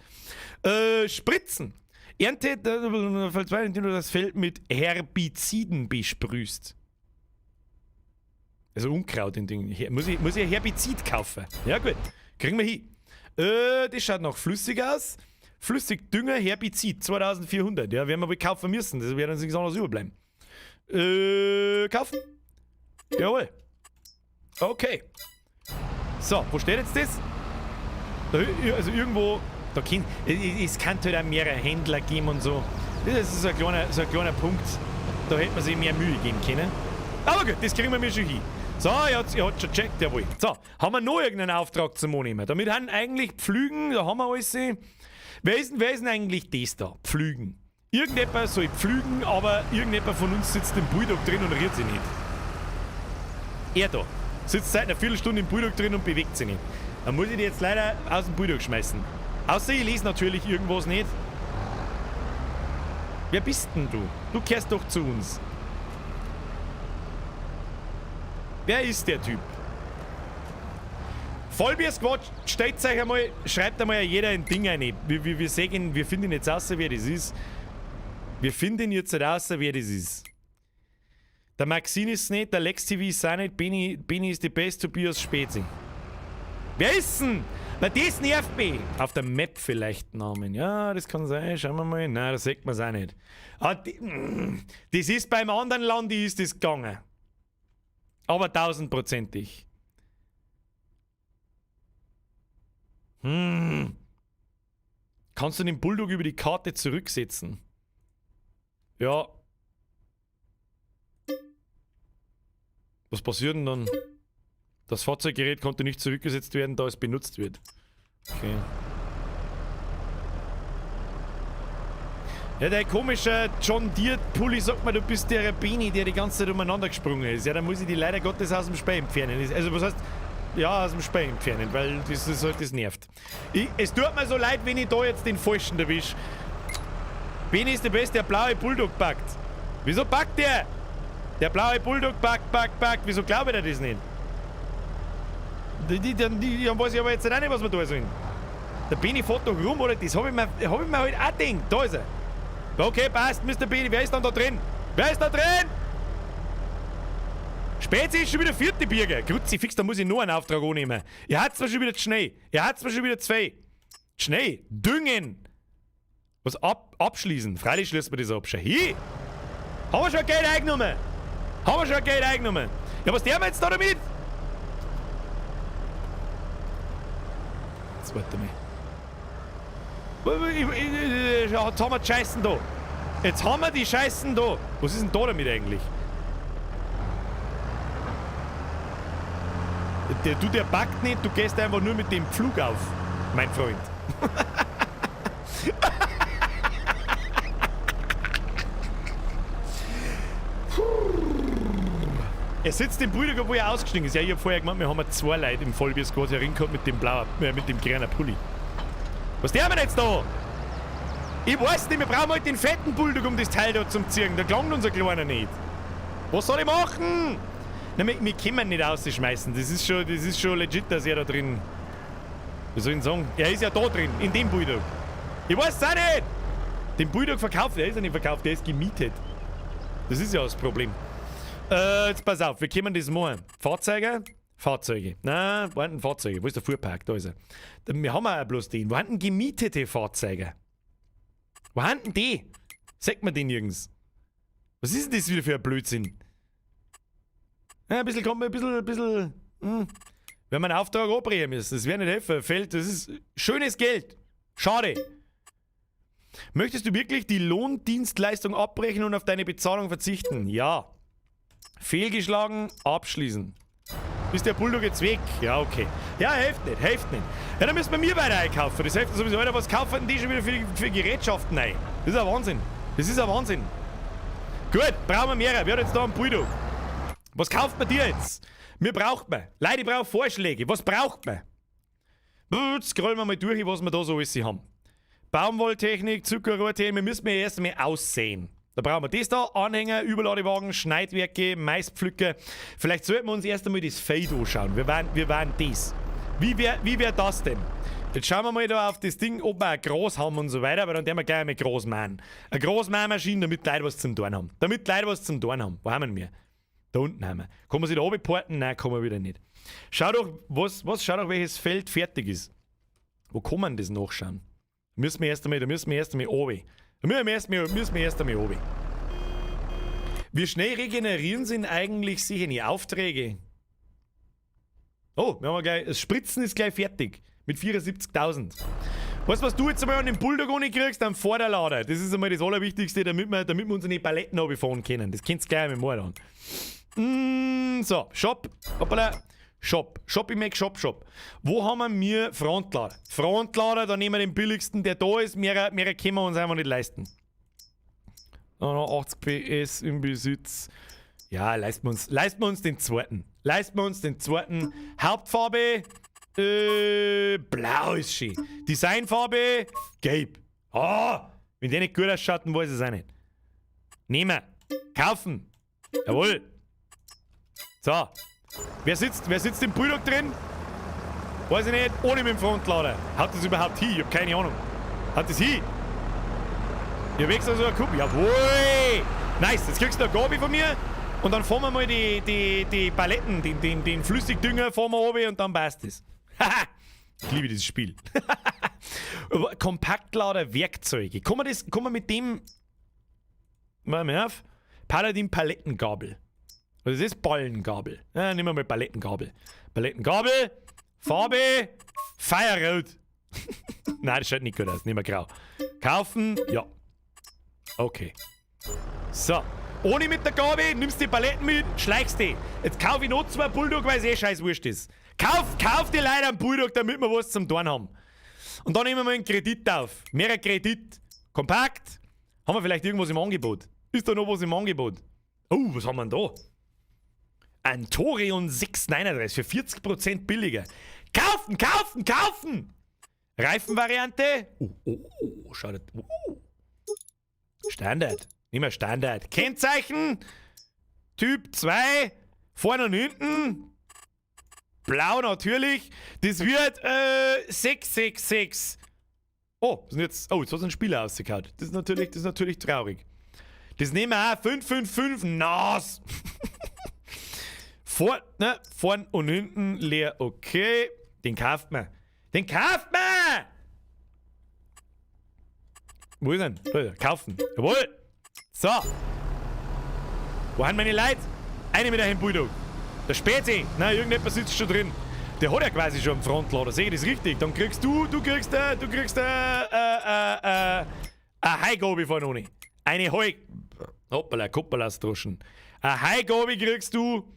Spritzen. Ernte, indem du das Feld mit Herbiziden besprühst. Also Unkraut in Ding. Muss ich ein Herbizid kaufen? Ja gut, kriegen wir hin. Das schaut noch flüssig aus. Flüssigdünger, Herbizid, 2400. Ja, werden wir wohl kaufen müssen. Das wird uns nichts anderes überbleiben. Kaufen? Jawohl. Okay. So, wo steht jetzt das? Da, also irgendwo, da kann, es kann halt auch mehrere Händler geben und so. Das ist so ein kleiner Punkt. Da hätte man sich mehr Mühe geben können. Aber gut, das kriegen wir mir schon hin. So, er hat schon gecheckt, jawohl. So, haben wir noch irgendeinen Auftrag zum Annehmen? Damit haben eigentlich Pflügen, da haben wir alles. Wer ist denn eigentlich das da? Pflügen. Irgendjemand soll pflügen, aber irgendjemand von uns sitzt im Bulldog drin und rührt sich nicht. Er da. Sitzt seit einer Viertelstunde im Bulldog drin und bewegt sich nicht. Dann muss ich die jetzt leider aus dem Bulldog schmeißen. Außer ich lese natürlich irgendwas nicht. Wer bist denn du? Du kehrst doch zu uns. Wer ist der Typ? Vollbier Squad, stellt euch einmal, schreibt einmal jeder ein Ding rein. Wir sehen, wir finden jetzt raus, wer das ist. Wir finden jetzt raus, wer das ist. Der Maxine ist nicht, der Lex TV ist auch nicht, Beni ist die Best, Tobias Spezi. Wer ist denn? Weil das nervt mich. Auf der Map vielleicht Namen. Ja, das kann sein. Schauen wir mal. Nein, das sieht man's auch nicht. Ah, das ist beim anderen Land, die ist das gegangen. Aber 1000-prozentig. Kannst du den Bulldog über die Karte zurücksetzen? Ja. Was passiert denn dann? Das Fahrzeuggerät konnte nicht zurückgesetzt werden, da es benutzt wird. Okay. Ja, der komische John Deere Pulli sagt mir, du bist der Beni, der die ganze Zeit umeinander gesprungen ist. Ja, dann muss ich die leider Gottes aus dem Spiel entfernen. Also, was heißt, ja, aus dem Spiel entfernen, weil das ist halt, das nervt. Es tut mir so leid, wenn ich da jetzt den Falschen erwische. Beni ist der Beste, der blaue Bulldog packt. Wieso packt der? Der blaue Bulldog packt, packt, packt. Wieso glaube ich dir das nicht? Die weiß ich aber jetzt auch nicht, was wir da sollen. Der Beni fährt doch rum, oder? Das hab ich mir halt auch gedacht. Da ist er. Okay, passt, Mister Beni. Wer ist dann da drin? Wer ist da drin? Spezi ist schon wieder vierte Birger. Kruzifix, da muss ich nur einen Auftrag annehmen. Ihr habt zwar schon wieder zu schnell. Ihr habt zwar schon wieder zwei. Schnell. Düngen. Was abschließen? Freilich schließt man das ab. Schau hier. Haben wir schon Geld eingenommen? Haben wir schon Geld eingenommen? Ja, was der jetzt da damit? Jetzt warte mal. Jetzt haben wir die Scheißen da. Jetzt haben wir die Scheißen da. Was ist denn da damit eigentlich? Der backt nicht, du gehst einfach nur mit dem Pflug auf, mein Freund. Er sitzt im Bulldog, obwohl er ausgestiegen ist. Ja, ich hab vorher gemeint, wir haben zwei Leute im Vollbier-Squad hereingehabt mit dem blauen, mit dem grünen Pulli. Was der haben wir jetzt da? Ich weiß nicht, wir brauchen halt den fetten Bulldog, um das Teil da zum ziehen. Da klangt unser Kleiner nicht. Was soll ich machen? Na, wir können ihn nicht rausschmeißen. Das ist schon legit, dass er da drin. Wie soll ich denn sagen? Er ist ja da drin, in dem Bulldog. Ich weiß es auch nicht! Den Bulldog verkauft, der ist ja nicht verkauft, der ist gemietet. Das ist ja das Problem. Jetzt pass auf, wir können das machen. Fahrzeuge? Fahrzeuge. Nein, wo sind denn Fahrzeuge? Wo ist der Fuhrpark? Da ist er. Wir haben auch bloß den. Wo sind denn gemietete Fahrzeuge? Wo sind denn die? Sagt man den nirgends? Was ist denn das wieder für ein Blödsinn? Ja, ein bisschen kommt mir, ein bisschen. Wenn wir einen Auftrag abbrechen müssen, das wäre nicht helfen. Fällt, das ist schönes Geld. Schade. Möchtest du wirklich die Lohndienstleistung abbrechen und auf deine Bezahlung verzichten? Ja. Fehlgeschlagen, abschließen. Ist der Bulldog jetzt weg? Ja, okay. Ja, hilft nicht, hilft nicht. Ja, dann müssen wir mir weiter einkaufen. Das hilft sowieso. Alter, was kaufen denn die schon wieder für Gerätschaften ein? Das ist ein Wahnsinn. Das ist ein Wahnsinn. Gut, brauchen wir mehrere. Wer hat jetzt da einen Bulldog? Was kauft man dir jetzt? Mir braucht man. Leute, ich brauche Vorschläge. Was braucht man? Jetzt scrollen wir mal durch, was wir da so alles haben. Baumwolltechnik, Zuckerrohrtechnik. Wir müssen ja erst einmal aussehen. Da brauchen wir das da, Anhänger, Überladewagen, Schneidwerke, Maispflücker. Vielleicht sollten wir uns erst einmal das Feld anschauen. Wir waren das. Wie wär das denn? Jetzt schauen wir mal da auf das Ding, ob wir ein Gras haben und so weiter, aber dann werden wir gleich einmal Gras machen. Eine Grasmähmaschine, damit die Leute was zum Tun haben. Damit die Leute was zum Tun haben. Wo haben wir? Da unten haben wir. Kann man sich da oben porten? Nein, kann man wieder nicht. Schau doch, schau doch, welches Feld fertig ist. Wo kann man das nachschauen? Müssen wir erst einmal, da müssen wir erst einmal runter. Da müssen wir erst einmal runter. Wie schnell regenerieren sind eigentlich sich die Aufträge? Oh, wir haben gleich, das Spritzen ist gleich fertig. Mit 74.000. Weißt du, was du jetzt einmal an den Bulldog ohne kriegst? Am Vorderlader. Das ist einmal das Allerwichtigste, damit wir unsere Paletten runterfahren können. Das könntest du gleich einmal mal an. So, Shop. Hoppala. Shop. Shopping Mac, Shop, Shop. Wo haben wir Frontlader? Frontlader, da nehmen wir den billigsten, der da ist. Mehr können wir uns einfach nicht leisten. 80 PS im Besitz. Ja, leisten wir uns den zweiten. Leisten wir uns den zweiten. Hauptfarbe, blau ist schön. Designfarbe, gelb. Ah, wenn der nicht gut ausschaut, dann weiß ich es auch nicht. Nehmen. Kaufen. Jawohl. So. Wer sitzt im Bulldog drin? Weiß ich nicht. Ohne mit dem Frontlader. Hat das überhaupt hin? Ich hab keine Ahnung. Hat das hin? Ich hab extra so eine Kuppe. Jawohl! Nice. Jetzt kriegst du eine Gabi von mir. Und dann fahren wir mal die Paletten, den Flüssigdünger fahren wir runter und dann passt es. Haha! Ich liebe dieses Spiel. Kompaktlader Werkzeuge. Kann man mit dem. Mal mehr auf. Paladin Palettengabel. Was ist das? Ballengabel. Ja, nehmen wir mal Palettengabel. Palettengabel. Farbe. Feierrot. Nein, das schaut nicht gut aus. Nehmen wir grau. Kaufen. Ja. Okay. So. Ohne mit der Gabel, nimmst die Paletten mit, schleichst die. Jetzt kauf ich noch zwei Bulldog, weil es eh scheiß wurscht ist. Kauf dir leider einen Bulldog, damit wir was zum Tun haben. Und dann nehmen wir einen Kredit auf. Mehrer Kredit. Kompakt. Haben wir vielleicht irgendwas im Angebot? Ist da noch was im Angebot? Oh, was haben wir denn da? Ein Torion 639 für 40% billiger. Kaufen, kaufen, kaufen! Reifenvariante. Oh, schau das. Oh. Standard. Nicht mehr Standard. Kennzeichen. Typ 2. Vorne und hinten. Blau natürlich. Das wird 666. Oh, was ist denn jetzt? Oh, jetzt hat es ein Spieler rausgehauen. Das ist natürlich traurig. Das nehmen wir auch. 555. Nass. Vorn und hinten leer. Okay. Den kauft man. Den kauft man! Wo ist er denn? Da ist er. Kaufen. Jawohl. So. Wo haben meine Leute? Eine mit einem Bulldog. Der Spezi. Nein, irgendjemand sitzt schon drin. Der hat ja quasi schon einen Frontlader. Sehe ich das richtig? Dann kriegst du kriegst eine Heigabe von ohne. Eine Heu... Hoppala, Koppalas-Droschen. Eine Heigabe kriegst du.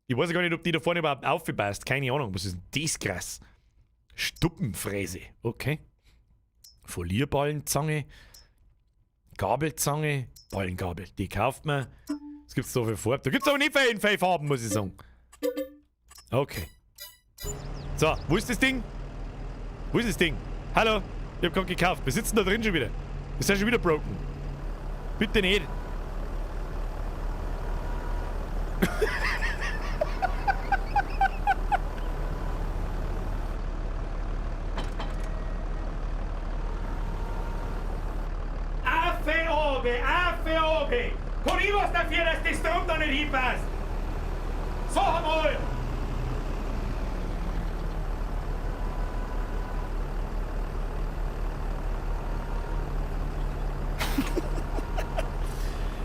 Ich weiß gar nicht, ob die da vorne überhaupt aufgepasst. Keine Ahnung. Was ist denn das krass? Stuppenfräse. Okay. Folierballenzange. Gabelzange. Ballengabel. Die kauft man. Was gibt's da für Farben? Da gibt's aber nicht viel in Farben, muss ich sagen. Okay. So, wo ist das Ding? Wo ist das Ding? Hallo? Ich hab grad gekauft. Wir sitzen da drin schon wieder. Ist ja schon wieder broken. Bitte nicht. Affe oben, Affe oben! Kann ich was dafür, dass das Strom da nicht hinpasst? Sag einmal!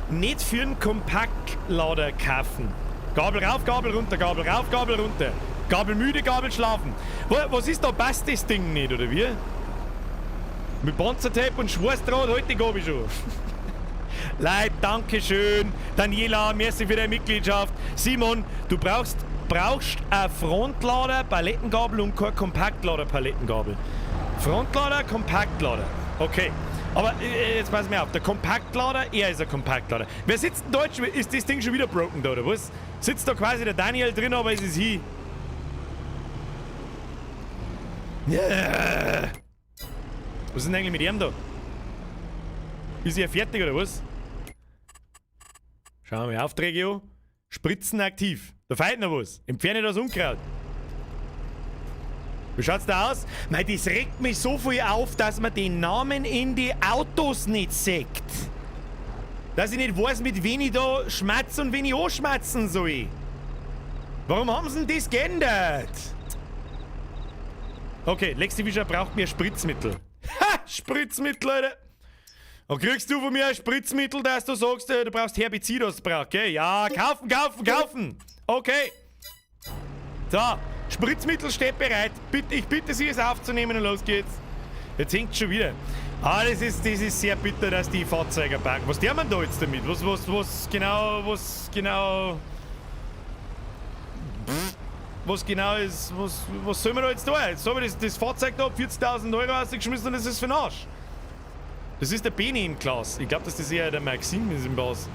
Nicht für einen Kompaktlader kaufen. Gabel rauf, Gabel runter, Gabel rauf, Gabel runter. Gabel müde, Gabel schlafen. Was ist da? Passt das Ding nicht, oder wie? Mit Panzertape und Schweißdraht heute die Gabel schon. Leute, danke schön. Daniela, merci für deine Mitgliedschaft. Simon, du brauchst eine Frontlader, Palettengabel und keine Kompaktlader, Palettengabel. Frontlader, Kompaktlader. Okay. Aber jetzt pass mir auf, der Kompaktlader, er ist ein Kompaktlader. Wer sitzt in Deutsch? Ist das Ding schon wieder broken da, oder was? Sitzt da quasi der Daniel drin, aber es ist hi. Yeah. Was ist denn eigentlich mit ihm da? Ist er fertig, oder was? Schauen wir mal, Aufträge an. Spritzen aktiv. Da fehlt noch was. Entferne das Unkraut. Wie schaut's da aus? Mei, das regt mich so viel auf, dass man den Namen in die Autos nicht sieht. Dass ich nicht weiß, mit wen ich da schmatze und wen ich anschmatzen soll. Warum haben sie denn das geändert? Okay, Lexi Fischer braucht mehr Spritzmittel. Ha! Spritzmittel, Leute! Und kriegst du von mir ein Spritzmittel, dass du sagst, du brauchst Herbizid, was du brauchst, gell? Ja, kaufen, kaufen, kaufen! Okay. So, Spritzmittel steht bereit. Bitte, ich bitte Sie, es aufzunehmen und los geht's. Jetzt hängt schon wieder. Ah, das ist sehr bitter, dass die Fahrzeuge parken. Was der man da jetzt damit? Was genau ist, was soll man da jetzt da? Jetzt habe ich das Fahrzeug da 40.000 Euro rausgeschmissen und das ist für den Arsch. Das ist der Beni im Glas. Ich glaube, dass das eher der Maxim ist im Bas.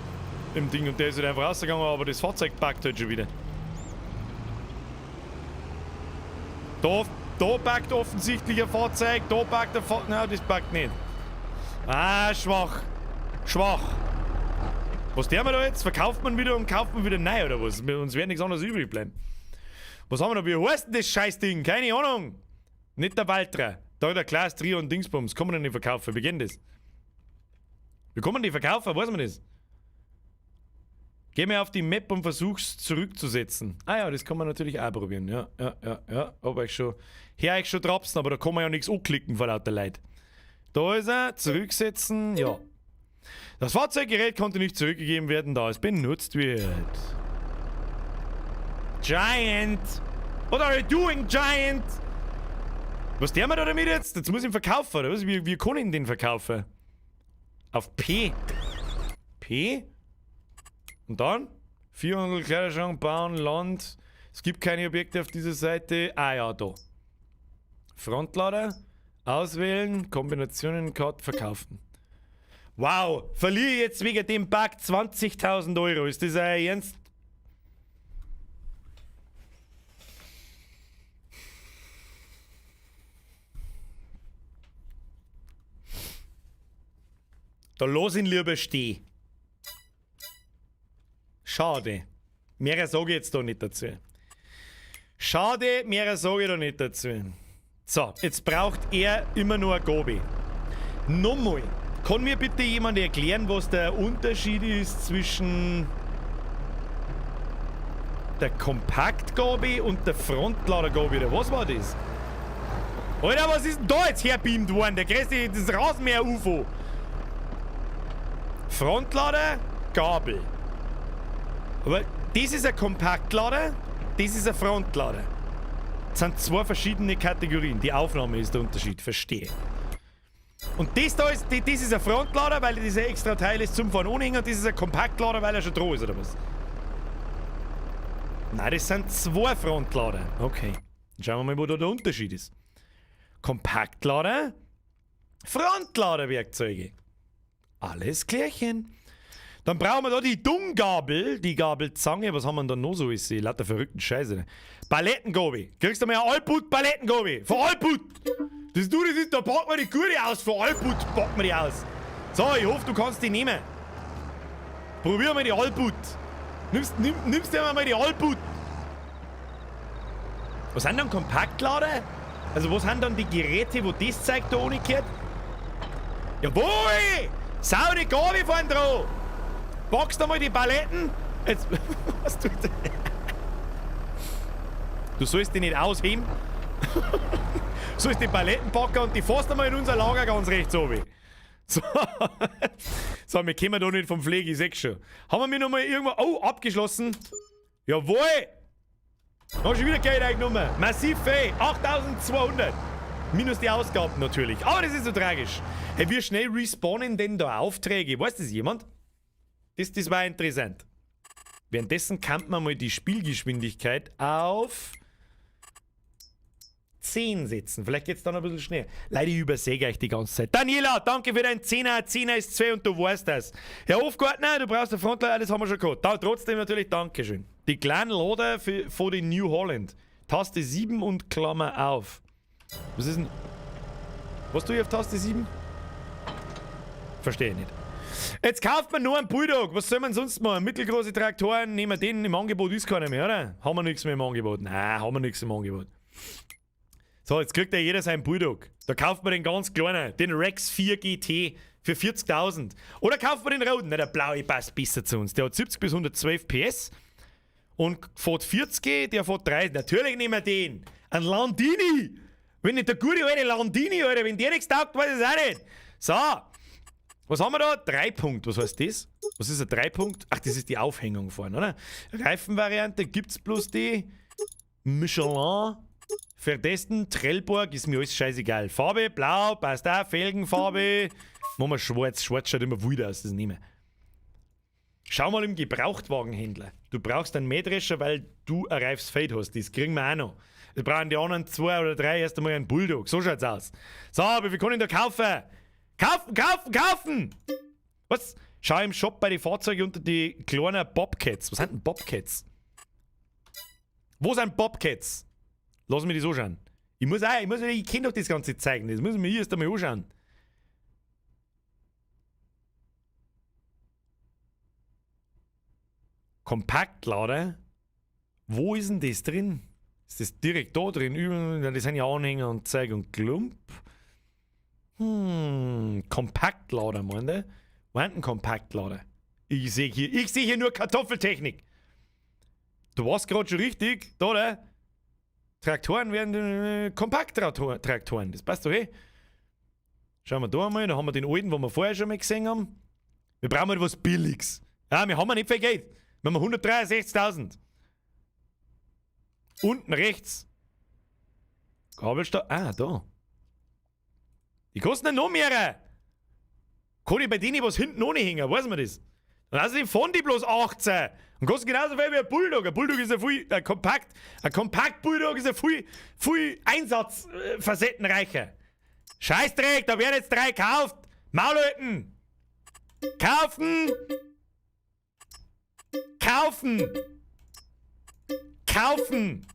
Im Ding. Und der ist halt einfach rausgegangen, aber das Fahrzeug packt halt schon wieder. Da packt offensichtlich ein Fahrzeug, da packt ein Fahrzeug. Nein, das packt nicht. Ah, schwach. Schwach. Was der wir da jetzt? Verkauft man wieder und kauft man wieder neu oder was? Uns wird nichts anderes übrig bleiben. Was haben wir da? Wie heißt denn das Scheißding? Keine Ahnung. Nicht der Valtra. Da der Claas, Trio und Dingsbums. Kann man denn nicht verkaufen? Wie geht das? Wie kann man die verkaufen? Weiß man das? Geh mir auf die Map und versuch's zurückzusetzen. Ah ja, das kann man natürlich auch probieren. Ja, ja, ja, ja. Hab ich schon. Hör ich schon trapsen, aber da kann man ja nichts anklicken vor lauter Leid. Da ist er. Zurücksetzen. Ja. Das Fahrzeuggerät konnte nicht zurückgegeben werden, da es benutzt wird. Giant! What are you doing, Giant? Was der wir da damit jetzt? Jetzt muss ich ihn verkaufen, oder was? Wie kann ich den verkaufen? Auf P. P? Und dann? 400 Kleiderschrank, bauen, Land. Es gibt keine Objekte auf dieser Seite. Ah ja, da. Frontlader. Auswählen. Kombinationen, Card, verkaufen. Wow, verliere ich jetzt wegen dem Bug 20.000 Euro. Ist das euer Ernst? Da lass ihn lieber stehen. Schade. Mehr sage ich jetzt da nicht dazu. Schade, mehr sage ich da nicht dazu. So, jetzt braucht er immer nur ein Gobi. Nochmal. Kann mir bitte jemand erklären, was der Unterschied ist zwischen der Kompaktgabe und der Frontladergabe? Oder was war das? Alter, was ist denn da jetzt herbeamt worden? Der größte, das Rasenmäher-UFO. Frontlader, Gabel. Aber das ist ein Kompaktlader, das ist ein Frontlader. Das sind zwei verschiedene Kategorien. Die Aufnahme ist der Unterschied, verstehe. Und das da ist, das ist ein Frontlader, weil das ein extra Teil ist zum Fahren anhängen, und das ist ein Kompaktlader, weil er schon dran ist, oder was? Nein, das sind zwei Frontlader. Okay. Dann schauen wir mal, wo da der Unterschied ist. Kompaktlader, Frontladerwerkzeuge. Alles klärchen. Dann brauchen wir da die Dunggabel, die Gabelzange. Was haben wir denn da noch so? Ist sie lauter verrückten Scheiße. Palettengabel. Kriegst du mal eine Alput-Palettengabel. Von Alput. Das du, das ist, da packen wir die gute aus. Von Alput packen wir die aus. So, ich hoffe, du kannst die nehmen. Probier mal die Alput. Nimmst du mal die Alput. Was sind dann Kompaktlader? Also was sind dann die Geräte, wo das Zeug da ohne gehört? Jawohl! Sau die Gabel vorn dran! Packst du mal die Paletten? Jetzt, was tut der? Du sollst die nicht ausheben. Du sollst die Paletten packen und die fährst einmal in unser Lager ganz rechts oben. So. So, wir kommen da nicht vom Pflege, ich seh's schon. Haben wir mir nochmal irgendwo. Oh, abgeschlossen. Jawohl! Hast du wieder Geld eingenommen. Massiv, ey. 8200. Minus die Ausgaben natürlich. Aber das ist so tragisch. Hey, wie schnell respawnen denn da Aufträge? Weiß das jemand? Das war interessant. Währenddessen kann man mal die Spielgeschwindigkeit auf 10 setzen. Vielleicht geht's dann ein bisschen schneller. Leider, ich übersäge euch die ganze Zeit. Daniela, danke für deinen 10er. 10er ist 2 und du weißt das. Herr Hofgartner, du brauchst eine Frontlader, das haben wir schon gehabt. Da, trotzdem natürlich Dankeschön. Die kleinen Lader von den New Holland. Taste 7 und Klammer auf. Was ist denn... Was tue ich auf Taste 7? Verstehe ich nicht. Jetzt kauft man nur einen Bulldog. Was soll man sonst machen? Mittelgroße Traktoren, nehmen wir den. Im Angebot ist keiner mehr, oder? Haben wir nichts mehr im Angebot? Nein, haben wir nichts im Angebot. So, jetzt kriegt ja jeder seinen Bulldog. Da kauft man den ganz kleinen, den Rex 4 GT für 40.000. Oder kauft man den roten. Na, der blaue passt besser zu uns. Der hat 70 bis 112 PS und fährt 40, der fährt 30. Natürlich nehmen wir den. Ein Landini. Wenn nicht der gute alte Landini, Alter, wenn der nichts taugt, weiß ich es auch nicht. So. Was haben wir da? 3 Punkt. Was heißt das? Was ist ein 3 Punkt? Ach, das ist die Aufhängung vorne, oder? Reifenvariante gibt's bloß die. Michelin. Verdesten, Trellborg, ist mir alles scheißegal. Farbe, blau, passt auch, Felgenfarbe. Machen wir schwarz. Schwarz schaut immer wild aus, das nehmen wir. Schau mal im Gebrauchtwagenhändler. Du brauchst einen Mähdrescher, weil du ein reifes Feld hast. Das kriegen wir auch noch. Wir brauchen die anderen 2 oder 3 erst einmal einen Bulldog. So schaut's aus. So, aber wir können ihn da kaufen. Kaufen, kaufen, kaufen! Was? Schau im Shop bei den Fahrzeugen unter die kleinen Bobcats. Was sind denn Bobcats? Wo sind Bobcats? Lass mich das anschauen. Ich muss auch, ich muss, ich kenn doch das ganze Zeug nicht. Das muss ich mir erst einmal anschauen. Kompaktlader. Wo ist denn das drin? Ist das direkt da drin? Das sind ja Anhänger und Zeug und Klump. Kompaktlader, meint er? Wo ist denn Kompaktlader? Ich sehe hier nur Kartoffeltechnik. Du warst gerade schon richtig, da, oder? Traktoren werden Kompakttraktoren, das passt doch eh. Schauen wir da einmal, da haben wir den alten, den wir vorher schon mal gesehen haben. Wir brauchen halt was Billiges. Ja, wir haben ja nicht viel Geld. Wir haben 163.000. Unten rechts. Gabelstapler. Ah, da. Die kosten ja noch mehr. Kann ich bei denen was hinten ohne hängen? Weiß man das? Und außerdem fahren die bloß 18. Und kosten genauso viel wie ein Bulldog. Ein Bulldog ist ja viel, ein Kompakt, ein Kompakt-Bulldog ist ja viel, viel einsatzfacettenreicher. Scheißdreck, da werden jetzt 3 gekauft. Maulhalten. Kaufen. Kaufen. Kaufen.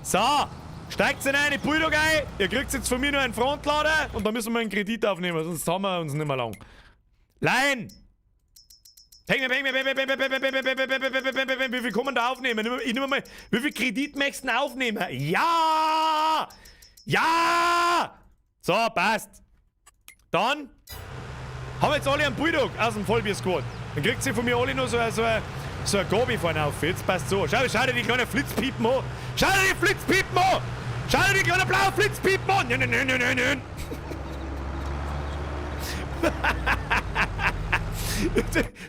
So, steigt in eine Bulldog ein. Ihr kriegt jetzt von mir nur einen Frontlader und dann müssen wir einen Kredit aufnehmen, sonst haben wir uns nicht mehr lang. Leihen! Wie viel kann man da aufnehmen? Ich nehme mal, wie viel Kredit möchtest du aufnehmen? Ja! Ja! So, passt. Dann haben wir jetzt alle einen Bulldog aus dem Vollbier-Squad. Dann kriegt sie von mir alle noch so ein Gabi vorne auf. Jetzt passt so. Schau, schau dir die kleinen Flitzpiepen an. Schau dir die Flitzpiepen an! Schau dir die kleinen blauen Flitzpiepen an! Nein, nein, nein, nein, nein.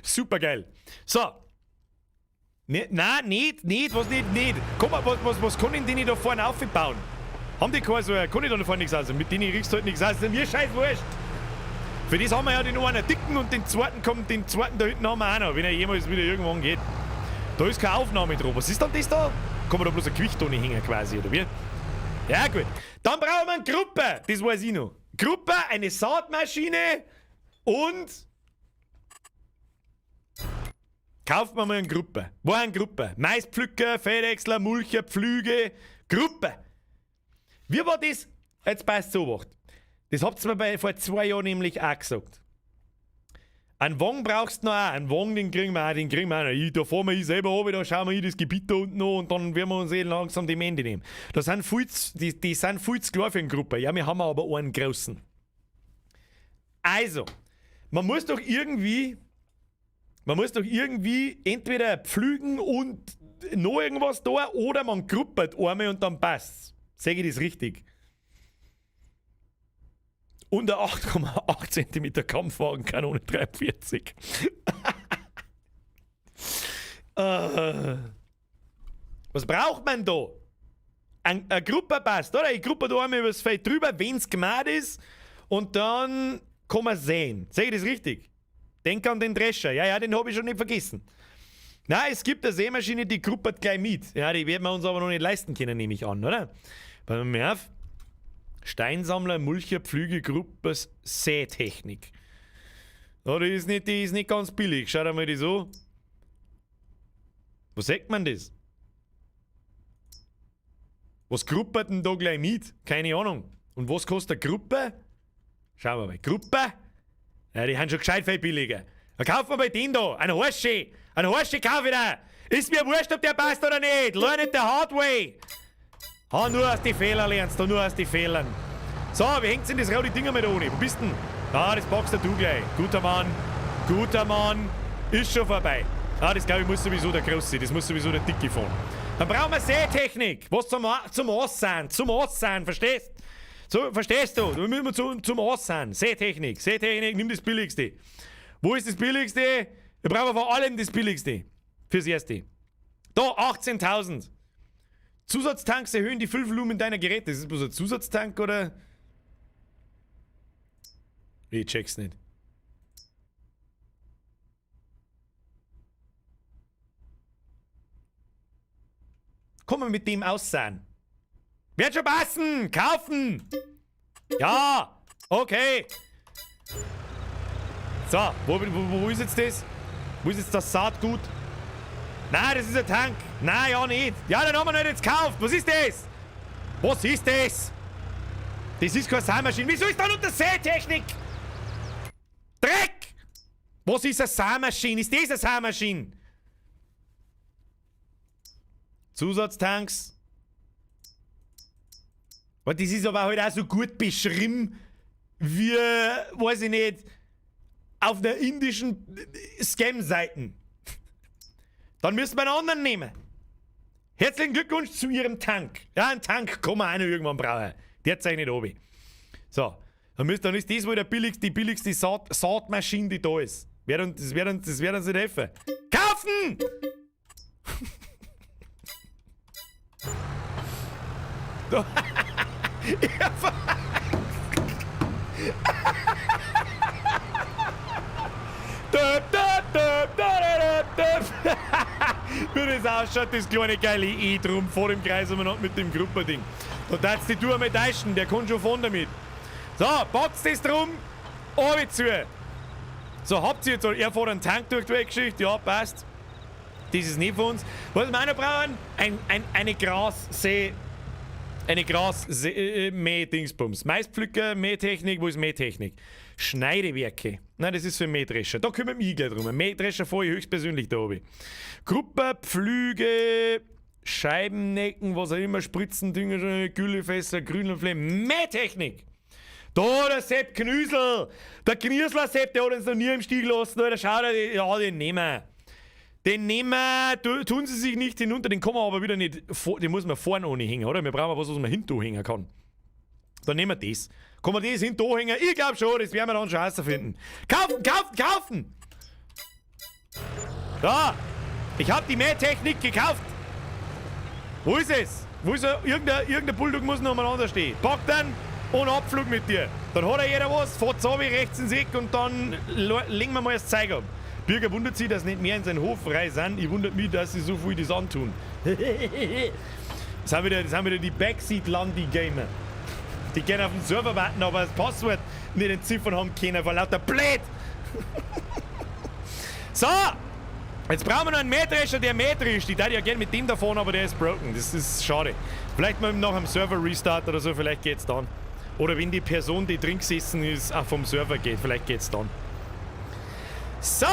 Super geil. So. Ne, nein, nicht, was nicht. Komm mal, was kann ich denn da vorne aufbauen? Haben die keine so, kann ich da vorne nichts aus? Mit denen kriegst du halt nichts aus. Mir scheiß wurscht. Für das haben wir ja den einen dicken und den zweiten kommt, den zweiten da hinten haben wir auch noch, wenn er jemals wieder irgendwann geht. Da ist keine Aufnahme drauf. Was ist denn das da? Kann man da bloß ein Gewicht ohne hängen quasi, oder wie? Ja gut. Dann brauchen wir eine Gruppe. Das weiß ich noch. Gruppe, eine Saatmaschine und kauft man mal eine Gruppe. Wo eine Gruppe? Maispflücker, Feldechsler, Mulcher, Pflüge. Gruppe. Wie war das? Jetzt passt so was. Das habt ihr mir vor 2 Jahren nämlich auch gesagt. Einen Wagen brauchst du noch auch. Einen Wagen, den kriegen wir auch, den kriegen wir auch noch. Ich, da fahren wir ich selber runter, da schauen wir das Gebiet da unten an und dann werden wir uns eh langsam dem Ende nehmen. Da sind viel zu, die sind viel zu klein für eine Gruppe. Ja, wir haben aber einen großen. Also, man muss doch irgendwie, entweder pflügen und noch irgendwas da oder man gruppert einmal und dann passt's. Sag ich das richtig? Unter 8,8 cm Kampfwagenkanone 43. Was braucht man da? Eine Gruppe passt, oder? Ich gruppe da einmal übers Feld drüber, wenn's gemacht ist. Und dann kann man sehen. Sehe ich das richtig? Denk an den Drescher. Ja, ja, den habe ich schon nicht vergessen. Nein, es gibt eine Sämaschine, die gruppert gleich mit. Ja, die werden wir uns aber noch nicht leisten können, nehme ich an, oder? Pass mal auf. Steinsammler, Mulcher, Pflüge, Gruppes, Sätechnik. Oh, die ist nicht ganz billig. Schau dir mal die so. Wo sagt man das? Was gruppert denn da gleich mit? Keine Ahnung. Und was kostet eine Gruppe? Schauen wir mal. Gruppe? Ja, die haben schon gescheit viel billiger. Dann kaufen wir bei denen da. Einen Horsche. Einen Horsche kaufe ich da. Ist mir wurscht, ob der passt oder nicht. Learn it the hard way. Ha, nur aus den Fehlern lernst du, nur aus den Fehlern. So, wie hängt's denn das rote Ding mit ohne? Wo bist denn? Ah, das packst du gleich. Guter Mann. Guter Mann. Ist schon vorbei. Ah, das glaube ich muss sowieso der Große, das muss sowieso der Dicke fahren. Dann brauchen wir Sätechnik. Was zum Aussehen, zum Aussehen, verstehst? So, verstehst du? Da müssen wir zum Aussehen. Sätechnik, Sätechnik, nimm das Billigste. Wo ist das Billigste? Wir brauchen vor allem das Billigste. Fürs Erste. Da, 18.000. Zusatztanks erhöhen die Füllvolumen deiner Geräte. Ist das bloß ein Zusatztank oder? Ich check's nicht. Komm mal mit dem aussehen. Wird schon passen! Kaufen! Ja! Okay! So, wo ist jetzt das? Wo ist jetzt das Saatgut? Nein, das ist ein Tank. Nein, ja nicht. Ja, den haben wir nicht jetzt gekauft. Was ist das? Was ist das? Das ist keine Sämaschine. Wieso ist da unter Sätechnik? Dreck! Was ist eine Saamaschine? Ist das eine Saamaschine? Zusatztanks. Weil das ist aber halt auch so gut beschrieben, wie, weiß ich nicht, auf der indischen Scam-Seite. Dann müssen wir einen anderen nehmen. Herzlichen Glückwunsch zu Ihrem Tank. Ja, einen Tank kann man auch noch irgendwann brauchen. Der zeichnet oben. So, dann ist das wohl die billigste Saatmaschine, die da ist. Das wird uns nicht helfen. Kaufen! Da. Wie das ausschaut, das kleine geile E drum vor dem Kreis umeinander mit dem Grupperding. Da darfst du die Tour mit täuschen, der kann schon fahren damit. So, packt's das drum, oben zu. So, habt ihr jetzt, er fährt einen Tank durch die Geschichte, ja, passt. Das ist nicht von uns. Was wir auch noch brauchen, eine Grassee. Eine Gras-Mäh-Dingsbums. Maispflücker, Mähtechnik, wo ist Mähtechnik? Schneidewerke. Nein, das ist für Mähdrescher. Da kümmere ich mich gleich drum. Mähdrescher fahre ich höchstpersönlich da oben. Gruppe, Pflüge, Scheibennecken, was auch immer, Spritzen, Dünger, Güllefässer, Grünenflämme, Mähtechnik! Da, der Sepp Knüsel! Der Knüsler Sepp, der hat uns noch nie im Stich gelassen. Da schaut er, ja, den nehmen wir. Den nehmen wir, tun sie sich nicht hinunter, den kann man aber wieder nicht, den muss man vorne ohne hängen, oder? Wir brauchen was, was man hinten hängen kann. Dann nehmen wir das. Kann man das hinten hängen? Ich glaub schon, das werden wir dann schon herausfinden. Kaufen, kaufen, kaufen! Da! Ich hab die Mähtechnik gekauft! Wo ist es? Wo ist er? Irgendein Bulldog muss noch umeinander stehen. Pack dann und Abflug mit dir. Dann hat er jeder was, fährt so wie rechts ins Eck und dann legen wir mal das Zeug ab. Birger wundert sich, dass nicht mehr in seinen Hof frei sind. Ich wundert mich, dass sie so viel das antun. Das sind wieder die Backseat-Landi-Gamer. Die gerne auf den Server warten, aber das Passwort nicht entziffern haben können, vor lauter Blöd. So! Jetzt brauchen wir noch einen Mähdrescher, der mähdrescht. Ich würde ja gerne mit dem da fahren, aber der ist broken. Das ist schade. Vielleicht mal nach einem Server-Restart oder so, vielleicht geht's dann. Oder wenn die Person, die drin gesessen ist, auch vom Server geht, vielleicht geht's dann. So!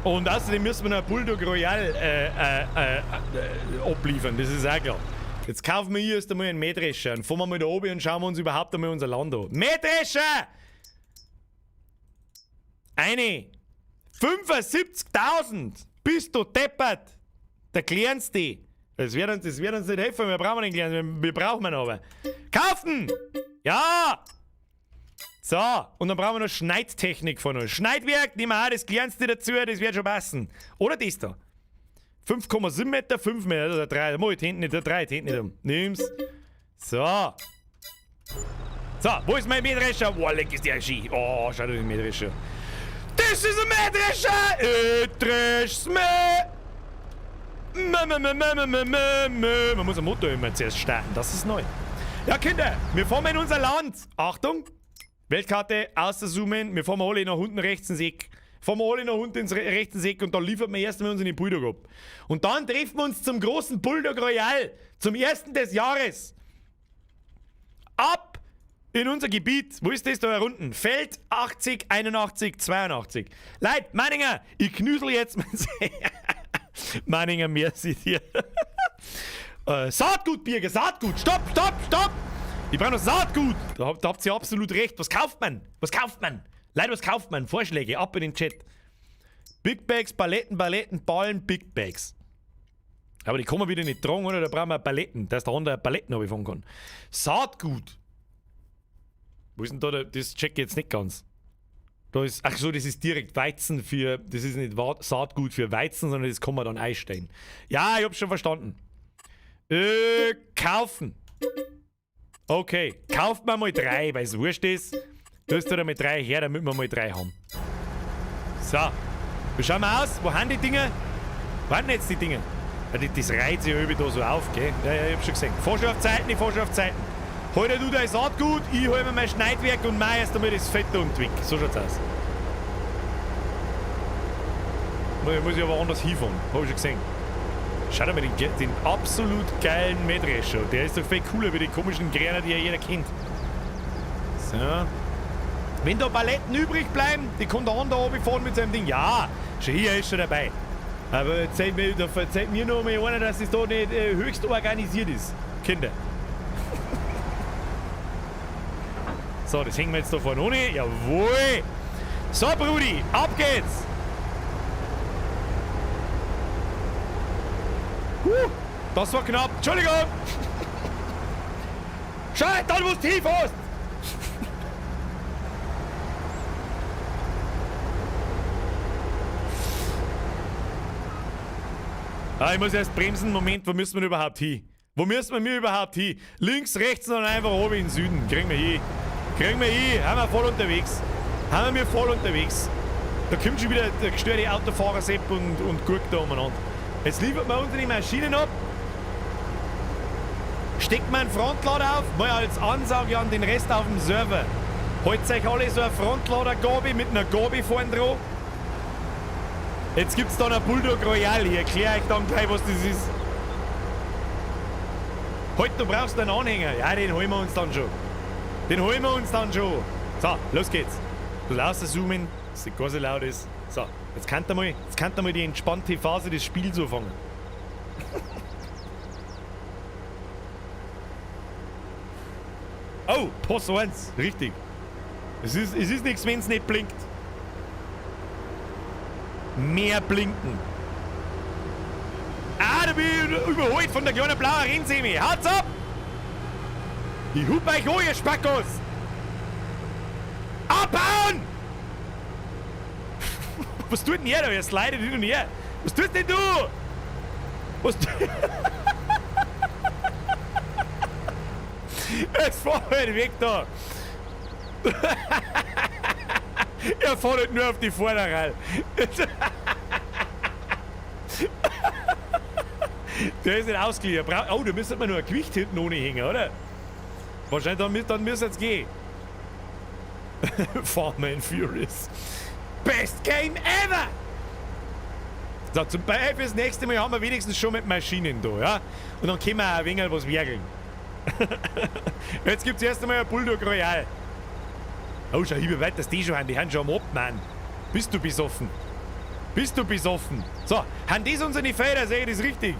Und außerdem müssen wir noch ein Bulldog Royal abliefern, das ist auch klar. Jetzt kaufen wir hier erst einmal einen Mähdrescher und fahren wir mal da oben und schauen wir uns überhaupt einmal unser Land an. Mähdrescher! Eine! 75.000! Bist du deppert! Der kleinste! Das wird uns nicht helfen, wir brauchen den kleinen, wir brauchen ihn aber. Kaufen! Ja! So, und dann brauchen wir noch Schneidtechnik von uns. Schneidwerk, nehmen wir auch das kleinste dazu, das wird schon passen. Oder das da. 5,7 Meter, 5 Meter, oder 3. Mach ich hinten nicht, 3 hinten nicht um. Nimm's. So. So, wo ist mein Mähdrescher? Boah, leck ist der Ski. Oh, schau dir den Mähdrescher. Das ist ein Mähdrescher! Ich dresch's meh. Man muss am Motor immer zuerst starten, das ist neu. Ja, Kinder, wir fahren in unser Land. Achtung! Weltkarte, auszoomen, wir fahren alle nach unten rechts ins Eck. Fahren wir alle nach unten ins rechts Eck und da liefern wir erst einmal unseren Bulldog ab. Und dann treffen wir uns zum großen Bulldog Royal, zum ersten des Jahres. Ab in unser Gebiet. Wo ist das da unten? Feld 80, 81, 82. Leute, Meininger, ich knüsel jetzt mein Meininger, merci dir. Saatgut, Birger, Saatgut. Stopp, stopp, stopp! Ich brauche noch Saatgut! Da habt ihr absolut recht. Was kauft man? Was kauft man? Leute, was kauft man? Vorschläge, ab in den Chat. Big Bags, Paletten, Paletten, Ballen, Big Bags. Aber die kommen wir wieder nicht dran, oder? Da brauchen wir Paletten, dass der andere Paletten runterfahren kann. Saatgut. Wo ist denn da der, das check ich jetzt nicht ganz. Da ist, ach so, das ist direkt Weizen für, das ist nicht Saatgut für Weizen, sondern das kann man dann einstellen. Ja, ich hab's schon verstanden. Kaufen. Okay, kauft man mal 3, weil es wurscht ist. Tust du da mal 3 her, damit wir mal 3 haben. So, wie schauen wir aus? Wo haben die Dinger? Wo sind denn jetzt die Dinger? Ja, das reiht sich ja irgendwie da so auf, gell? Ja, ja, ich hab schon gesehen. Fahr schon auf Zeiten, ich fahr schon auf Zeiten. Hol dir du dein Saatgut, ich hol mir mein Schneidwerk und mach erst einmal das Fett und weg. So schaut's aus. Muss ich aber anders hinfahren, hab ich schon gesehen. Schau dir mal den absolut geilen Mähdrescher. Der ist doch viel cooler wie die komischen Gräner, die ja jeder kennt. So. Wenn da Paletten übrig bleiben, die kann der andere runterfahren mit seinem Ding. Ja, schon hier ist schon dabei. Aber erzählt mir, da erzählt mir noch mal einer, dass es da nicht höchst organisiert ist. Kinder. So, das hängen wir jetzt da vorne ohne. Jawohl! So, Brudi, ab geht's! Das war knapp. Entschuldigung! Schau, dann wo du hinfährst! Ah, ich muss erst bremsen. Moment, wo müssen wir überhaupt hin? Wo müssen wir überhaupt hin? Links, rechts und dann einfach oben in den Süden. Kriegen wir hin. Kriegen wir hin. Haben wir voll unterwegs. Haben wir voll unterwegs. Da kommt schon wieder der gestörte Autofahrer Sepp und guckt da umeinander. Jetzt liefert man unsere Maschinen ab. Steckt man einen Frontlader auf, mal als Ansage an den Rest auf dem Server. Holt euch alle so eine Frontlader-Gabe mit einer Gabe vorn dran. Jetzt gibt's da einen Bulldog Royal. Ich erkläre euch dann gleich, was das ist. Halt, du brauchst einen Anhänger. Ja, den holen wir uns dann schon. Den holen wir uns dann schon. So, los geht's. Du rauszoomen, dass es gar so laut ist. So, jetzt könnt ihr mal die entspannte Phase des Spiels anfangen. Oh, Post 1, richtig. Es ist nichts, wenn es nicht blinkt. Mehr blinken. Ah, da bin ich überholt von der kleinen blauen Rennsemi. Haut's ab! Ich hub euch an, ihr Spackos! Abbauen! Was tut denn er da? Er slidet hin und her. Was tust denn du? Was Jetzt fahr halt weg da! Er fährt halt nur auf die Vorderreihe. Der ist nicht ausgeliehen. Oh, da müsste man nur ein Gewicht hinten ohne hängen, oder? Wahrscheinlich dann müsste es gehen. Farmer and Furious. Best Game ever! So, zum Beispiel fürs nächste Mal haben wir wenigstens schon mit Maschinen da, ja? Und dann können wir auch ein wenig was werkeln. Jetzt gibt's erst einmal ein Bulldog Royal. Oh, schau, wie weit das die schon haben. Die haben schon am Obmann. Bist du besoffen? Bist du besoffen? So, haben das unsere Felder? Sehe ich das richtig?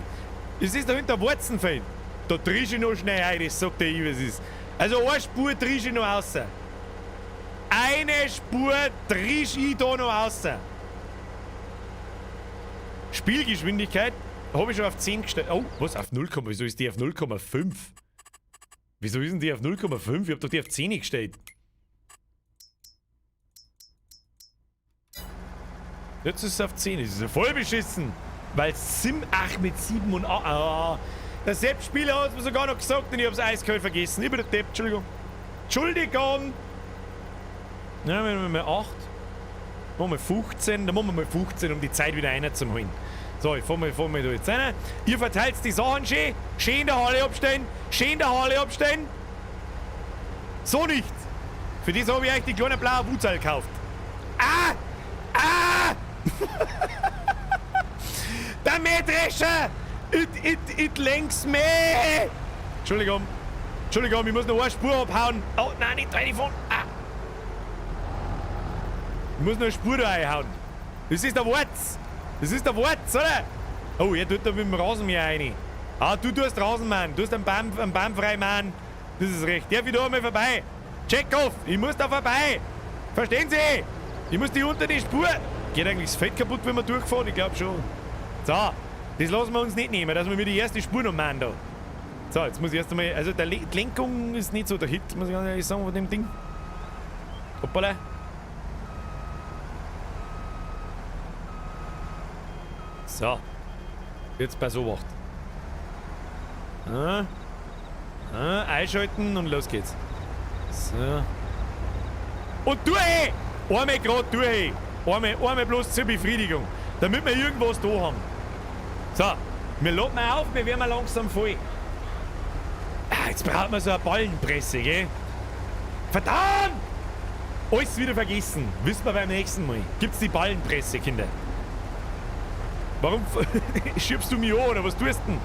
Das ist da hinter Wurzenfeld. Da trisch ich noch schnell ein, das sagt der ich, was ist. Also eine Spur trisch ich noch raus. Eine Spur trisch ich da noch raus. Spielgeschwindigkeit habe ich schon auf 10 gestellt. Oh, was? Auf 0, wieso ist die auf 0,5? Wieso ist denn die auf 0,5? Ich hab doch die auf 10 gestellt. Jetzt ist es auf 10. Das ist ja voll beschissen. Weil Sim 8 mit 7 und 8. Ah, der Sepp-Spieler hat es mir sogar noch gesagt und ich hab's eiskalt vergessen. Ich bin der Depp, Entschuldigung. Entschuldigung! Ja, wenn wir mal 8. Machen wir 15. Dann machen wir mal 15, um die Zeit wieder reinzuholen. So, ich fahr mal da jetzt rein. Ihr verteilt die Sachen schön. Schön in der Halle abstellen. Schön in der Halle abstellen. So nicht. Für das habe ich euch die kleine blaue Wutzahl gekauft. Ah! Ah! Der Mähdrescher! It lenks meh! Entschuldigung. Entschuldigung, ich muss noch eine Spur abhauen. Oh, nein, nicht reinfahren. Ah. Ich muss noch eine Spur da reinhauen. Das ist der Warz. Das ist der Warz, oder? Oh, er tut da mit dem Rasenmäher rein. Ah, du tust Rasenmann. Du hast einen Baum frei, Mann. Das ist recht. Der wieder einmal vorbei. Check off. Ich muss da vorbei. Verstehen Sie? Ich muss die unter die Spur. Geht eigentlich das Feld kaputt, wenn wir durchfahren? Ich glaub schon. So, das lassen wir uns nicht nehmen, dass wir mir die erste Spur noch machen da. So, jetzt muss ich erst einmal. Also, die Lenkung ist nicht so der Hit, muss ich ganz ehrlich sagen, von dem Ding. Hoppala. So. Jetzt bei Obacht. Ah. Ah, einschalten und los geht's. So. Und durch! Einmal grad durch! Einmal bloß zur Befriedigung. Damit wir irgendwas da haben. So, wir laden auf, wir werden langsam voll. Ah, jetzt braucht man so eine Ballenpresse, gell? Verdammt! Alles wieder vergessen. Wissen wir beim nächsten Mal. Gibt's die Ballenpresse, Kinder? Warum schiebst du mich an, oder was tust du denn?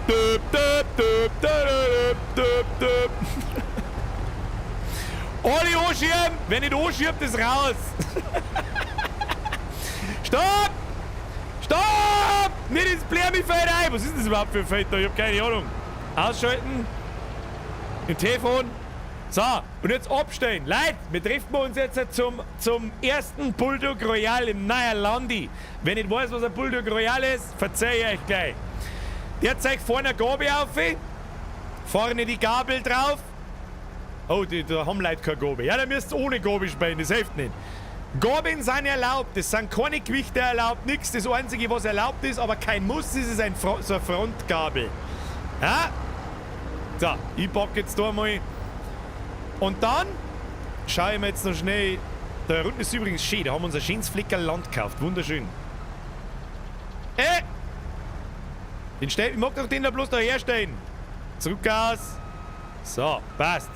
Düp, düp, düp, düp, düp, düp. Alle anschieben! Wer nicht anschiebt, ist raus! Stopp! Stopp! Nicht ins Blärmifeld ein! Was ist denn das überhaupt für ein Feld da? Ich hab keine Ahnung. Ausschalten. Im Telefon. So, und jetzt abstellen. Leute, wir treffen uns jetzt zum ersten Bulldog Royal im neuen Landi. Wenn ich weiß, was ein Bulldog Royal ist, verzeih ich euch gleich. Der zeigt vorne eine Gabel auf. Vorne die Gabel drauf. Oh, da haben Leute keine Gabel. Ja, da müsst ihr ohne Gabel spielen, das hilft nicht. Gabeln sind erlaubt, es sind keine Gewichte erlaubt, nix. Das Einzige, was erlaubt ist, aber kein Muss ist, ist so eine Frontgabel. Ja? So, ich pack jetzt da mal. Und dann schaue ich mir jetzt noch schnell. Da unten ist übrigens schön, da haben wir unser schönes Flickerl Land gekauft. Wunderschön. Den stell, ich mag doch den da bloß da herstellen. Zurück aus. So, passt.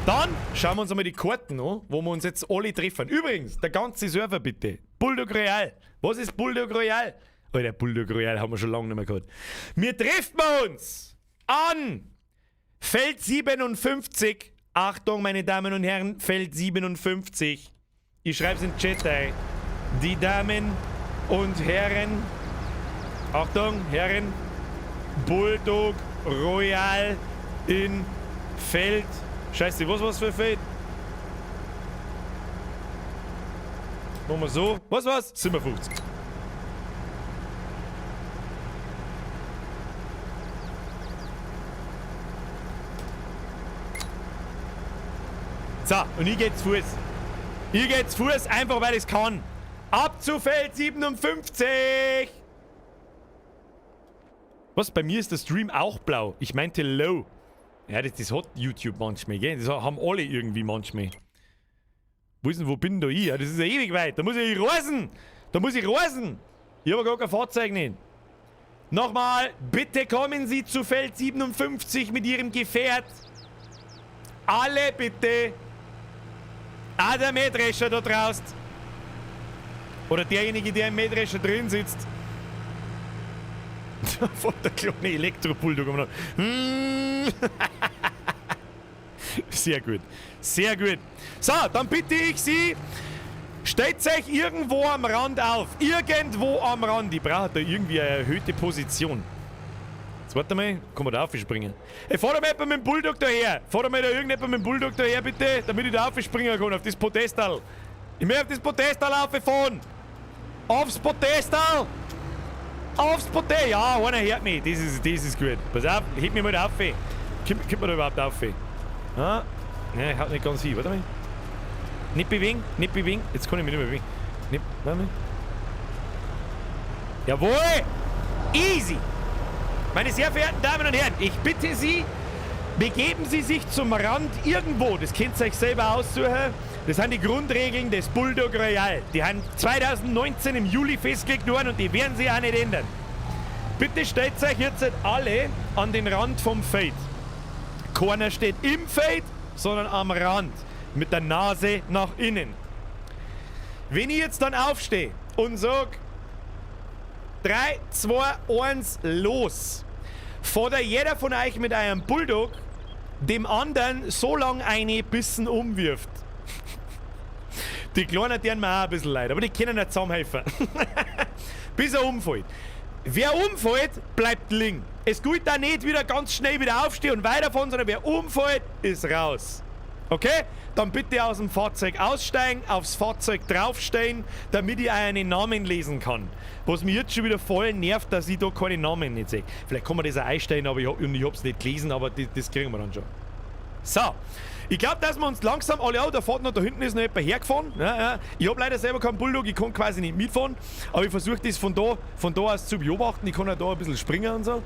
Dann schauen wir uns einmal die Karten an, wo wir uns jetzt alle treffen. Übrigens, der ganze Server bitte. Bulldog Royal. Was ist Bulldog Royal? Alter, Bulldog Royal haben wir schon lange nicht mehr gehabt. Wir treffen uns an Feld 57. Achtung, meine Damen und Herren, Feld 57. Ich schreib's in den Chat ein. Die Damen und Herren. Achtung, Herren. Bulldog Royal in Feld. Scheiße, was war's für Feld? Machen wir so. Was war's? 57. So, und ich geh zu Fuß. Ich geh zu Fuß, einfach weil ich's kann. Ab zu Feld 57! Was? Bei mir ist der Stream auch blau. Ich meinte low. Ja, das hat YouTube manchmal, gell? Das haben alle irgendwie manchmal. Wo ist denn, wo bin denn da ich? Ja, das ist ja ewig weit. Da muss ich reisen. Da muss ich reisen. Ich hab aber gar kein Fahrzeug nicht. Nochmal, bitte kommen Sie zu Feld 57 mit Ihrem Gefährt. Alle bitte. Auch der Mähdrescher da draußen. Oder derjenige, der im Mähdrescher drin sitzt. Da fährt der kleine Elektropulldog um. Sehr gut. Sehr gut. So, dann bitte ich Sie, stellt euch irgendwo am Rand auf. Irgendwo am Rand. Ich brauche da irgendwie eine erhöhte Position. Jetzt warte mal, kann man da aufspringen? Ey, fahr doch mal jemand mit dem Bulldog daher. Fahr doch mal da irgendjemand mit dem Bulldog daher, bitte, damit ich da aufspringen kann, auf das Podestal. Ich möchte auf das Podestal auffahren. Aufs Podestal! Aufs Podestal! Ja, einer hört mich. Das ist gut. Pass auf, heb mich mal da auf. Kommt man da überhaupt auf? Ah, ne, haut nicht ganz hin. Warte mal. Nicht bewegen, nicht bewegen. Jetzt kann ich mich nicht mehr bewegen. Nicht, warte mal. Jawohl! Easy! Meine sehr verehrten Damen und Herren, ich bitte Sie, begeben Sie sich zum Rand irgendwo. Das könnt ihr euch selber aussuchen. Das sind die Grundregeln des Bulldog Royal. Die haben 2019 im Juli festgelegt worden und die werden sich auch nicht ändern. Bitte stellt euch jetzt alle an den Rand vom Feld. Keiner steht im Feld, sondern am Rand. Mit der Nase nach innen. Wenn ich jetzt dann aufstehe und sag, 3, 2, 1, los. Fordert jeder von euch mit einem Bulldog dem anderen so lange eine Bissen umwirft. Die Kleinen tun mir auch ein bisschen leid, aber die können nicht zusammenhelfen. Bis er umfällt. Wer umfällt, bleibt liegen. Es gilt da nicht wieder ganz schnell wieder aufstehen und weiterfahren, sondern wer umfällt, ist raus. Okay? Dann bitte aus dem Fahrzeug aussteigen, aufs Fahrzeug draufstehen, damit ich einen Namen lesen kann. Was mich jetzt schon wieder voll nervt, dass ich da keine Namen nicht sehe. Vielleicht kann man das auch einstellen, aber ich hab's nicht gelesen, aber das kriegen wir dann schon. So. Ich glaub, dass wir uns langsam alle auch, da fährt noch, da hinten ist noch jemand hergefahren. Ja, ja. Ich hab leider selber keinen Bulldog, ich kann quasi nicht mitfahren. Aber ich versuch das von da aus zu beobachten. Ich kann ja da ein bisschen springen und so.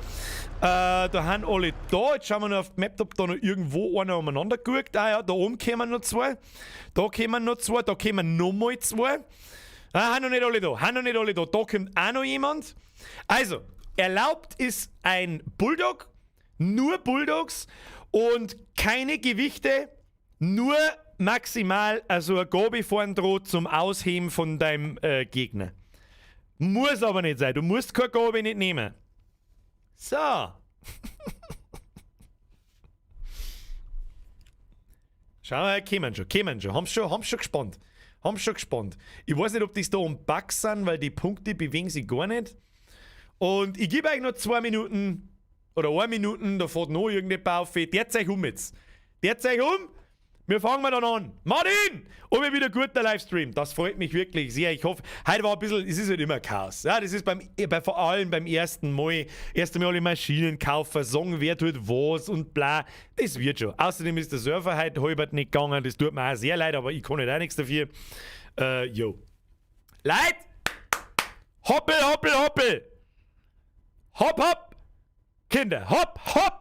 Da haben alle da. Jetzt schauen wir noch auf die Map, ob da noch irgendwo einer umeinander guckt. Ah ja, da oben kommen noch zwei. Da kommen noch zwei, da kommen nochmal zwei. Ah, haben noch nicht alle da, haben noch nicht alle da. Da kommt auch noch jemand. Also, erlaubt ist ein Bulldog, nur Bulldogs und keine Gewichte, nur maximal also ein Gobi vorn droht zum Ausheben von deinem Gegner. Muss aber nicht sein, du musst kein Gobi nicht nehmen. So. Schau mal, kommen schon, kommen schon. Haben's schon, haben's schon gespannt. Haben's schon gespannt. Ich weiß nicht, ob das da um Bugs sind, weil die Punkte bewegen sich gar nicht. Und ich gebe euch noch 2 Minuten oder 1 Minuten, da fährt noch irgendjemand auf. Der zeig um jetzt. Der zeig um. Wir fangen mal dann an. Martin! Und wir wieder guter Livestream. Das freut mich wirklich sehr. Ich hoffe, heute war ein bisschen, es ist halt immer Chaos. Ja, das ist vor allem beim ersten Mal. Erst einmal alle Maschinen kaufen, sagen, wer tut was und bla. Das wird schon. Außerdem ist der Server heute halbert nicht gegangen. Das tut mir auch sehr leid, aber ich kann halt auch nichts dafür. Jo. Leute! Hoppel, hoppel, hoppel! Hopp, hopp! Kinder, hopp, hopp!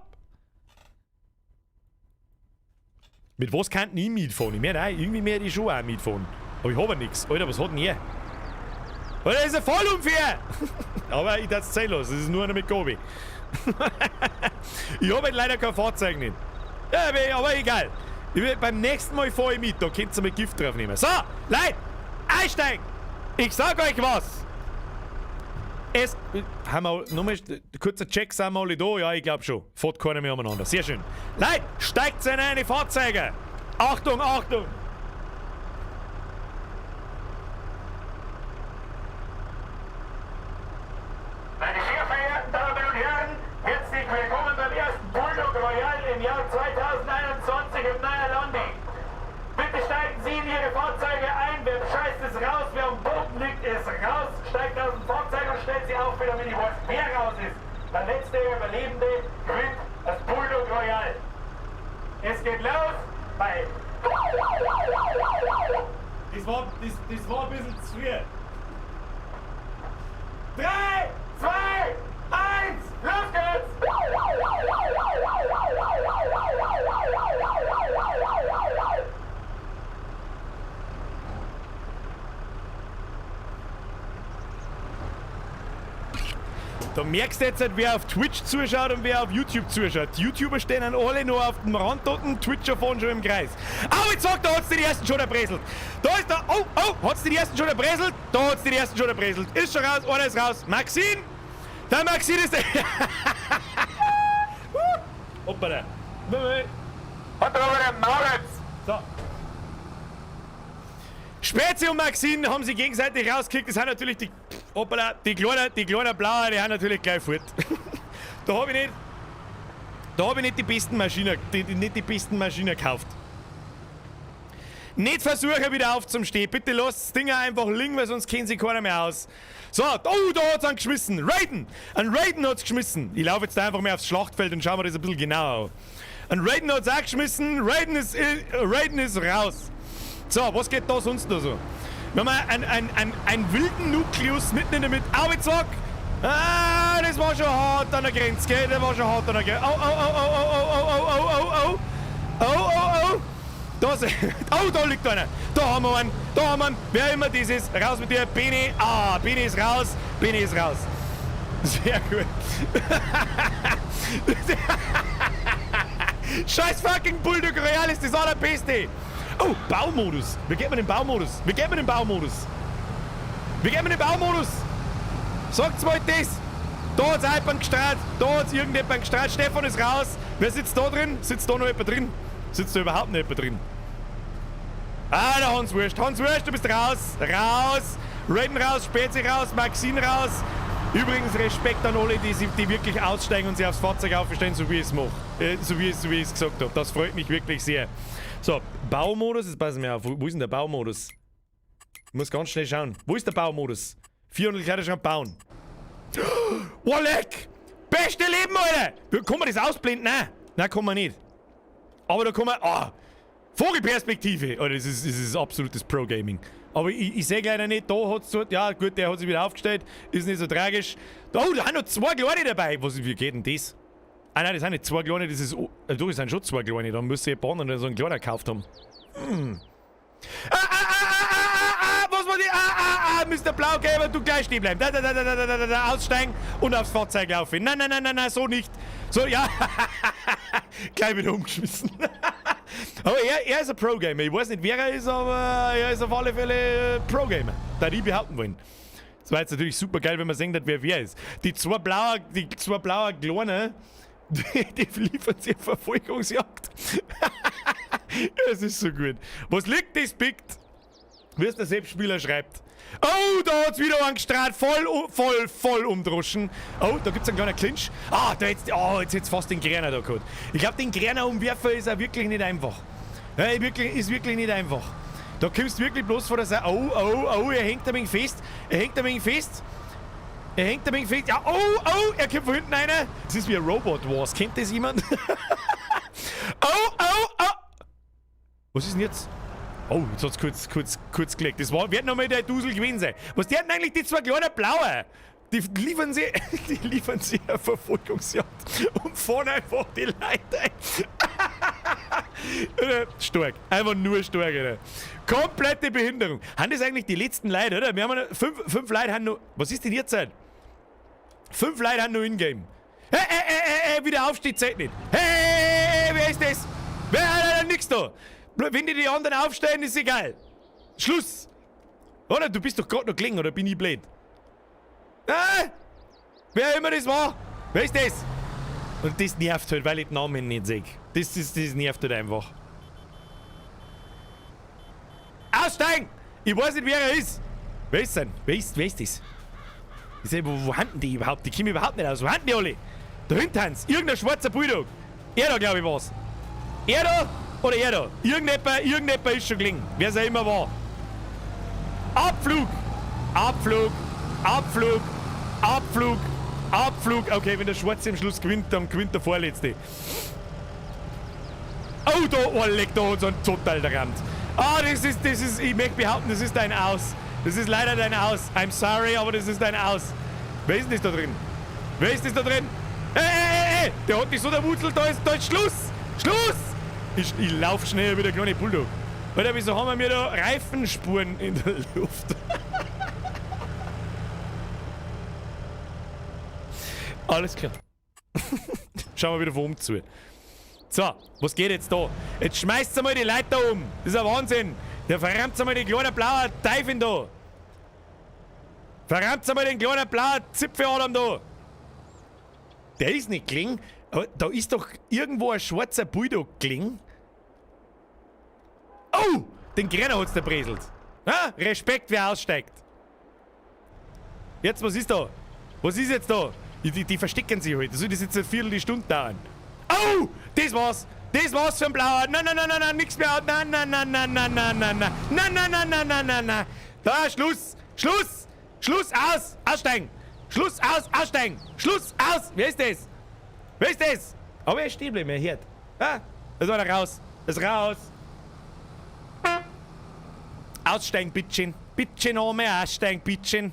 Mit was kann ich mitfahren? Ich meine, nein, irgendwie mehr die schon auch mitfahren. Aber ich hab ja nix. Alter, was hat denn er? Alter, das ist ja voll unfair! Aber ich darf's zählen lassen, das ist nur einer mit Gobi. Ich hab halt leider kein Fahrzeug nicht. Ja, aber egal. Beim nächsten Mal fahr ich mit, da könnt ihr mal Gift drauf nehmen. So, Leute, einsteigen! Ich sag euch was! Es. Haben wir nochmal kurzer Check, sind wir alle da? Ja, ich glaub schon. Fährt keiner mehr umeinander. Sehr schön. Leute, steigt in eine Fahrzeuge! Achtung, Achtung! Meine sehr verehrten Damen und Herren, herzlich willkommen beim ersten Bulldog Royal im Jahr 2021 im Neuerlandi. Bitte steigen Sie in Ihre Fahrzeuge ein, wer bescheißt, ist raus, wer am Boden liegt, ist raus. Steigt aus dem Fahrzeug und stellt sie auf, damit ich weiß, wer raus ist. Der letzte Überlebende gewinnt das Bulldog Royal. Es geht los bei... Das war ein bisschen zu früh. 3, 2, 1, los geht's! Da merkst du jetzt halt, wer auf Twitch zuschaut und wer auf YouTube zuschaut. Die YouTuber stehen dann alle nur auf dem Rand dort und Twitcher fahren schon im Kreis. Au, jetzt sagt, da hat's den ersten schon erpresselt. Da ist der, oh, oh, hat's den ersten schon erpresselt? Da hat's den ersten schon erpresselt. Ist schon raus, einer ist raus. Maxine! Der Maxine ist der... Hoppala. Hat aber der Mauritz. So. Spezi und Maxine haben sie gegenseitig rausgekickt. Das sind natürlich die... Hoppala, die kleinen Blauen, die haben natürlich gleich fort. Da hab ich nicht, da hab ich nicht die besten Maschinen, die, die, nicht die besten Maschinen gekauft. Nicht versuchen, wieder aufzustehen. Bitte lasst das Ding einfach liegen, weil sonst kennt sich keiner mehr aus. So, oh, da hat's einen geschmissen. Raiden! Ein Raiden hat's geschmissen. Ich laufe jetzt da einfach mehr aufs Schlachtfeld und schau mir das ein bisschen genauer an. Ein Raiden hat's auch geschmissen. Raiden ist raus. So, was geht da sonst noch so? Wir haben einen wilden Nukleus mitten in der Mitte. Au, jetzt sag! Ah, das war schon hart an der Grenze, gell? Das war schon hart an der Grenze. Au, au, au, au, au, au, au, au, au, au. Au, au, au. Da ist, oh, da liegt einer. Da haben wir einen. Da haben wir einen. Wer immer das ist, raus mit dir. Beni. Ah, Beni ist raus. Beni ist raus. Sehr gut. Scheiß fucking Bulldog Royal ist das allerbeste. Oh, Baumodus. Wie geht man den Baumodus? Wie geht man den Baumodus? Wie geht man den Baumodus? Sagt's mal das. Da hat's jemand gestrahlt. Da hat's irgendjemand gestrahlt. Stefan ist raus. Wer sitzt da drin? Sitzt da noch jemand drin? Sitzt da überhaupt noch jemand drin? Ah, der Hans Wurst. Hans Wurst, du bist raus. Raus. Raiden raus, Spezi raus, Maxine raus. Übrigens Respekt an alle, die wirklich aussteigen und sich aufs Fahrzeug aufstellen, so wie ich es mach. So wie ich es gesagt hab. Das freut mich wirklich sehr. So, Baumodus, jetzt passen wir auf. Wo ist denn der Baumodus? Ich muss ganz schnell schauen. Wo ist der Baumodus? 400 Kleiderschrank bauen. Oh, leck! Beste Leben, Alter! Kann man das ausblenden? Nein. Nein, kann man nicht. Aber da kann man... Ah! Vogelperspektive! Alter, das ist absolutes Pro-Gaming. Aber ich sehe leider nicht, da hat's so... Ja, gut, der hat sich wieder aufgestellt. Ist nicht so tragisch. Oh, da sind noch zwei Kleine dabei. Was, wie geht denn das? Ah nein, das sind nicht zwei Kleine, das ist... Oh, doch, das sind schon zwei Kleine. Da müsste ich jemand so einen Kleiner gekauft haben. Hm. Ah, ah, ah, ah, ah, ah, was war die? Ah, ah, ah, Mister Blaugelber, du gleich stehen bleiben. Da, da, da, da, da, da, da, da, aussteigen und aufs Fahrzeug laufen. Nein, nein, nein, nein, nein, so nicht. So, ja. Gleich wieder umgeschmissen. Aber er ist ein Pro-Gamer. Ich weiß nicht, wer er ist, aber er ist auf alle Fälle Pro-Gamer. Da die behaupten wollen. Das war jetzt natürlich super geil, wenn man sehen hat, wer ist. Die zwei blauen Kleinen, die liefern sich Verfolgungsjagd. Es ist so gut. Was liegt, das pickt. Wie es der Selbstspieler schreibt. Oh, da hat's wieder angestrahlt. Voll, voll, voll umdroschen. Oh, da gibt's einen kleinen Clinch. Ah, da jetzt, oh, jetzt hätt's fast den Gräner da gehabt. Ich glaub, den Gräner umwerfen ist auch wirklich nicht einfach. Ja, wirklich, ist wirklich nicht einfach. Da kommst du wirklich bloß vor der Seite. Oh, oh, oh, er hängt ein wenig fest. Er hängt ein wenig fest. Er hängt ein wenig fest. Ja, oh, oh, er kommt von hinten einer. Das ist wie ein Robot Wars. Kennt das jemand? Oh, oh, oh. Was ist denn jetzt? Oh, jetzt hat's kurz gelegt. Das wird nochmal der Dusel gewesen sein. Was die hatten eigentlich die zwei kleinen Blauen? Die liefern sie, die liefern sie eine Verfolgungsjagd und fahren einfach die Leute ein. Stark. Einfach nur stark, Alter. Komplette Behinderung. Haben das eigentlich die letzten Leute, oder? Wir haben noch fünf Leute haben noch. Was ist denn jetzt Zeit? 5 Leute haben noch in-game. Hey, hey, hey, hey, hey, wieder aufsteht, zählt nicht. Hey, hey, hey, wer ist das? Wer hat nix da? Wenn die anderen aufstehen, ist egal. Schluss. Oder? Du bist doch grad noch gelegen, oder bin ich blöd? Ah! Wer immer das war? Wer ist das? Und das nervt halt, weil ich den Namen nicht sehe. Das nervt halt einfach. Aussteigen! Ich weiß nicht, wer er ist. Wer ist denn? Wer ist das? Ich seh, wo haben die überhaupt? Die kommen überhaupt nicht aus. Wo haben die alle? Da hinten haben's. Irgendein schwarzer Bulldog. Er da, glaub ich, war's. Er da oder er da? Irgendjemand ist schon gelingen. Wer es auch immer war. Abflug! Abflug! Abflug! Abflug! Abflug! Okay, wenn der Schwarze im Schluss gewinnt, dann gewinnt der Vorletzte. Oh, da, oh, leck, da hat's einen total gerammt. Ah, das ist, ich möchte behaupten, das ist dein Aus. Das ist leider dein Aus. I'm sorry, aber das ist dein Aus. Wer ist denn das da drin? Wer ist das da drin? Hey, hey, hey, hey! Der hat dich so der Wutzel, da ist Schluss! Schluss! Ich lauf schnell wie der kleine Bulldog. Alter, wieso haben wir da Reifenspuren in der Luft? Alles klar. Schauen wir wieder von oben zu. So, was geht jetzt da? Jetzt schmeißt einmal die Leute da um. Das ist ein Wahnsinn. Der verrammt einmal den kleinen blauen Teufel da. Verrammt einmal den kleinen blauen Zipfeladam da. Der ist nicht gelingen. Aber da ist doch irgendwo ein schwarzer Bulldog gelingen. Oh! Den Grenner hat's der Breselt. Ha? Respekt, wer aussteigt. Jetzt, was ist da? Was ist jetzt da? Die verstecken sich halt. Das soll das jetzt eine Viertelstunde dauern. Oh! Das war's! Das war's für den Blauer! Nein, nein, nein, nein, nein, nix mehr! Nein, nein, nein, nein, nein, nein, nein, nein, nein, nein, nein, nein, nein, nein, nein! Da, Schluss! Schluss! Schluss, aus! Aussteigen! Schluss, aus! Aussteigen! Schluss, aus! Wer ist das? Wer ist das? Aber er steht bleiben, er hört. Ah, das war da raus! Das ist raus! Aussteigen, bitteschön! Bitteschön, einmal aussteigen, bitteschön!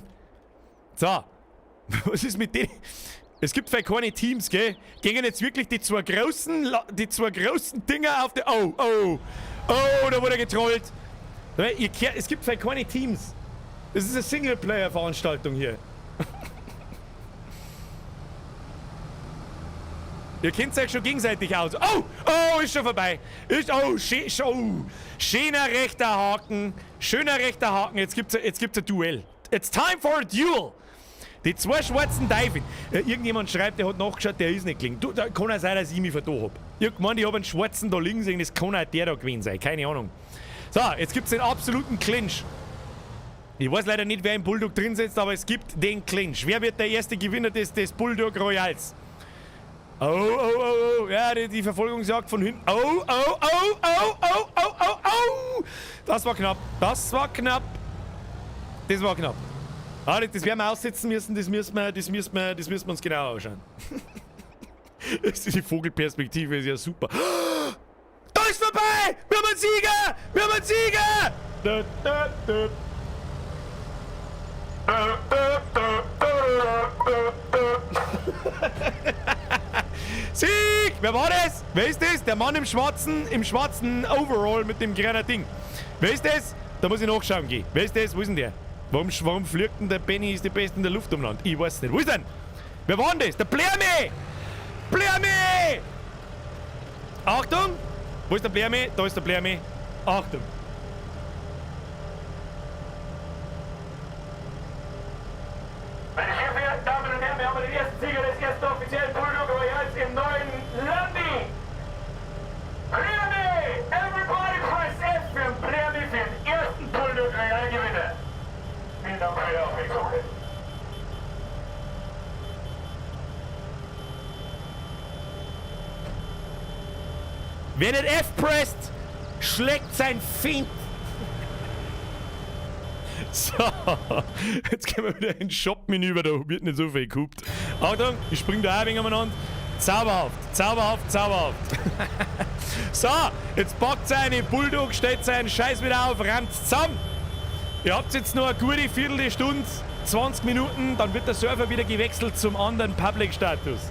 So! Was ist mit denen? Es gibt vielleicht keine Teams, gell? Gehen jetzt wirklich die zwei großen Dinger auf die... Oh, oh, oh, da wurde getrollt. Es gibt vielleicht keine Teams. Das ist eine Singleplayer-Veranstaltung hier. Ihr kennt euch schon gegenseitig aus. Oh, oh, ist schon vorbei. Ist, oh, oh, schöner rechter Haken. Schöner rechter Haken. Jetzt gibt's ein Duell. It's time for a duel. Die zwei schwarzen Teufel. Irgendjemand schreibt, der hat nachgeschaut, der ist nicht gelingen. Du, da kann auch sein, dass ich mich vertan hab. Ich meine, ich hab einen schwarzen da liegen sehen, das kann auch der da gewesen sein. Keine Ahnung. So, jetzt gibt's den absoluten Clinch. Ich weiß leider nicht, wer im Bulldog drin sitzt, aber es gibt den Clinch. Wer wird der erste Gewinner des Bulldog Royals? Oh, oh, oh, oh. Ja, die Verfolgungsjagd von hinten. Oh, oh, oh, oh, oh, oh, oh, oh. Das war knapp. Das war knapp. Das war knapp. Ah, das werden wir aussitzen müssen, das müssen wir uns genau anschauen. Die Vogelperspektive ist ja super. Da ist vorbei! Wir haben einen Sieger! Wir haben einen Sieger! Da, da, da. Sieg! Wer war das? Wer ist das? Der Mann im schwarzen Overall mit dem grünen Ding. Wer ist das? Da muss ich nachschauen gehen. Wer ist das? Wo ist denn der? Warum fliegt denn der Benny ist die Beste in der Luft umeinander? Ich weiß nicht. Wo ist denn? Wer war denn das? Der Blärme! Blärme! Achtung! Wo ist der Blärme? Da ist der Blärme. Achtung! Meine sehr verehrten Damen und Herren, wir haben den ersten Sieger des ersten offiziellen Bulldog Royals im neuen Landi! Blärme! Everybody! Wer nicht F presst, schlägt sein Find. So, jetzt gehen wir wieder ins Shop-Menü, weil da wird nicht so viel gehupt. Achtung, ich spring da auch ein wenig umeinander. Zauberhaft, zauberhaft, zauberhaft. So, jetzt packt seine Bulldog, stellt seinen Scheiß wieder auf, rammt zusammen. Ihr habt jetzt nur eine gute Viertelstunde, 20 Minuten, dann wird der Server wieder gewechselt zum anderen Public-Status.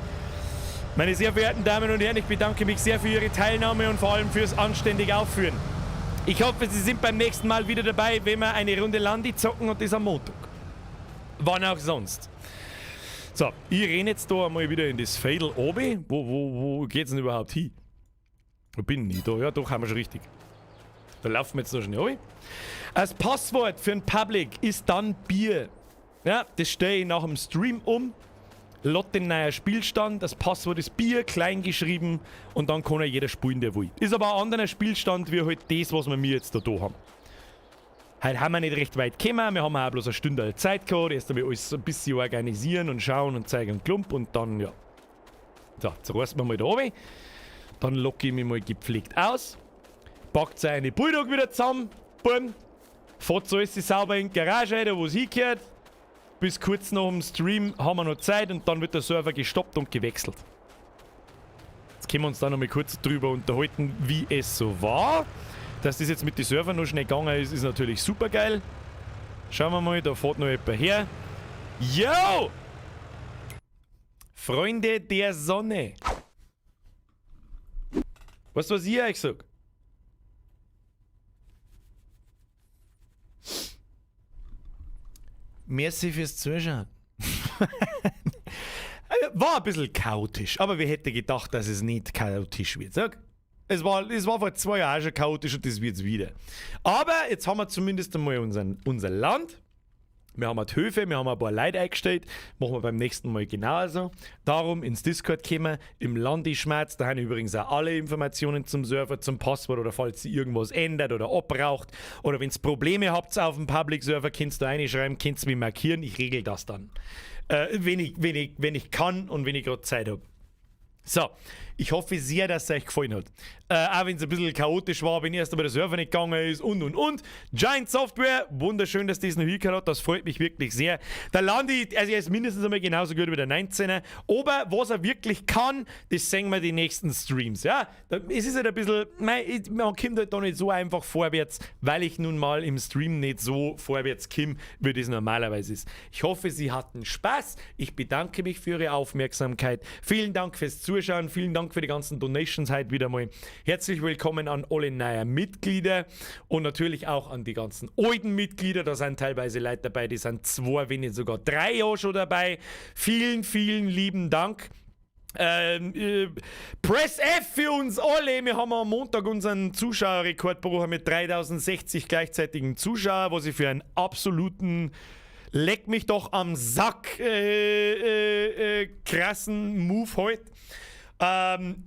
Meine sehr verehrten Damen und Herren, ich bedanke mich sehr für Ihre Teilnahme und vor allem fürs anständig Aufführen. Ich hoffe, Sie sind beim nächsten Mal wieder dabei, wenn wir eine Runde Landi zocken und das am Montag. Wann auch sonst. So, ich renne jetzt da einmal wieder in das Veedel obi. Wo geht's denn überhaupt hin? Wo bin ich da? Ja, doch, haben wir schon richtig. Da laufen wir jetzt noch schnell runter. Das Passwort für ein Public ist dann Bier. Ja, das stelle ich nach dem Stream um. Lad den neuen Spielstand. Das Passwort ist Bier, klein geschrieben. Und dann kann ja jeder spielen, der will. Ist aber ein anderer Spielstand wie halt das, was wir mir jetzt da haben. Heute haben wir nicht recht weit gekommen. Wir haben auch bloß eine Stunde Zeit gehabt. Erst einmal alles ein bisschen organisieren und schauen und zeigen und Klump und dann, ja. So, jetzt reißen wir mal da runter. Dann locke ich mich mal gepflegt aus. Packt seine Bulldog wieder zusammen. Bumm. Fährt so alles sauber in die Garage, da wo es hingehört. Bis kurz nach dem Stream haben wir noch Zeit und dann wird der Server gestoppt und gewechselt. Jetzt können wir uns da noch mal kurz drüber unterhalten, wie es so war. Dass das jetzt mit den Servern noch schnell gegangen ist, ist natürlich super geil. Schauen wir mal, da fährt noch jemand her. Yo! Freunde der Sonne. Weißt du, was ich euch sag? Merci fürs Zuschauen. War ein bisschen chaotisch, aber wer hätte gedacht, dass es nicht chaotisch wird? Sag. Es war vor 2 Jahren auch schon chaotisch und das wird's wieder. Aber jetzt haben wir zumindest einmal unser Land. Wir haben die Höfe, wir haben ein paar Leute eingestellt. Machen wir beim nächsten Mal genauso. Darum ins Discord kommen, im Landi-Schmerz. Da haben übrigens auch alle Informationen zum Server, zum Passwort oder falls sich irgendwas ändert oder abbraucht. Oder wenn's Probleme habt auf dem Public-Server, könnt ihr da reinschreiben, könnt ihr mich markieren. Ich regel das dann. Wenn ich kann und wenn ich grad Zeit hab. So, ich hoffe sehr, dass es euch gefallen hat. Auch wenn es ein bisschen chaotisch war, wenn erst einmal der Server nicht gegangen ist und. Giant Software, wunderschön, dass das noch hingehört hat, das freut mich wirklich sehr. Der Landi, also er ist mindestens einmal genauso gut wie der 19er. Aber was er wirklich kann, das sehen wir die nächsten Streams. Ja, es ist halt ein bisschen, mei, man kommt halt da nicht so einfach vorwärts, weil ich nun mal im Stream nicht so vorwärts komme, wie das normalerweise ist. Ich hoffe, Sie hatten Spaß. Ich bedanke mich für Ihre Aufmerksamkeit. Vielen Dank fürs Zuschauen, vielen Dank für die ganzen Donations heute wieder mal. Herzlich willkommen an alle neuen Mitglieder und natürlich auch an die ganzen alten Mitglieder. Da sind teilweise Leute dabei, die sind 2, wenn nicht sogar 3 Jahre schon dabei. Vielen, vielen lieben Dank. Press F für uns alle. Wir haben am Montag unseren Zuschauerrekord gebrochen mit 3060 gleichzeitigen Zuschauern, was ich für einen absoluten Leck mich doch am Sack krassen Move heute.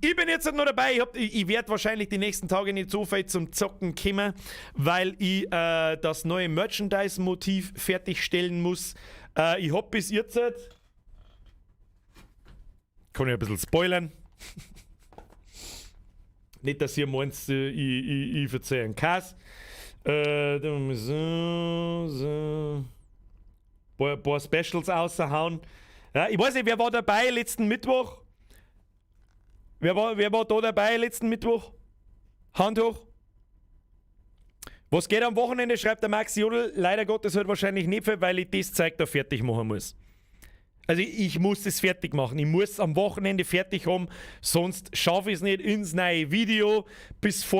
Ich bin jetzt noch dabei, ich werd wahrscheinlich die nächsten Tage nicht so viel zum Zocken kommen, weil ich das neue Merchandise-Motiv fertigstellen muss. Ich hab bis jetzt, kann ich ein bisschen spoilern, nicht, dass ihr meint, ich verzeihe einen Kass. So, so. Paar Specials raushauen. Ja, ich weiß nicht, wer war dabei letzten Mittwoch? Wer war da dabei letzten Mittwoch? Hand hoch. Was geht am Wochenende, schreibt der Max Jodl. Leider Gottes halt wahrscheinlich nicht viel, weil ich das Zeug da fertig machen muss. Also ich muss es fertig machen. Ich muss am Wochenende fertig haben, sonst schaffe ich es nicht ins neue Video bis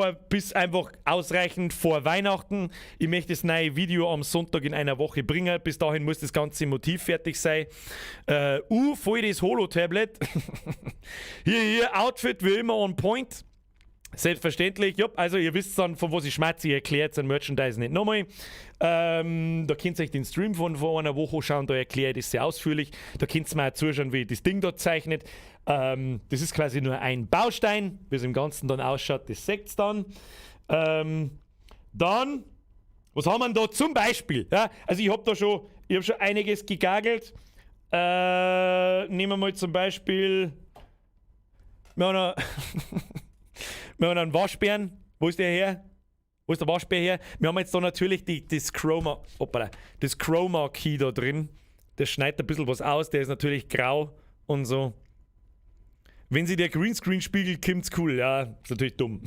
einfach ausreichend vor Weihnachten. Ich möchte das neue Video am Sonntag in einer Woche bringen. Bis dahin muss das ganze Motiv fertig sein. Voll das Holo-Tablet. Hier, Outfit wie immer on point. Selbstverständlich, ja, also ihr wisst dann, von was ich schmatze, ich erkläre jetzt ein Merchandise nicht nochmal. Da könnt ihr euch den Stream von vor einer Woche anschauen, da erkläre ich das sehr ausführlich. Da könnt ihr mir auch zuschauen, wie ich das Ding dort zeichnet. Das ist quasi nur ein Baustein, wie es im Ganzen dann ausschaut, das seht ihr dann. Dann, was haben wir denn da zum Beispiel? Ja, also ich hab da schon, ich hab schon einiges gegagelt. Nehmen wir mal zum Beispiel, wir haben noch Wir haben einen Waschbären. Wo ist der her? Wo ist der Waschbär her? Wir haben jetzt da natürlich das Chroma, hoppala, das Chroma Key da drin. Das schneidet ein bisschen was aus. Der ist natürlich grau und so. Wenn sich der Greenscreen spiegelt, kommt's cool. Ja, ist natürlich dumm.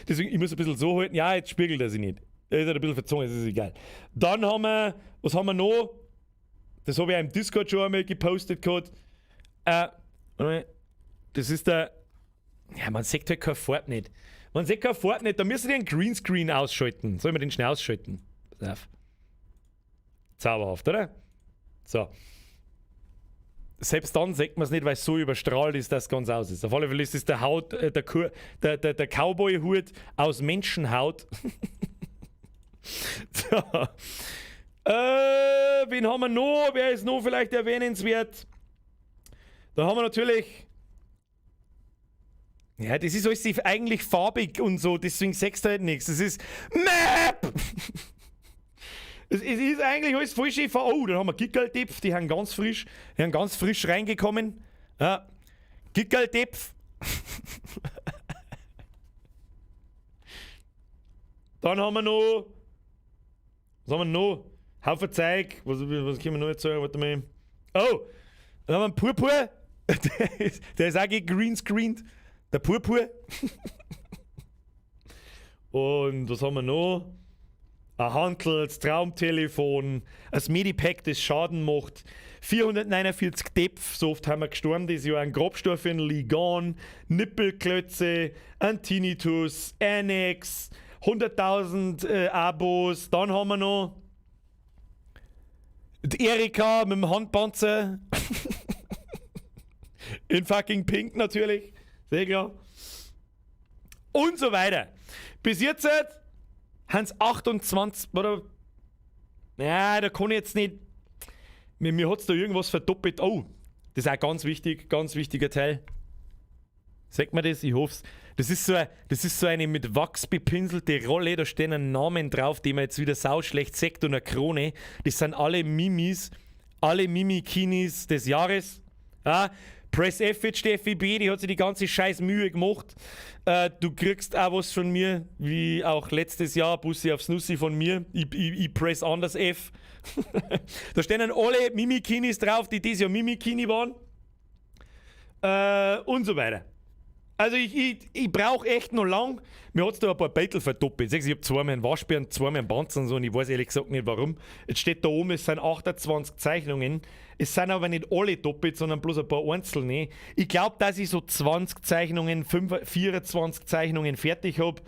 Deswegen, ich muss ein bisschen so halten. Ja, jetzt spiegelt er sich nicht. Er ist halt ein bisschen verzogen, das ist egal. Dann haben wir, was haben wir noch? Das habe ich auch im Discord schon einmal gepostet gehabt. Das ist der. Ja, man sieht halt keine Farbe nicht. Man sieht keine Farbe nicht. Da müssen wir den Greenscreen ausschalten. Sollen wir den schnell ausschalten? Pass auf. Zauberhaft, oder? So. Selbst dann sieht man es nicht, weil es so überstrahlt ist, dass es ganz aus ist. Auf alle Fälle ist es der Haut, der, der, der, der Cowboy-Hut aus Menschenhaut. So. Wen haben wir noch? Wer ist noch vielleicht erwähnenswert? Da haben wir natürlich. Ja, das ist alles eigentlich farbig und so, deswegen sagst du halt nichts. Das ist Map! Es ist eigentlich alles voll schön. Oh, dann haben wir Gickerldepf, die haben ganz frisch, die haben ganz frisch reingekommen. Ja. Gickerldepf. Dann haben wir noch. Was haben wir noch? Haufen Zeug. Was können wir noch jetzt sagen? Warte mal. Oh! Dann haben wir einen Purpur. Der ist auch gegreenscreened. Der Purpur. Und was haben wir noch? Ein Hantel, das Traumtelefon, ein Medipack, das Schaden macht, 449 Depf, so oft haben wir gestorben dieses Jahr, ein Grobstoff in Ligan, Nippelklötze, ein Tinnitus, Annex, 100.000 Abos, dann haben wir noch die Erika mit dem Handpanzer. In fucking Pink natürlich, sehr klar. Und so weiter. Bis jetzt haben es 28, oder? Ja, da kann ich jetzt nicht. Mir hat es da irgendwas verdoppelt. Oh, das ist auch ganz wichtig, ganz wichtiger Teil. Sagt man das? Ich hoff's. Das ist so eine mit Wachs bepinselte Rolle, da stehen ein Namen drauf, den man jetzt wieder sauschlecht sagt und eine Krone. Das sind alle Mimis, alle Mimikinis des Jahres. Ja, Press F mit Steffi B, die hat sich die ganze scheiß Mühe gemacht. Du kriegst auch was von mir, wie auch letztes Jahr, Bussi aufs Nussi von mir. Ich press anders F. Da stehen dann alle Mimikinis drauf, die dieses Jahr Mimikini waren. Und so weiter. Also ich brauche echt noch lang. Mir hat es da ein paar Beitel verdoppelt. Ich habe zweimal einen Waschbären, zweimal einen Panzer und so und ich weiß ehrlich gesagt nicht warum. Jetzt steht da oben, es sind 28 Zeichnungen. Es sind aber nicht alle doppelt, sondern bloß ein paar einzelne. Ich glaube, dass ich so 20 Zeichnungen, 24 Zeichnungen fertig habe.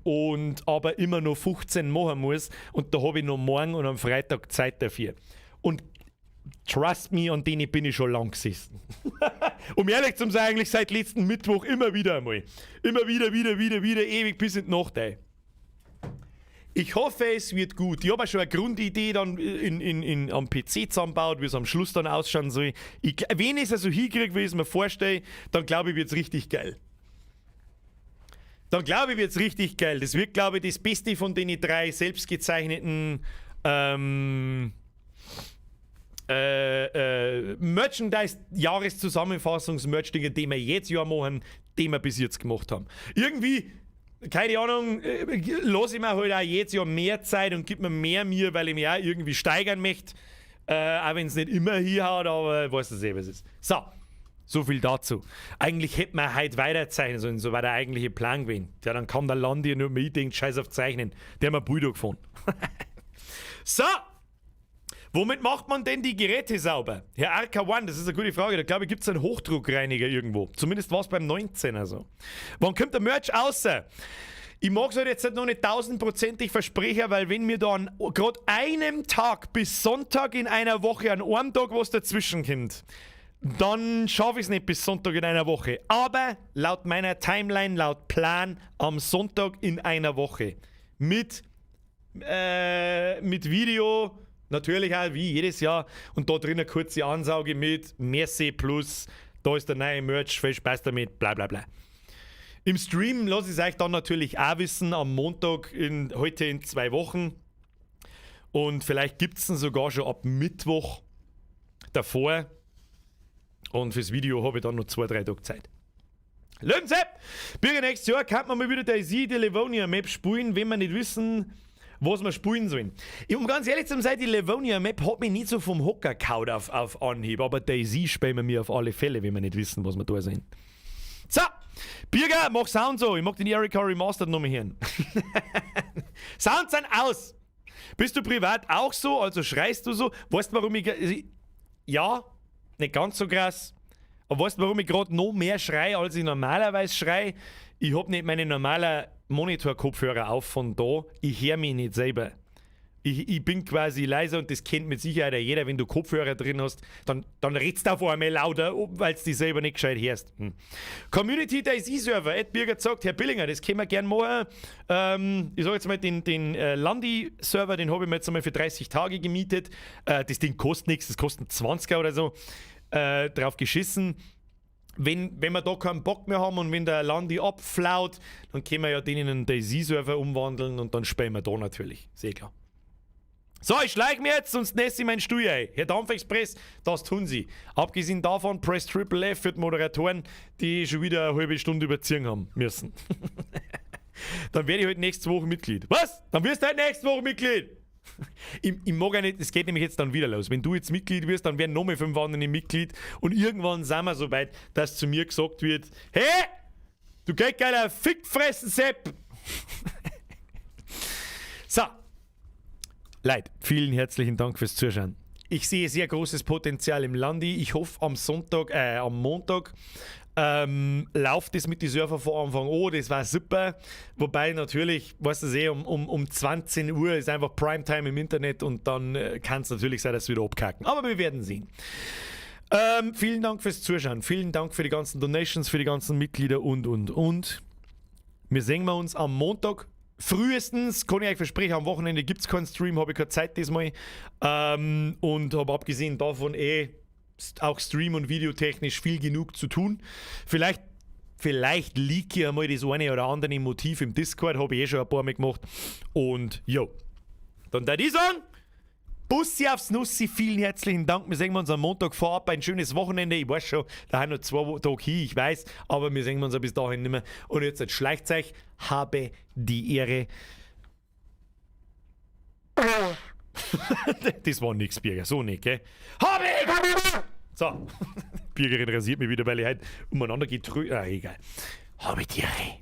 Und aber immer noch 15 machen muss. Und da habe ich noch morgen und am Freitag Zeit dafür. Und trust me, an denen bin ich schon lang gesessen. Um ehrlich zu sein, eigentlich seit letzten Mittwoch immer wieder einmal. Immer wieder, wieder, wieder, wieder, ewig bis in die Nacht ein. Ich hoffe, es wird gut. Ich habe auch schon eine Grundidee dann am PC zusammengebaut, wie es am Schluss dann ausschauen soll. Wenn ich es also hinkriege, wie ich es mir vorstelle, dann glaube ich, wird es richtig geil. Dann glaube ich, wird es richtig geil. Das wird, glaube ich, das Beste von den drei selbstgezeichneten Merchandise-Jahreszusammenfassungs-Merch-Dinge, die wir jetzt Jahr machen, die wir bis jetzt gemacht haben. Irgendwie, keine Ahnung, lasse ich mir halt auch jedes Jahr mehr Zeit und gib mir mehr mir, weil ich mich auch irgendwie steigern möchte. Auch wenn es nicht immer hinhaut, aber ich weiß es eh, was es ist. So, so viel dazu. Eigentlich hätte man heute weiterzeichnen sollen, so war der eigentliche Plan gewesen. Ja, dann kam der Landi und nur mir denkt, scheiß auf Zeichnen. Der hat mir Bulldog gefahren. So! Womit macht man denn die Geräte sauber? Herr RK1, das ist eine gute Frage. Da glaube ich, gibt es einen Hochdruckreiniger irgendwo. Zumindest war es beim 19er so. Wann kommt der Merch raus? Ich mag es halt jetzt noch nicht 1000-prozentig versprechen, weil wenn mir da an gerade einem Tag bis Sonntag in einer Woche, an einem Tag was dazwischen kommt, dann schaffe ich es nicht bis Sonntag in einer Woche. Aber laut meiner Timeline, laut Plan, am Sonntag in einer Woche. Mit Video. Natürlich auch, wie jedes Jahr. Und da drin eine kurze Ansage mit Merci Plus, da ist der neue Merch, viel Spaß damit, bla bla bla. Im Stream lasse ich es euch dann natürlich auch wissen, am Montag, heute in 2 Wochen. Und vielleicht gibt es ihn sogar schon ab Mittwoch davor. Und fürs Video habe ich dann noch 2-3 Tage Zeit. Löwensepp! Birger, nächstes Jahr kann man mal wieder DayZ, die Livonia Map spielen, wenn wir nicht wissen, was wir spielen sollen. Um ganz ehrlich zu sein, die Livonia Map hat mich nicht so vom Hocker gehauen auf Anhieb, aber DayZ spielen wir mir auf alle Fälle, wenn wir nicht wissen, was wir da sind. So, Birger, mach Sound so. Ich mag den Erica Remastered nochmal hören. Sound sind aus! Bist du privat auch so? Also schreist du so? Weißt du, warum ich. Ja, nicht ganz so krass. Aber weißt du, warum ich gerade noch mehr schrei, als ich normalerweise schrei? Ich hab nicht meine normalen Monitor-Kopfhörer auf von da. Ich höre mich nicht selber. Ich bin quasi leiser und das kennt mit Sicherheit auch jeder, wenn du Kopfhörer drin hast, dann redst du auf einmal lauter, weil du dich selber nicht gescheit hörst. Community DayZ Server, Ed Birger sagt, Herr Billinger, das können wir gern machen. Ich sag jetzt mal, den Landi-Server, den habe ich mir jetzt einmal für 30 Tage gemietet. Das Ding kostet nichts, das kostet 20er oder so. Drauf geschissen. Wenn wir da keinen Bock mehr haben und wenn der Landi abflaut, dann können wir ja den in einen DayZ-Server umwandeln und dann spielen wir da natürlich. Sehr klar. So, ich schleich mir jetzt, sonst nässe ich meinen Stuhl ein. Herr Dampfexpress, das tun Sie. Abgesehen davon, Press Triple F für die Moderatoren, die schon wieder eine halbe Stunde überziehen haben müssen. Dann werde ich halt nächste Woche Mitglied. Was? Dann wirst du halt nächste Woche Mitglied! Ich mag ja nicht, es geht nämlich jetzt dann wieder los. Wenn du jetzt Mitglied wirst, dann werden nochmal fünf andere Mitglied und irgendwann sind wir so weit, dass zu mir gesagt wird: Hey, du geiler Fickfressen, Sepp! So. Leute, vielen herzlichen Dank fürs Zuschauen. Ich sehe sehr großes Potenzial im Landi. Ich hoffe, am Sonntag, am Montag läuft das mit den Server von Anfang an. Das war super. Wobei natürlich, weißt du eh, um 20 Uhr ist einfach Primetime im Internet und dann kann es natürlich sein, dass sie wieder abkacken. Aber wir werden sehen. Vielen Dank fürs Zuschauen. Vielen Dank für die ganzen Donations, für die ganzen Mitglieder und, und. Wir sehen wir uns am Montag. Frühestens, kann ich euch versprechen, am Wochenende gibt es keinen Stream, habe ich keine Zeit diesmal. Und habe abgesehen davon eh auch Stream- und Videotechnisch viel genug zu tun. Vielleicht leak ich einmal das eine oder andere Motiv im Discord, habe ich eh schon ein paar Mal gemacht. Und jo. Dann da ich sagen, Bussi aufs Nussi, vielen herzlichen Dank. Wir sehen uns am Montag vorab. Ein schönes Wochenende. Ich weiß schon, da haben noch 2 Tage hin, ich weiß, aber wir sehen uns ja bis dahin nicht mehr. Und jetzt schleicht euch, habe die Ehre. Das war nix, Birger, so nicht, gell? Habe ich! So, Birgerin rasiert mich wieder, weil ich heute umeinander getrö. Ah, egal. Habe die Ehre.